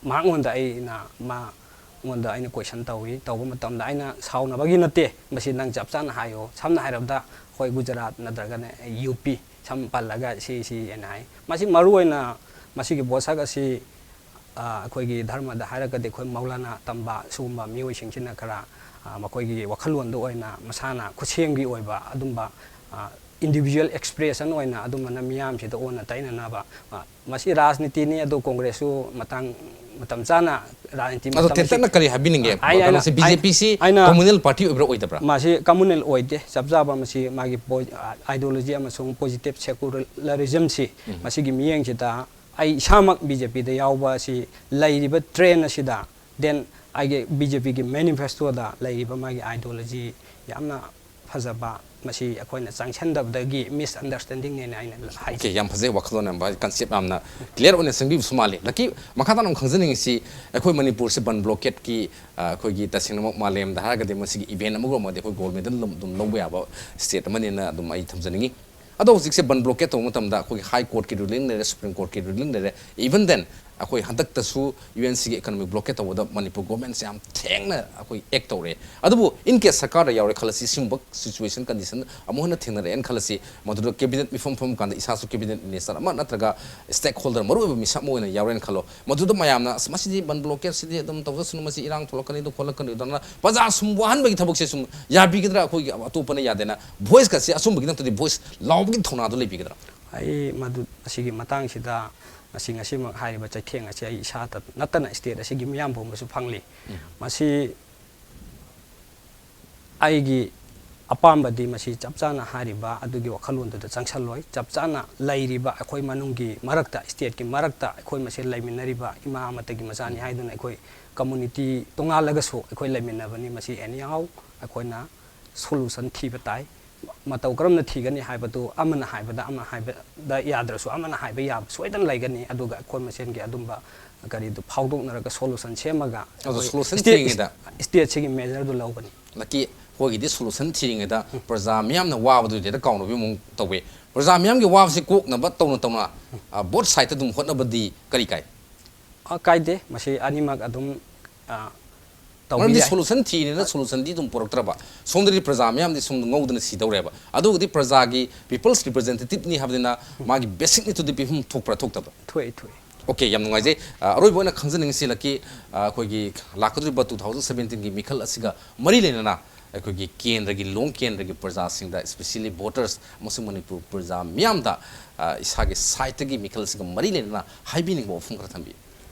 ꯃꯉꯣꯟꯗ ꯑꯩꯅ, ꯃꯉꯣꯟꯗ ꯑꯩꯅ question ꯇꯧꯏ꯫ ꯇꯧꯕ ꯃꯇꯝꯗ ꯑꯩꯅ ꯁꯥꯎꯅꯕꯒꯤ ꯅꯠꯇꯦ, ꯃꯁꯤ ꯅꯪ ꯆꯞ ꯆꯥꯅ ꯍꯥꯏꯌꯣ꯫ ꯁꯝꯅ ꯍꯥꯏꯔꯕꯗ ꯑꯩꯈꯣꯏ ꯒꯨꯖꯔꯥꯠ ꯅꯠꯇ꯭ꯔꯒꯅ U P ꯁꯝ ꯄꯜꯂꯒ ꯁꯤ, ꯁꯤ ꯍꯥꯏꯅ ꯍꯥꯏ꯫ ꯃꯁꯤ ꯃꯔꯨꯑꯣꯏꯅ ꯃꯁꯤꯒꯤ ꯄꯣꯠꯁꯛ ꯑꯁꯤ, ꯑ, ꯑꯩꯈꯣꯏꯒꯤ ꯙꯔꯃꯗ ꯍꯥꯏꯔꯒꯗꯤ ꯑꯩꯈꯣꯏ ꯃꯧꯂꯥꯅꯥ ꯇꯝꯕ ꯁꯤꯒꯨꯝꯕ ꯃꯤꯑꯣꯏꯁꯤꯡꯁꯤꯅ ꯈꯔ, ꯑ, ꯃꯈꯣꯏꯒꯤ ꯋꯥꯈꯜꯂꯣꯟꯗ ꯑꯣꯏꯅ ꯃꯁꯥꯅ ꯈꯨꯠꯁꯦꯝꯒꯤ ꯑꯣꯏꯕ ꯑꯗꯨꯝꯕ, ꯑ, individual expression ꯑꯣꯏꯅ ꯑꯗꯨꯝꯕꯅ ꯃꯤꯌꯥꯝꯁꯤꯗ ꯑꯣꯟꯅ ꯇꯩꯅꯅꯕ, ꯑ, ꯃꯁꯤ ꯔꯥꯖꯅꯤꯇꯤꯅꯤ꯫ ꯑꯗꯣ ꯀꯣꯡꯒ꯭ꯔꯦꯁꯁꯨ ꯃꯇꯥꯡ, ꯃꯇꯝ ꯆꯥꯅ ꯔꯥꯖꯅꯤꯇꯤ ꯑꯗꯣ ꯃꯇꯝ ꯑꯁꯤ ꯇꯦꯟꯇꯛꯅ ꯀꯔꯤ ꯍꯥꯏꯕꯤꯅꯤꯡꯒꯦ? ꯑꯩ, ꯀꯩꯅꯣꯁꯦ ꯑꯩꯅ, B J P ꯁꯤ ꯑꯩꯅ communal party ꯑꯣꯏꯕ꯭ꯔꯥ ꯑꯣꯏꯗꯕ꯭ꯔꯥ? ꯃꯁꯤ communal ꯑꯣꯏꯗꯦ꯫ ꯆꯞ ꯆꯥꯕ ꯃꯁꯤ ꯃꯥꯒꯤ ꯄꯣ-, ideology ꯑꯃꯁꯨꯡ positive secularism ꯁꯤ ꯎꯝ꯫ ꯃꯁꯤꯒꯤ ꯃꯤꯠꯌꯦꯡꯁꯤꯗ ꯑꯩ ꯏꯁꯥꯃꯛ B J P ꯗ ꯌꯥꯎꯕ ꯑꯁꯤ ꯂꯩꯔꯤꯕ trend ꯑꯁꯤꯗ, then ꯑꯩꯒꯤ B J P ꯒꯤ manifesto ꯗ ꯂꯩꯔꯤꯕ ꯃꯥꯒꯤ ideology ꯌꯥꯝꯅ ꯐꯖꯕ, ꯃꯁꯤ ꯑꯩꯈꯣꯏꯅ ꯆꯪꯁꯟꯗꯕꯗꯒꯤ misunderstanding ꯅꯦꯅ ꯑꯩꯅ ꯍꯥꯏꯖꯩ꯫ Okay, ꯌꯥꯝ ꯐꯖꯩ, ꯋꯥꯈꯜꯂꯣꯟ ꯌꯥꯝ ꯐꯖꯩ, concept ꯌꯥꯝꯅ clear ꯑꯣꯏꯅ ꯁꯦꯝꯕꯤꯕꯁꯨ ꯃꯥꯜꯂꯤ꯫ ꯂꯛꯀꯤ, ꯃꯈꯥ ꯇꯥꯅ ꯑꯃꯨꯛ ꯈꯪꯖꯅꯤꯡꯉꯤꯁꯤ, ꯑꯩꯈꯣꯏ ꯃꯅꯤꯄꯨꯔꯁꯦ ꯕꯟ blockade ꯀꯤ, ꯑ, ꯑꯩꯈꯣꯏꯒꯤ ꯇꯁꯦꯡꯅꯃꯛ ꯃꯥꯂꯦꯝꯗ ꯍꯥꯏꯔꯒꯗꯤ ꯃꯁꯤꯒꯤ event ꯑꯃꯒꯨꯝꯕꯗꯤ ꯑꯩꯈꯣꯏ gold medal ꯑꯗꯨꯝ, ꯑꯗꯨꯝ ꯂꯧꯕ ꯌꯥꯕ state ꯑꯃꯅꯦꯅ ꯑꯗꯨꯝ ꯑꯩ ꯊꯝꯖꯅꯤꯡꯉꯤ꯫ ꯑꯗꯣ ꯍꯧꯖꯤꯛꯁꯦ ꯕꯟ blockade ꯇꯧꯕ ꯃꯇꯝꯗ ꯑꯩꯈꯣꯏꯒꯤ High Court ꯀꯤ ruling ꯂꯩꯔꯦ, Supreme Court ꯀꯤ ruling ꯂꯩꯔꯦ, even then ꯑꯩꯈꯣꯏ ꯍꯟꯗꯛꯇꯁꯨ ꯌꯨ ꯑꯦꯟ ꯁꯤꯒꯤ ꯏꯀꯣꯅꯣꯃꯤꯛ ꯕ꯭ꯂꯣꯀꯦꯠ ꯇꯧꯕꯗ ꯃꯅꯤꯄꯨꯔ ꯒꯣꯔꯃꯦꯟꯁꯦ ꯌꯥꯝ ꯊꯦꯡꯅ ꯑꯩꯈꯣꯏ ꯑꯦꯛ ꯇꯧꯔꯦ꯫ ꯑꯗꯨꯕꯨ in case ꯁꯔꯀꯥꯔꯗ ꯌꯥꯎꯔꯦ ꯈꯜꯂꯁꯤ, ꯁꯤꯒꯨꯝꯕ ꯁꯤꯆꯨꯋꯦꯁꯟ ꯀꯟꯗꯤꯁꯟ ꯑꯃꯨꯛ ꯍꯟꯅ ꯊꯦꯡꯅꯔꯛꯑꯦꯅ ꯈꯜꯂꯁꯤ, ꯃꯗꯨꯗ ꯀꯦꯕꯤꯅꯦꯠ ꯃꯤꯐꯝ ꯐꯝꯃ ꯀꯥꯟꯗ ꯏꯁꯥꯁꯨ ꯀꯦꯕꯤꯅꯦꯠ ꯃꯤꯅꯤꯁꯇꯔ ꯑꯃ ꯅꯠꯇ꯭ꯔꯒ ꯁ꯭ꯇꯦꯛ ꯍꯣꯜꯗꯔ ꯃꯔꯨꯑꯣꯏꯕ ꯃꯤꯁꯛ ꯑꯃ ꯑꯣꯏꯅ ꯌꯥꯎꯔꯦꯅ ꯈꯜꯂꯣ, ꯃꯗꯨꯗ ꯃꯌꯥꯝꯅ "ꯑꯁ, ꯃꯁꯤꯗꯤ ꯕꯟ ꯕ꯭ꯂꯣꯀꯦꯠꯁꯤꯗꯤ ꯑꯗꯨꯝ ꯇꯧꯖꯁꯅꯨ, ꯃꯁꯤ ꯏꯔꯥꯡ ꯊꯣꯛꯂꯛꯀꯅꯤ, ꯑꯗꯨ ꯈꯣꯠꯂꯛꯀꯅꯤ" ꯑꯗꯨꯅ ꯄ꯭ꯔꯖꯥ ꯁꯨꯝ ꯋꯥꯍꯟꯕꯒꯤ ꯊꯕꯛꯁꯦ ꯁꯨꯝ ꯌꯥꯕꯤꯒꯗ꯭ꯔꯥ? ꯑꯩꯈꯣꯏꯒꯤ ꯑꯇꯣꯞꯄꯅ ꯌꯥꯗꯦꯅ ꯚꯣꯏꯁꯀꯁꯦ ꯑꯆꯨꯝꯕꯒꯤ ꯅꯠꯇ꯭ꯔꯗꯤ ꯚꯣꯏꯁ ꯂꯥꯎꯕꯒꯤ ꯊꯧꯅꯥꯗꯣ ꯂꯩꯕꯤꯒꯗ꯭ꯔꯥ? ꯑꯩ ꯃꯗꯨ, ꯑꯁꯤꯒꯤ ꯃꯇꯥꯡꯁꯤꯗ ꯉꯁꯤ ꯉꯁꯤꯃꯛ ꯍꯥꯏꯔꯤꯕ ꯆꯩꯊꯦꯡ ꯑꯁꯤ ꯑꯩ ꯏꯁꯥꯗ ꯅꯠꯇꯅ ꯁ꯭ꯇꯦꯠ ꯑꯁꯤꯒꯤ ꯃꯤꯌꯥꯝ ꯄꯨꯝꯕꯁꯨ ꯐꯪꯂꯤ꯫ ꯎꯝ꯫ ꯃꯁꯤ ꯑꯩꯒꯤ ꯑꯄꯥꯝꯕꯗꯤ ꯃꯁꯤ ꯆꯞ ꯆꯥꯅ ꯍꯥꯏꯔꯤꯕ ꯑꯗꯨꯒꯤ ꯋꯥꯈꯜꯂꯣꯟꯗꯨꯗ ꯆꯪꯁꯜꯂꯣꯏ꯫ ꯆꯞ ꯆꯥꯅ ꯂꯩꯔꯤꯕ ꯑꯩꯈꯣꯏ ꯃꯅꯨꯡꯒꯤ ꯃꯔꯛꯇ, ꯁ꯭ꯇꯦꯠꯀꯤ ꯃꯔꯛꯇ ꯑꯩꯈꯣꯏ ꯃꯁꯦꯟ ꯂꯩꯃꯤꯟꯅꯔꯤꯕ ꯏꯃꯥ ꯑꯃꯠꯇꯒꯤ ꯃꯆꯥꯅꯤ ꯎꯝ꯫ ꯍꯥꯏꯗꯨꯅ ꯑꯩꯈꯣꯏ ꯀꯝꯃꯨꯅꯤꯇꯤ ꯇꯣꯉꯥꯜꯂꯒꯁꯨ ꯑꯩꯈꯣꯏ ꯂꯩꯃꯤꯟꯅꯕꯅꯤ꯫ ꯃꯁꯤ anyhow ꯑꯩꯈꯣꯏꯅ ꯁꯣꯂꯨꯁꯟ ꯊꯤꯕ ꯇꯥꯏ꯫ ꯃꯇꯧ ꯀꯔꯝꯅ ꯊꯤꯒꯅꯤ ꯍꯥꯏꯕꯗꯨ ꯑꯃꯅ ꯍꯥꯏꯕꯗ, ꯑꯃ ꯍꯥꯏꯕꯗ ꯌꯥꯗ꯭ꯔꯁꯨ ꯑꯃꯅ ꯍꯥꯏꯕ ꯌꯥꯕ ꯁꯣꯏꯗꯅ ꯂꯩꯒꯅꯤ꯫ ꯑꯗꯨꯒ ꯑꯩꯈꯣꯏ ꯃꯁꯦꯟꯒꯤ ꯑꯗꯨꯝꯕ ꯀꯔꯤꯗꯨ ꯐꯥꯎꯗꯣꯛꯅꯔꯒ ꯁꯣꯂꯨꯁꯟ ꯁꯦꯝꯃꯒ ꯑꯗꯣ ꯑꯩꯈꯣꯏ ꯁꯣꯂꯨꯁꯟ ꯁ꯭ꯇꯦꯠ, ꯊꯤꯔꯤꯉꯩꯗ ꯁ꯭ꯇꯦꯠꯁꯤꯒꯤ ꯃꯦꯖꯔꯗꯨ ꯂꯧꯒꯅꯤ꯫ ꯂꯛꯀꯤ, ꯑꯩꯈꯣꯏꯒꯤꯗꯤ ꯁꯣꯂꯨꯁꯟ ꯊꯤꯔꯤꯉꯩꯗ ꯎꯝ꯫ ꯄ꯭ꯔꯖꯥ ꯃꯤꯌꯥꯝꯅ ꯋꯥꯕꯗꯨꯗꯤ ꯍꯦꯛꯇ ꯀꯥꯎꯅꯕꯒꯤ ꯃꯑꯣꯡ ꯇꯧꯋꯦ꯫ ꯄ꯭ꯔꯖꯥ ꯃꯤꯌꯥꯝꯒꯤ ꯋꯥꯕꯁꯤ ꯀꯣꯛꯅꯕ ꯇꯧꯅ ꯇꯧꯅ, ꯎꯝ꯫ ꯑ, ꯕꯣꯠ ꯁꯥꯏꯗꯇ ꯑꯗꯨꯝ ꯍꯣꯠꯅꯕꯗꯤ ꯀꯔꯤ ꯀꯥꯏ? ꯑ, ꯀꯥꯏꯗꯦ꯫ ꯃꯁꯤ ꯑꯅꯤꯃꯛ ꯑꯗꯨꯝ, ꯑ, ꯇꯧꯕ ꯃꯔꯝꯗꯤ ꯌꯥꯏ꯫ ꯁꯣꯂꯨꯁꯟ ꯊꯤꯔꯦꯅ ꯁꯣꯂꯨꯁꯟꯗꯤ ꯑꯗꯨꯝ ꯄꯨꯔꯛꯇ꯭ꯔꯕ, ꯁꯣꯝꯗꯗꯤ ꯄ꯭ꯔꯖꯥ ꯃꯌꯥꯝꯗꯤ ꯁꯨꯝ ꯉꯧꯗꯅ ꯁꯤꯗꯧꯔꯦꯕ꯫ ꯑꯗꯨꯒꯗꯤ ꯄ꯭ꯔꯖꯥꯒꯤ people's representative ꯅꯤ ꯍꯥꯏꯕꯅꯤꯅ ꯃꯥꯒꯤ basic need ꯇꯨꯗꯤ ꯄꯤꯐꯝ ꯊꯣꯛꯄ꯭ꯔꯥ ꯊꯣꯛꯇꯕ꯭ꯔꯥ? ꯊꯣꯛꯏ, ꯊꯣꯛꯏ꯫ Okay, ꯌꯥꯝ ꯅꯨꯡꯉꯥꯏꯖꯩ꯫ ꯑ, ꯑꯔꯣꯏꯕ ꯑꯣꯏꯅ ꯈꯪꯖꯅꯤꯡꯉꯤꯁꯤ ꯂꯛꯀꯤ, ꯑ, ꯑꯩꯈꯣꯏꯒꯤ ꯂꯥꯛꯀꯗꯧꯔꯤꯕ two thousand seventeen ꯒꯤ ꯃꯤꯈꯜ ꯑꯁꯤꯒ ꯃꯔꯤ ꯂꯩꯅꯅ ꯑꯩꯈꯣꯏꯒꯤ ꯀꯦꯟꯗ꯭ꯔꯒꯤ, ꯂꯣꯡ ꯀꯦꯟꯗ꯭ꯔꯒꯤ ꯄ꯭ꯔꯖꯥꯁꯤꯡꯗ, especially voters ꯑꯃꯁꯨꯡ ꯃꯅꯤꯄꯨꯔ ꯄ꯭ꯔꯖꯥ ꯃꯤꯌꯥꯝꯗ, ꯑ, ꯏꯁꯥꯒꯤ ꯁꯥꯏꯠꯇꯒꯤ ꯃꯤꯈꯜ ꯑꯁꯤꯒ ꯃꯔꯤ ꯂꯩꯅꯅ ꯍꯥꯏꯕꯤꯅꯤꯡꯕ ꯋꯥꯐꯝ ꯈꯔ ꯊꯝꯕꯤꯌꯨ꯫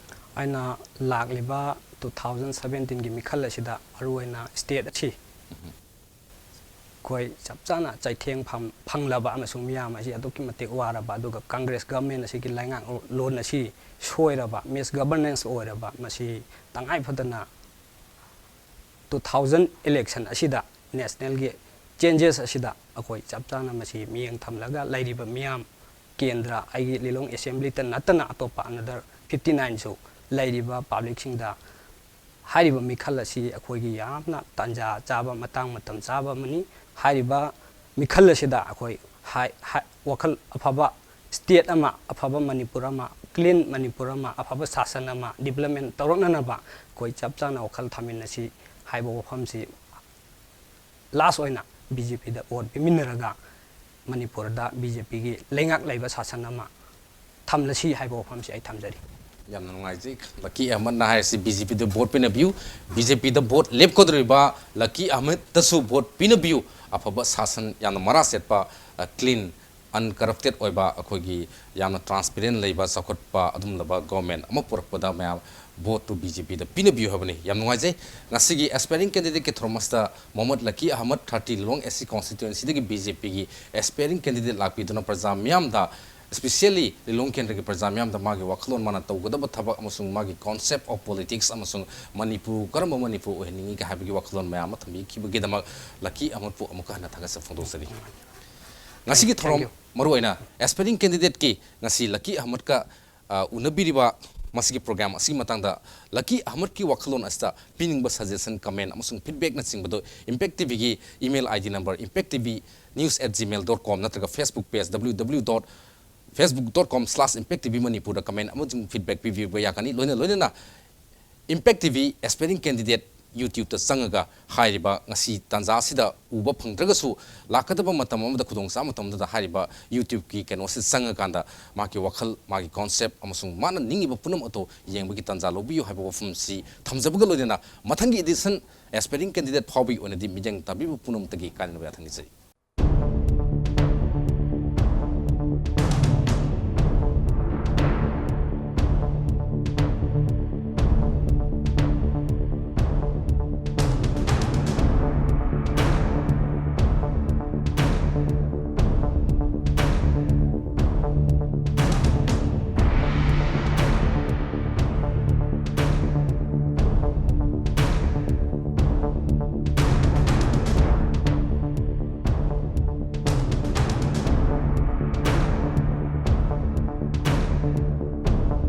ꯑꯩꯅ ꯂꯥꯛꯂꯤꯕ two thousand seventeen ꯒꯤ ꯃꯤꯈꯜ ꯑꯁꯤꯗ ꯃꯔꯨꯑꯣꯏꯅ ꯁ꯭ꯇꯦꯠ ꯑꯁꯤ ꯎꯝ꯫ ꯑꯩꯈꯣꯏ ꯆꯞ ꯆꯥꯅ ꯆꯩꯊꯦꯡ ꯐꯪ-, ꯐꯪꯂꯕ ꯑꯃꯁꯨꯡ ꯃꯤꯌꯥꯝ ꯑꯁꯤ ꯑꯗꯨꯛꯀꯤ ꯃꯇꯤꯛ ꯋꯥꯔꯕ, ꯑꯗꯨꯒ ꯀꯪꯒ꯭ꯔꯦꯁ ꯒꯚꯔꯟꯃꯦꯟꯠ ꯑꯁꯤꯒꯤ ꯂꯩꯉꯥꯛꯂꯣꯟ ꯑꯁꯤ ꯁꯣꯏꯔꯕ, ꯃꯤꯁ ꯒꯚꯔꯅꯦꯟꯁ ꯑꯣꯏꯔꯕ, ꯃꯁꯤ ꯇꯉꯥꯏ ꯐꯗꯅ two thousand election ꯑꯁꯤꯗ, ꯅꯦꯁꯅꯦꯜꯒꯤ ꯆꯦꯟꯖꯦꯁ ꯑꯁꯤꯗ ꯑꯩꯈꯣꯏ ꯆꯞ ꯆꯥꯅ ꯃꯁꯤ ꯃꯤꯠꯌꯦꯡ ꯊꯝꯂꯒ ꯂꯩꯔꯤꯕ ꯃꯤꯌꯥꯝ, ꯀꯦꯟꯗ꯭ꯔ, ꯑꯩꯒꯤ ꯂꯤꯂꯣꯡ ꯑꯦꯁꯦꯝꯕ꯭ꯂꯤꯇ ꯅꯠꯇꯅ ꯑꯇꯣꯞꯄ another fifty nine ꯁꯨ ꯂꯩꯔꯤꯕ ꯄꯕ꯭ꯂꯤꯛꯁꯤꯡꯗ ꯍꯥꯏꯔꯤꯕ ꯃꯤꯈꯜ ꯑꯁꯤ ꯑꯩꯈꯣꯏꯒꯤ ꯌꯥꯝꯅ ꯇꯥꯟꯖꯥ ꯆꯥꯕ, ꯃꯇꯥꯡ ꯃꯇꯝ ꯆꯥꯕ ꯑꯃꯅꯤ꯫ ꯍꯥꯏꯔꯤꯕ ꯃꯤꯈꯜ ꯑꯁꯤꯗ ꯑꯩꯈꯣꯏ ꯍꯥꯏ-, ꯍꯥꯏ-, ꯋꯥꯈꯜ ꯑꯐꯕ, ꯁ꯭ꯇꯦꯠ ꯁ꯭ꯇꯦꯠ ꯑꯃ, ꯑꯐꯕ ꯃꯅꯤꯄꯨꯔ ꯑꯃ, ꯀ꯭ꯂꯤꯟ ꯃꯅꯤꯄꯨꯔ ꯑꯃ, ꯑꯐꯕ ꯁꯥꯁꯟ ꯑꯃ ꯗꯤꯕ꯭ꯂꯞꯃꯦꯟ ꯇꯧꯔꯛꯅꯅꯕ ꯑꯩꯈꯣꯏ ꯆꯞ ꯆꯥꯅ ꯋꯥꯈꯜ ꯊꯝꯃꯤꯟꯅꯁꯤ ꯍꯥꯏꯕ ꯋꯥꯐꯝꯁꯤ ꯂꯥꯁ ꯑꯣꯏꯅ ꯕꯤ ꯖꯦ ꯄꯤꯗ ꯚꯣꯠ ꯄꯤꯃꯤꯟꯅꯔꯒ ꯃꯅꯤꯄꯨꯔꯗ ꯕꯤ ꯖꯦ ꯄꯤꯒꯤ ꯂꯩꯉꯥꯛ ꯂꯩꯕ ꯁꯥꯁꯟ ꯑꯃ ꯊꯝꯂꯁꯤ ꯍꯥꯏꯕ ꯋꯥꯐꯝꯁꯤ ꯑꯩ ꯊꯝꯖꯔꯤ꯫ ꯌꯥꯝꯅ ꯅꯨꯡꯉꯥꯏꯖꯩ꯫ ꯂꯀꯤ ꯑꯍꯃꯗꯅ ꯍꯥꯏꯔꯤꯁꯤ ꯕꯤ ꯖꯦ ꯄꯤꯗ ꯚꯣꯠ ꯄꯤꯅꯕꯤꯌꯨ, ꯕꯤ ꯖꯦ ꯄꯤꯗ ꯚꯣꯠ ꯂꯦꯞꯀꯗꯧꯔꯤꯕ ꯂꯀꯤ ꯑꯍꯃꯗꯇꯁꯨ ꯚꯣꯠ ꯄꯤꯅꯕꯤꯌꯨ, ꯑꯐꯕ ꯁꯥꯁꯟ, ꯌꯥꯝꯅ ꯃꯔꯥ ꯆꯦꯠꯄ, ꯑ, ꯀ꯭ꯂꯤꯟ, ꯑꯟꯀꯔꯞꯇꯦꯠ ꯑꯣꯏꯕ ꯑꯩꯈꯣꯏꯒꯤ ꯌꯥꯝꯅ ꯇ꯭ꯔꯥꯟꯁꯄꯦꯔꯦꯟ ꯂꯩꯕ ꯆꯥꯎꯈꯠꯄ ꯑꯗꯨꯝꯂꯕ ꯒꯣꯔꯃꯦꯟ ꯑꯃ ꯄꯨꯔꯛꯄꯗ ꯃꯌꯥꯝ ꯚꯣꯠꯇꯨ ꯕꯤ ꯖꯦ ꯄꯤꯗ ꯄꯤꯅꯕꯤꯌꯨ ꯍꯥꯏꯕꯅꯤ꯫ ꯌꯥꯝ ꯅꯨꯡꯉꯥꯏꯖꯩ꯫ ꯉꯁꯤꯒꯤ ꯑꯦꯁꯄꯥꯏꯔꯤꯡ ꯀꯦꯟꯗꯤꯗꯦꯠꯀꯤ ꯊꯧꯔꯝ ꯑꯁꯤꯗ ꯃꯣꯍꯃꯗ ꯂꯀꯤ ꯑꯍꯃꯗ, ꯊꯥꯔꯇꯤ ꯂꯤꯂꯣꯡ ꯑꯦꯁ ꯁꯤ ꯀꯣꯟꯁꯇꯤꯇ꯭ꯋꯦꯟꯁꯤꯗꯒꯤ ꯕꯤ ꯖꯦ ꯄꯤꯒꯤ ꯑꯦꯁꯄꯥꯏꯔꯤꯡ ꯀꯦꯟꯗꯤꯗꯦꯠ ꯂꯥꯛꯄꯤꯗꯨꯅ ꯄ꯭ꯔꯖꯥ ꯃꯤꯌꯥꯝꯗ, especially ꯂꯤꯂꯣꯡ ꯀꯦꯟꯗ꯭ꯔꯒꯤ ꯄ꯭ꯔꯖꯥ ꯃꯤꯌꯥꯝꯗ ꯃꯥꯒꯤ ꯋꯥꯈꯜꯂꯣꯟ, ꯃꯥꯅ ꯇꯧꯒꯗꯕ ꯊꯕꯛ ꯑꯃꯁꯨꯡ ꯃꯥꯒꯤ concept of politics ꯑꯃꯁꯨꯡ ꯃꯅꯤꯄꯨꯔ ꯀꯔꯝꯕ ꯃꯅꯤꯄꯨꯔ ꯑꯣꯏꯍꯟꯅꯤꯡꯉꯤꯒ ꯍꯥꯏꯕꯒꯤ ꯋꯥꯈꯜꯂꯣꯟ ꯃꯌꯥꯝ ꯑꯃ ꯊꯝꯕꯤꯈꯤꯕꯒꯤꯗꯃꯛ ꯂꯀꯤ ꯑꯍꯃꯗꯄꯨ ꯑꯃꯨꯛꯀ ꯍꯟꯅ ꯊꯥꯒꯠꯆꯕ ꯐꯣꯡꯗꯣꯛꯆꯔꯤ꯫ ꯉꯁꯤꯒꯤ ꯊꯧꯔꯝ, ꯃꯔꯨꯑꯣꯏꯅ ꯑꯦꯁꯄꯥꯏꯔꯤꯡ ꯀꯦꯟꯗꯤꯗꯦꯠꯀꯤ ꯉꯁꯤ ꯂꯀꯤ ꯑꯍꯃꯗꯀ, ꯑ, ꯎꯅꯕꯤꯔꯤꯕ ꯃꯁꯤꯒꯤ ꯄ꯭ꯔꯣꯒ꯭ꯔꯥꯝ ꯑꯁꯤꯒꯤ ꯃꯇꯥꯡꯗ ꯂꯀꯤ ꯑꯍꯃꯗꯀꯤ ꯋꯥꯈꯜꯂꯣꯟ ꯑꯁꯤꯗ ꯄꯤꯅꯤꯡꯕ ꯁꯖꯦꯁꯟ, ꯀꯃꯦꯟ ꯑꯃꯁꯨꯡ ꯐꯤꯗꯕꯦꯛꯅꯆꯤꯡꯕꯗꯨ ꯏꯝꯄꯦꯛ ꯇꯤ ꯚꯤꯒꯤ email I D number impact T V news at gmail dot com ꯅꯠꯇ꯭ꯔꯒ Facebook page W W W dot facebook dot com slash impact T V Manipurꯗ ꯀꯃꯦꯟ ꯑꯃꯁꯨꯡ ꯐꯤꯗꯕꯦꯛ ꯄꯤꯕꯤꯕ ꯌꯥꯒꯅꯤ꯫ ꯂꯣꯏꯅ ꯂꯣꯏꯅꯅ ꯏꯝꯄꯦꯛ ꯇꯤ ꯚꯤ ꯑꯦꯁꯄꯥꯏꯔꯤꯡ ꯀꯦꯟꯗꯤꯗꯦꯠ YouTubeꯇ ꯆꯪꯉꯒ ꯍꯥꯏꯔꯤꯕ ꯉꯁꯤ ꯇꯥꯟꯖꯥ ꯑꯁꯤꯗ ꯎꯕ ꯐꯪꯗ꯭ꯔꯒꯁꯨ ꯂꯥꯛꯀꯗꯕ ꯃꯇꯝ ꯑꯃꯗ ꯈꯨꯗꯣꯡꯆꯥꯕ ꯃꯇꯝꯗꯨꯗ ꯍꯥꯏꯔꯤꯕ YouTubeꯀꯤ ꯀꯩꯅꯣꯁꯤ ꯆꯪꯉꯀꯥꯟꯗ ꯃꯥꯒꯤ ꯋꯥꯈꯜ, ꯃꯥꯒꯤ concept ꯑꯃꯁꯨꯡ ꯃꯥꯅ ꯅꯤꯡꯉꯤꯕ ꯄꯨꯝꯅꯃꯛ ꯑꯗꯨ ꯌꯦꯡꯕꯒꯤ ꯇꯥꯟꯖꯥ ꯂꯧꯕꯤꯌꯨ ꯍꯥꯏꯕ ꯋꯥꯐꯝꯁꯤ ꯊꯝꯖꯕꯒ ꯂꯣꯏꯅꯅ ꯃꯊꯪꯒꯤ edition ꯑꯦꯁꯄꯥꯏꯔꯤꯡ ꯀꯦꯟꯗꯤꯗꯦꯠ ꯐꯥꯎꯕꯒꯤ ꯑꯣꯏꯅꯗꯤ ꯃꯤꯠꯌꯦꯡ ꯇꯥꯕꯤꯕ ꯄꯨꯝꯅꯃꯛꯇꯒꯤ ꯀꯥꯏꯅꯕ ꯌꯥꯊꯪ ꯅꯤꯖꯔꯤ꯫